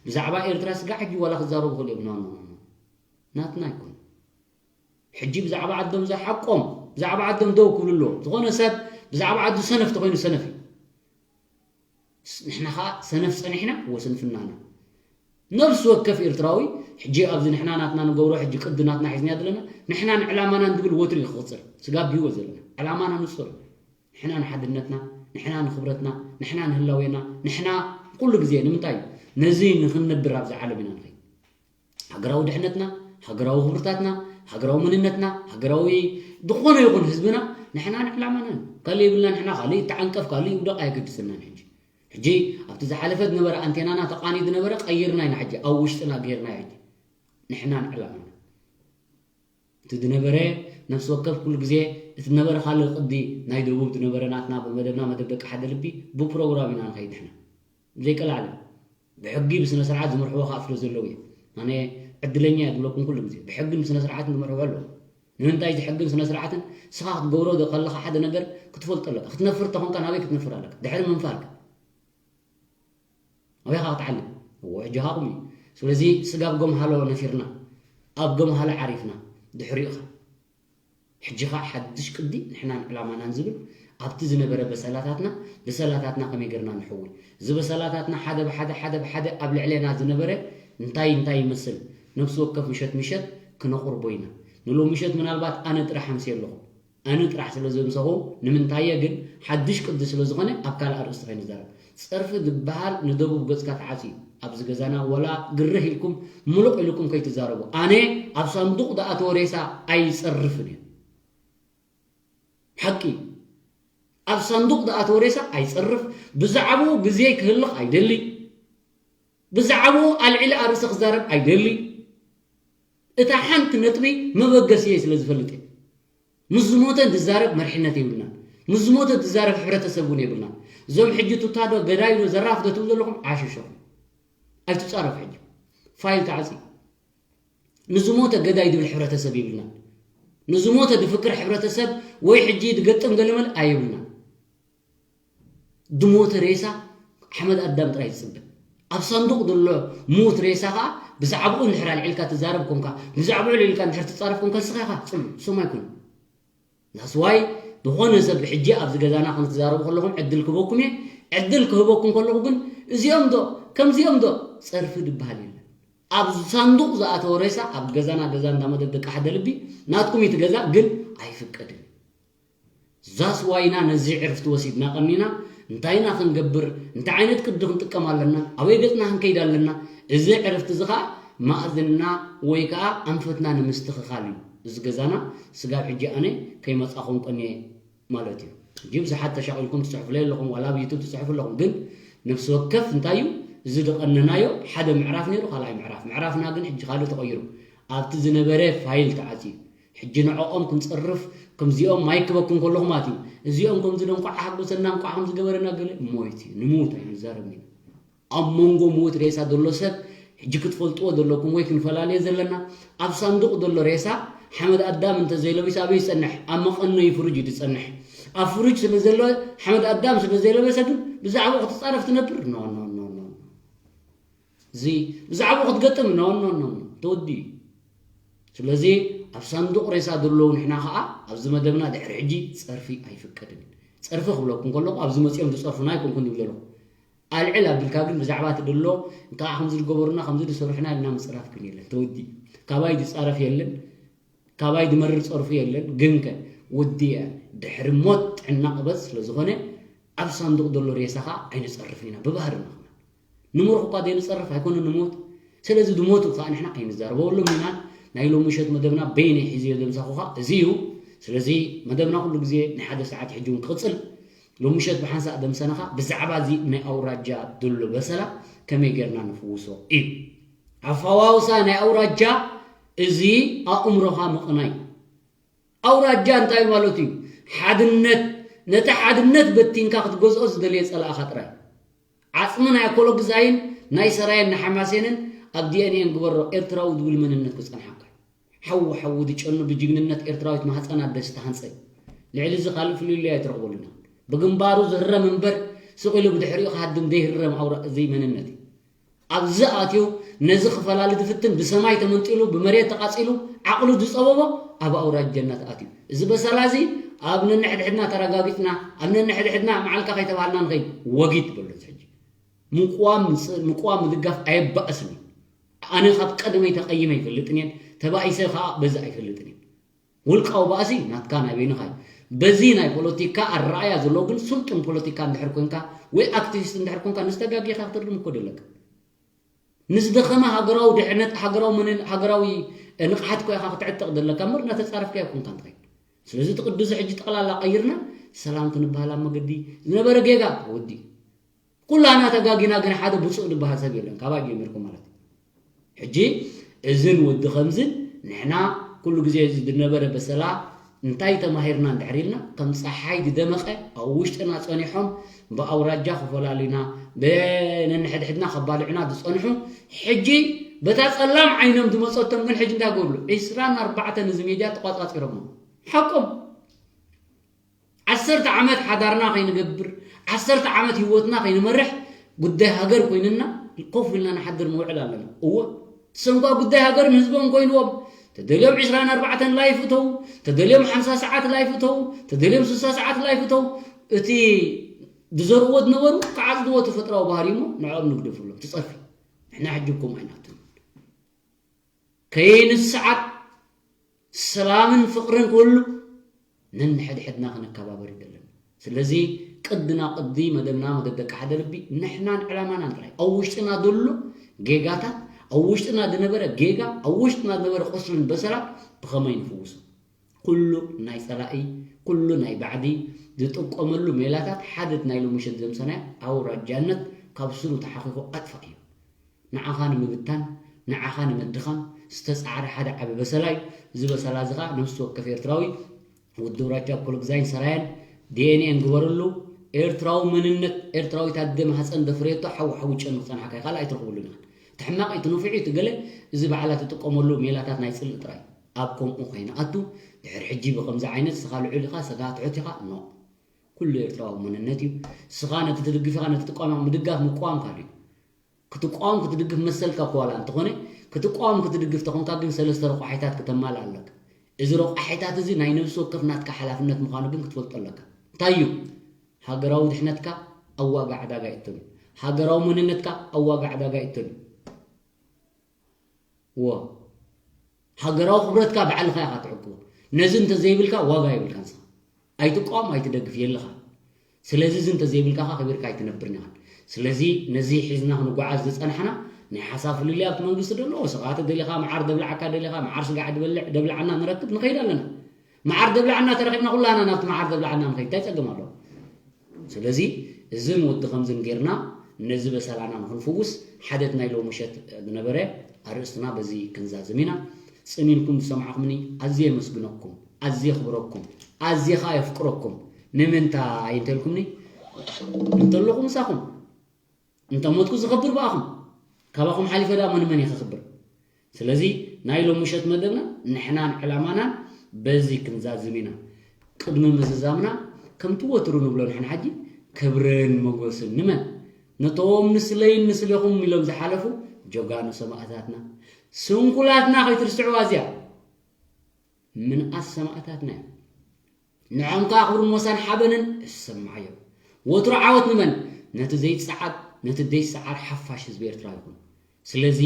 ብዛዕባ ኤርትራ ስጋዕ ሕጂ ዋላ ክዛረቡ ክእሉ እዮም። ኖ፣ ኖ፣ ኖ፣ ኖ። ናትና ኣይኮኑ። ሕጂ ብዛዕባ ዓዶም ዝሓቆም፣ ብዛዕባ ዓዶም ደው ክብሉ ኣለዎም። ዝኾነ ሰብ ብዛዕባ ዓዱ ሰነፍ ተኾይኑ ሰነፍ እዩ። ስ-፣ ንሕና ኸኣ ሰነፍ ጸኒሕና፣ እወ ስንፍናና። ነፍሲ ወከፍ ኤርትራዊ ሕጂ ኣብዚ ንሕና ናትና ንገብሮ፣ ሕጂ ቅዲ ናትና ሒዝና ዘለና፣ ንሕናን ዕላማናን ዝብል ወትሩ እዩ ክቕጽል። ስጋብ ብህይወት ዘለና። ዕላማና ንጹር እዩ። ንሕና ንሓድነትና፣ ንሕና ንኽብረትና፣ ንሕና ንህላዌና፣ ንሕና ኩሉ ግዜ ንምንታይ እዩ? ነዚ ንኽንነብር ኣብዚ ዓለም ኢና ንኸይድ። ሃገራዊ ድሕነትና፣ ሃገራዊ ክብርታትና፣ ሃገራዊ መንነትና፣ ሃገራዊ ዝኾነ ይኹን ህዝብና፣ ንሕና ንዕላማና እዩ። ካልእ ይብልና ንሕና፣ ካልእ ይተዓንቀፍ፣ ካልእ ይውደቕ ኣየገድሰናን። ሕጂ፣ ሕጂ ኣብቲ ዝሓለፈ ዝነበረ ኣንቴናና ተቓንዩ ዝነበረ ቀይርና ኢና ሕጂ፣ ኣብ ውሽጥና ገይርና ሕጂ። ንሕና ንዕላማና። እቲ ዝነበረ ነፍሲ ወከፍ ኩሉ ግዜ እቲ ዝነበረ ካልእ ቅዲ ናይ ደቡብ ዝነበረ ናትና ብመደብና መደብ ደቂ ሓደ ልቢ ብፕሮግራም ኢና ንኸይድ ንሕና። ብዘይቀላዕለ። ብሕጊ ብስነ ስርዓት ዝመርሕዎ ከዓ ስለ ዘለዉ እዮም። ኣነ ዕድለኛ እየ ዝብለኩም ኩሉ ግዜ። ብሕግን ብስነ ስርዓትን ዝመርሕዎ ኣለዉ። ንምንታይ እዚ ሕግን ስነ ስርዓትን? ንስኻ ክትገብሮ ከለኻ ሓደ ነገር ክትፈልጦ ኣለካ። ክትነፍር ተኾንካ ናበይ ክትነፍር ኣለካ? ድሕሪ ምንፋርካ። ኣበይ ኢኻ ክትዓልም? እዎ፣ ሕጂ ኢኻ ቁሚ። ስለዚ ስጋብ ገምሃሎ ነፊርና፣ ኣብ ገምሃሎ ዓሪፍና፣ ድሕሪኡ ኢኻ። ሕጂ ኸኣ ሓድሽ ቅዲ ንሕናን ዕላማናን ዝብል ኣብቲ ዝነበረ በሰላታትና፣ በሰላታትና ከመይ ጌርና ንሕዊ? እዚ በሰላታትና ሓደ ብሓደ፣ ሓደ ብሓደ ኣብ ልዕሌና ዝነበረ እንታይ እንታይ ይመስል? ነፍሲ ወከፍ ምሸት ምሸት ክነቕርቦ ኢና። ንሎሚ ምሸት ምናልባት ኣነ ጥራሕ ኣምስየ ኣለኹ። ኣነ ጥራሕ ስለ ዘምሰኹ፣ ንምንታየ ግን ሓድሽ ቅዲ ስለ ዝኾነ ኣብ ካልእ ኣርእስቲ ከይንዛረብ። ጸርፊ ዝበሃል ንደቡብ ገጽካ ተዓጽዩ። ኣብዚ ገዛና ወላ ግርህ ኢልኩም ምሉቕ ኢልኩም ከይትዛረቡ። ኣነ ኣብ ሳንዱቕ ዝኣተወ ሬሳ ኣይጸርፍን እየ። ሓቂ። ኣብ ሳንዱቕ ዝኣተወ ሬሳ ኣይጸርፍ። ብዛዕባኡ ግዜይ ክህልኽ ኣይደሊ። ብዛዕባኡ ኣልዒለ ኣርእስቲ ክዛረብ ኣይደሊ። እታ ሓንቲ ነጥቢ መበገሲየይ ስለ ዝፈልጥ እየ። ምስ ዝሞተ ዝዛረብ መሪሕነት የብልናን። ምስ ዝሞተ ዝዛረብ ሕብረተሰብ እውን የብልናን። እዞም ሕጂ ቱታ ዶ ገዳይ ዶ ዘራፍ ዶ ትብሉ ዘለኹም ዓሸሸኹም። ኣይትጻረፉ ሕጂ። ፋይል ተዓጽዩ። ንዝሞተ ገዳይ ዝብል ሕብረተሰብ የብልናን። ንዝሞተ ዝፍክር ሕብረተሰብ ወይ ሕጂ ዝገጥም ገለመለ ኣየብልናን። ዝሞተ ሬሳ ሓመድ ኣዳም ጥራይ ዝጽበ። ኣብ ሳንዱቕ ዘሎ ሙት ሬሳ ኸኣ ብዛዕባኡ እንድሕር ኣልዒልካ ትዛረብ ኮንካ፣ ብዛዕባኡ ኣልዒልካ እንድሕር ትጻረፍ ኮንካ፣ ንስኻ ኢኻ ጽሉእ፣ እሶም ኣይኮኑን። That's why ዝኾነ ሰብ ሕጂ ኣብዚ ገዛና ከም ትዛረቡ ከለኹም ዕድል ክህበኩም እየ። ዕድል ክህበኩም ከለኹ ግን እዚኦም ዶ፣ ከምዚኦም ዶ፣ ጸርፊ ዝበሃል የለን። ኣብ ሳንዱቕ ዝኣተወ ሬሳ ኣብ ገዛና፣ ገዛ እንዳ መደብ ደቂ ሓደ ልቢ፣ ናትኩም እዩ እቲ ገዛ፣ ግን ኣይፍቀድን። That's why ኢና ነዚ ዕርፍቲ ወሲድና ቀኒና፣ እንታይ ኢና ክንገብር፣ እንታይ ዓይነት ቅዲ ክንጥቀም ኣለና፣ ኣበይ ገጽና ክንከይድ ኣለና፣ እዚ ዕርፍቲ እዚ ኸኣ ማእዝንና ወይ ከኣ ኣንፈትና ንምስትኽኻል እዩ። እዚ ገዛና ስጋብ ሕጂ ኣነ ከይመጻኹም ቀንየ ማለት እዩ። ሕጂ ብዙሓት ተሻቒልኩም ትጽሕፉለይ ኣለኹም፣ ዋላ ኣብ ዩቱብ ትጽሕፉ ኣለኹም። ግን ነፍሲ ወከፍ እንታይ እዩ? እዚ ዝቐነናዮ ሓደ ምዕራፍ ነይሩ፣ ካልኣይ ምዕራፍ። ምዕራፍና ግን ሕጂ ካልእ ተቐይሩ። ኣብቲ ዝነበረ ፋይል ተዓጽዩ። ሕጂ ንዕኦም ክንጸርፍ፣ ከምዚኦም ማይክ ክበኩም ከለኹ ማለት እዩ። እዚኦም ከምዚ ዶ እንቋዕ ሓጎሰና፣ እንቋዕ ከምዚ ገበረና ገለ ሞይት እዩ። ንሙት ኣይንዛረብን ኢና። ኣብ መንጎ ምዉት ሬሳ ዘሎ ሰብ ሕጂ ክትፈልጥዎ ዘለኩም ወይ ክንፈላለዮ ዘለና፣ ኣብ ሳንዱቕ ዘሎ ሬሳ ሓመድ ኣዳም እንተ ዘይለቢሱ ኣበይ ይጸንሕ? ኣብ መቐነዪ ፍሩጅ እዩ ዝጸንሕ። ኣብ ፍሩጅ ስለ ዘሎ፣ ሓመድ ኣዳም ስለ ዘይለበሰ ግን ብዛዕባኡ ክትጻረፍ ትነብር? ኖ፣ ኖ፣ ኖ፣ ኖ። እዚ ብዛዕባኡ ክትገጥም? ኖ፣ ኖ፣ ኖ፣ ኖ። ተወዲኡ እዩ። ስለዚ ኣብ ሳንዱቕ ሬሳ ዘለዉ ንሕና ኸኣ ኣብዚ መደብና ድሕሪ ሕጂ ጸርፊ ኣይፍቀድን። ጸርፊ ክብለኩም ከለኹ ኣብዚ መጺኦም ዝጸርፉና ኣይኮንኩን ዝብል ዘለኹ። ኣልዕል ኣቢልካ ግን ብዛዕባ እቲ ድሎ፣ ከዓ ከምዚ ዝገበሩና፣ ከምዚ ዝሰርሑና ኢልና ምፅራፍ ግን የለን። ተወዲኡ። ካባይ ዝፃረፍ የለን፣ ካባይ ዝመርር ፀርፉ የለን። ግንከ ወዲአ፣ ድሕሪ ሞት ጥዕና ቅበዝ ስለ ዝኾነ፣ ኣብ ሳንዱቕ ዘሎ ሬሳ ከዓ ኣይንፀርፍን ኢና፣ ብባህርና ከማን። ንምሩኽ እኳ ዘይንፀርፍ ኣይኮነን ንሞት። ስለዚ ዝሞቱ ከዓ ንሕና ኣይንዛረበሎም ኢና። ናይ ሎሚ ምሸት መደብና በይነይ ሒዘዮ ዘምሳኹኻ እዚ እዩ። ስለዚ መደብና ኩሉ ግዜ ናይ ሓደ ሰዓት ሕጂ እውን ክቕፅል። ሎሚ ምሸት ብሓንሳእ ዘምሰናኻ ብዛዕባ እዚ ናይ ኣውራጃ ዘሎ በሰላ ከመይ ጌርና ንፍውሶ እዩ። ኣፈዋውሳ ናይ ኣውራጃ እዚ ኣእምሮኻ ምቕናይ። ኣውራጃ እንታይ ማለት እዩ? ሓድነት፣ ነቲ ሓድነት በቲንካ ክትገዝኦ ዝደለየ ጸላእኻ ጥራይ። ዓጽሚ ናይ ኣኮሎግዛይን ናይ ሰራየን ናይ ሓማሴንን ኣብ ዲ ኤን ኤን ግበሮ፣ ኤርትራዊ ዝብል መንነት ክጸንሓካ እዩ። ሓዊ ሓዊ ዝጨኑ ብጅግንነት ኤርትራዊት ማህጸን ኣደ ዝተሃንጸ እዩ። ልዕሊ እዚ ካልእ ፍልልይ ኣይትረኽበሉን ኢኻ። ብግንባሩ ዝህረም እምበር ስቕ ኢሉ ብድሕሪኡ ክሃድም ዘይህረም ኣውራ-፣ እዚ መንነት እዩ። ኣብዚ ኣትዩ ነዚ ክፈላሊ ዝፍትን ብሰማይ ተመንጢሉ ብመሬት ተቓጺሉ ዓቕሉ ዝጸበቦ ኣብ ኣውራጃነት ኣትዩ። እዚ በሰላ እዚ ኣብ ነንሕድሕድና ተረጋጊጽና፣ ኣብ ነንሕድሕድና መዓልካ ከይተባሃልና ንኸይድ ወጊድ በሎ እዚ ሕጂ። ምቅዋም ምጽ-፣ ምቅዋም ምድጋፍ ኣየባእስን እዩ። ኣነ ካብ ቀደመይ ተቐይመ ኣይፈልጥን እየ፣ ተባኢሰ ከኣ በዚ ኣይፈልጥን እየ። ውልቃዊ ባእሲ ናትካ ናይ በይንኻ እዩ። በዚ ናይ ፖለቲካ ኣረኣያ ዘለዎ ግን ስልጡን ፖለቲካ እንድሕር ኮንካ ወይ ኣክቲቪስት እንድሕር ኮንካ ንዝተጋጊኻ ክትርም እኮ ደለካ። ንዝደኸመ ሃገራዊ ድሕነት፣ ሃገራዊ መንን-፣ ሃገራዊ ንቕሓት እኮ ኢኻ ክትዕጠቕ ዘለካ እምበር እናተጻረፍካ ኣይኮንካን ትኸይድ። ስለዚ እቲ ቅዱስ ሕጂ ጠቕላላ ቀይርና ሰላም ክንበሃል ኣብ መገዲ ዝነበረ ጌጋ ወዲ ኩላና ተጋጊና ግን ሓደ ብፁዕ ዝበሃል ሰብ የለን ካባይ ጀሚርኩም ማለት እዩ። ሕጂ እዝን ወዲ ከምዝን ንሕና ኩሉ ግዜ እዚ ዝነበረ በሰላ እንታይ ተማሂርና እንድሕር ኢልና ከም ፀሓይ ዝደመቐ ኣብ ውሽጥና ፀኒሖም ብኣውራጃ ክፈላሉና ብነንሕድሕድና ከባልዑና ዝፀንሑ ሕጂ በታ ፀላም ዓይኖም ዝመፀቶም ግን ሕጂ እንታይ ገብሉ ዕስራን ኣርባዕተን እዚ ሚድያ ተቋፃፂሮሞ ሓቆም ዓሰርተ ዓመት ሓዳርና ከይንገብር ዓሰርተ ዓመት ህይወትና ከይንመርሕ ጉዳይ ሃገር ኮይንና ኮፍ ኢልና ንሓድር ንውዕል ኣለና። እወ ሰንኳ ጉዳይ ሃገርን ህዝቦም ኮይንዎም ተደልዮም ዕስራን ኣርባዕተን ላይፍ እተው ተደልዮም ሓምሳ ሰዓት ላይፍ እተው ተደልዮም ስሳ ሰዓት ላይፍ እተው እቲ ዝዘርዎ ዝነበሩ ክዓፅድዎ ተፈጥራዊ ባህሪ እሞ ንዕኦም ንግደፍሎም ትፀርፊ ንሕና ሕጂ እኮም ኣይናትም ከይንስዓት ሰላምን ፍቕርን ክህሉ ነንሕድሕድና ክንከባበር ይደለን። ስለዚ ቅድና ቅዲ መደብና መደብ ደቂ ሓደ ልቢ ንሕናን ዕላማናን ጥራይ ኣብ ውሽጥና ዘሎ ጌጋታት ኣብ ውሽጥና ዝነበረ ጌጋ ኣብ ውሽጥና ዝነበረ ቁስልን በሰላት ብኸመይ ንፍውሶ ኩሉ ናይ ጸላኢ ኩሉ ናይ ባዕዲ ዝጥቀመሉ ሜላታት ሓደት ናይ ሎምሸት ዘምሰናዮ ኣውራጃነት ካብ ስሩ ተሓኺኹ ኣጥፋእ እዩ። ንዓኻ ንምብታን፣ ንዓኻ ንምድኻም ዝተጻዕረ ሓደ ዓቢ በሰላ እዩ። እዚ በሰላ እዚ ኸኣ ነፍሲ ወከፍ ኤርትራዊ ውድብ ራጃ ኮሎግዛይን ሰራየን ዲኤንኤን ግበረሉ። ኤርትራዊ መንነት፣ ኤርትራዊት ኣደ ማህጸን ዘፍረየቶ ሓዊ ሓዊ ጨኑ ክጸንሓካ እዩ። ካልእ ኣይትረኽብሉን ኢኻ። እቲ ሕማቕ እዩ፣ እቲ ንፉዕ እዩ፣ እቲ ገለ እዚ በዓላ ትጥቀመሉ ሜላታት ናይ ጽልኢ ጥራይ። ኣብ ከምኡ ከይንኣቱ ድሕሪ ሕጂ ብኸምዚ ዓይነት ስኻ ልዑል ኢኻ፣ ስኻ ትሑት ኢኻ፣ ኖ። ኩሉ ኤርትራዊ መንነት እዩ። ስኻ ነቲ ትድግፍ ኢኻ፣ ነቲ ትቃወም ኢኻ፣ ምድጋፍ ምቅዋም ካልእ እዩ። ክትቋወም ክትድግፍ መሰልካ እኮ ዋላ እንተኾነ ክትቋወም ክትድግፍ ተኾንካ ግን ሰለስተ ረቋሒታት ክተማልእ ኣለካ። እዚ ረቋሒታት እዚ ናይ ነብሲ ወከፍ ናትካ ሓላፍነት ምዃኑ ግን ክትፈልጦ ኣለካ። እንታይ እዩ? ሃገራዊ ድሕነትካ ኣብ ዋጋ ዕዳጋ ይእተን እዩ። ሃገራዊ መንነትካ ኣብ ዋጋ ዕዳጋ ይእተን እዩ። እዎ ሃገራዊ ክብረትካ ባዕልኻ ኢኻ ትዕቅቦ። ነዚ እንተዘይብልካ ዋጋ የብልካን ስኻ። ኣይትቃወም ኣይትደግፍ የለኻ። ስለዚ እዚ እንተዘይብልካ ከ ከቢርካ ኣይትነብርን ኢኻን። ስለዚ ነዚ ሒዝና ክንጓዓዝ ዝጸናሕና ናይ ሓሳብ ፍልልይ ኣብቲ መንግስቲ ደሎ ስኻ ተደሊኻ መዓር ደብልዓካ ደሊኻ መዓር ስጋዕ ድበልዕ ደብልዓና ንረክብ ንኸይድ ኣለና። መዓር ደብልዓና ተረኺብና ኩላና ናብቲ መዓር ደብልዓና ንኸይድ እንታይ ጸገም ኣለዎ? ስለዚ እዝን ወዲ ከምዝን ጌርና ነዚ በሰላና ንክንፍውስ ሓደት ናይ ሎሚ ምሸት ዝነበረ ኣርእስትና በዚ ክንዛዝም ኢና። ጽን ኢልኩም ዝሰማዕኩምኒ ኣዝየ የመስግነኩም፣ ኣዝየ የኽብረኩም፣ ኣዝየ ኸኣ የፍቅረኩም። ንምንታይ እንተልኩምኒ እንተለኹ ምሳኹም እንተ ሞትኩ ዝኸብር ብኣኹም። ካባኹም ሓሊፈ ደኣ መን መን እየ ክኽብር? ስለዚ ናይ ሎሚ ምሸት መደብና ንሕናን ዕላማናን በዚ ክንዛዝም ኢና። ቅድሚ ምዝዛምና ከምቲ ወትሩ ንብሎ ንሕና ሕጂ ክብርን ሞጎስን ንመን? ነቶም ንስለይን ንስሌኹም ኢሎም ዝሓለፉ ጀጋኑ ሰማእታትና። ስንኩላትና ከይትርስዕዋ እዚኣ። ምንኣስ ሰማእታትና እዮም። ንዖም ከኣ ክብርን ሞሳን ሓበንን እሰማዓዮም። ወትሩ ዓወት ንመን? ነቲ ዘይጸዓድ ነቲ ዘይሰዓር ሓፋሽ ህዝቢ ኤርትራ ይኹን። ስለዚ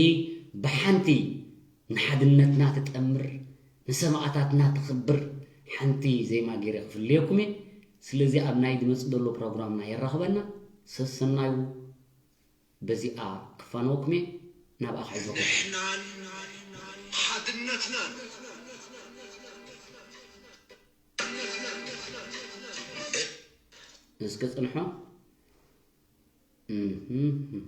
ብሓንቲ ንሓድነትና ትጠምር፣ ንሰማእታትና ተኽብር ሓንቲ ዜማ ገይረ ክፍልየኩም እየ። ስለዚ ኣብ ናይ ዝመጽእ ዘሎ ፕሮግራምና የራኽበና። ሰሰናዩ በዚኣ ክፋነወኩም እየ። ናብኣ ክሕዞኩም። ንሕናን ሓድነትናን። እስከ ጽንሖ። እህም።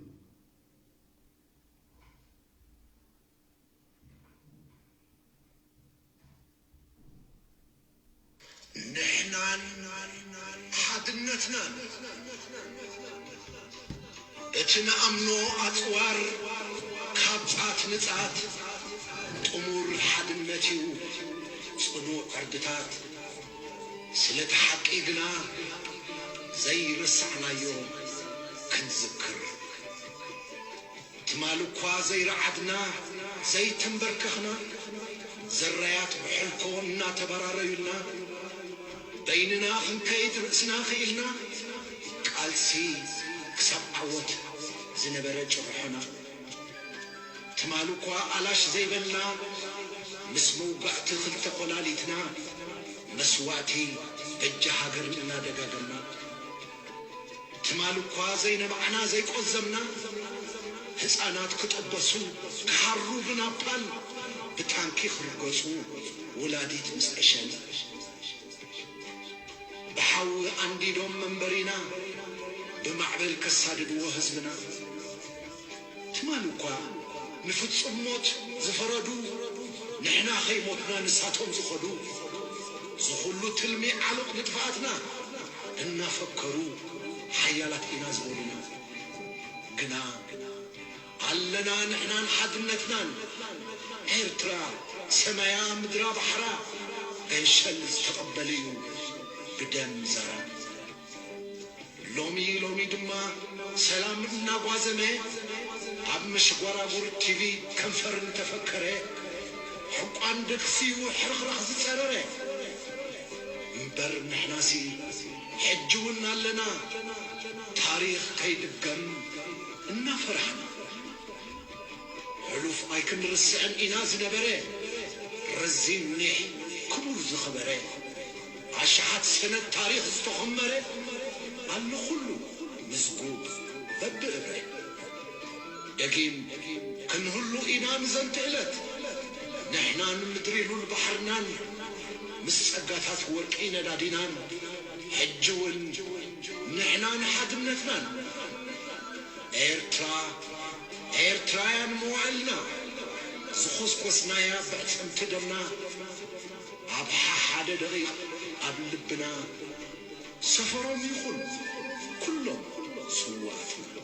ንሕናን ሓድነትናን። እቲ ንኣምኖ ኣጽዋር ካብ ጻት ንጻት ጥሙር ሓድነት እዩ ጽኑዕ ዕርድታት። ስለቲ ሓቂ ግና ዘይረሳዕናዮ ክንዝክር። ትማል እኳ ዘይረዓድና፣ ዘይተንበርከኽና፣ ዘራያት ብሕልኮ እናተበራረዩና፣ በይንና ክንከይድ ርእስና ክኢልና፣ ቃልሲ ክሳብ ዓወት ዝነበረ ጭርሖና። ትማል እኳ ኣላሽ ዘይበልና፣ ምስ መውጋእቲ ክልተ ኮላሊትና፣ መስዋእቲ በጃ ሃገር እናደጋገምና። ትማል እኳ ዘይነባዕና ዘይቆዘምና፣ ህፃናት ክጠበሱ ክሓሩ ብናፓል፣ ብታንኪ ክርገፁ ወላዲት ምስ ዕሸል። ብሓዊ ኣንዲዶም መንበሪና፣ ብማዕበል ከሳድድዎ ህዝብና። ትማል እኳ ንፍጹም ሞት ዝፈረዱ፣ ንሕና ከይሞትና ንሳቶም ዝኸዱ፣ ዝኹሉ ትልሚ ዓሎቕ ንጥፍኣትና እናፈከሩ ሓያላት ኢና ዝበሉና። ግና ኣለና ንሕናን ሓድነትናን። ኤርትራ ሰማያ ምድራ ባሕራ ገንሸል ዝተቐበለ እዩ ብደም ዘራ። ሎሚ ሎሚ ድማ ሰላም እናጓዘመ ኣብ መሽጓራጉር ቲቪ ከንፈር እንተፈከረ፣ ሕቋን ደግሲኡ ሕርኽራኽ ዝጸረረ። እምበር ንሕናሲ ሕጂ እውን ኣለና ታሪኽ ከይድገም እናፈራሕና። ሕሉፍ ኣይክንርስዕን ኢና ዝነበረ፣ ረዚን ኒሕ ክቡር ዝኸበረ። ኣሽሓት ሰነድ ታሪኽ ዝተኾመረ፣ ኣሎ ኩሉ ምዝጉብ በብእብረ። ደጊም ክንህሉ ኢና ንዘንቲ ዕለት፣ ንሕናን ምድሪ ሉል ባሕርናን፣ ምስ ጸጋታት ወርቂ ነዳዲናን፣ ሕጂ እውን ንሕናን ሓድነትናን። ኤርትራ፣ ኤርትራውያን መዋእልና፣ ዝኾስኮስናያ ብዕጽምቲ ደምና፣ ኣብ ሓሓደ ደቒቕ ኣብ ልብና፣ ሰፈሮም ይኹን ኩሎም ስውኣትና።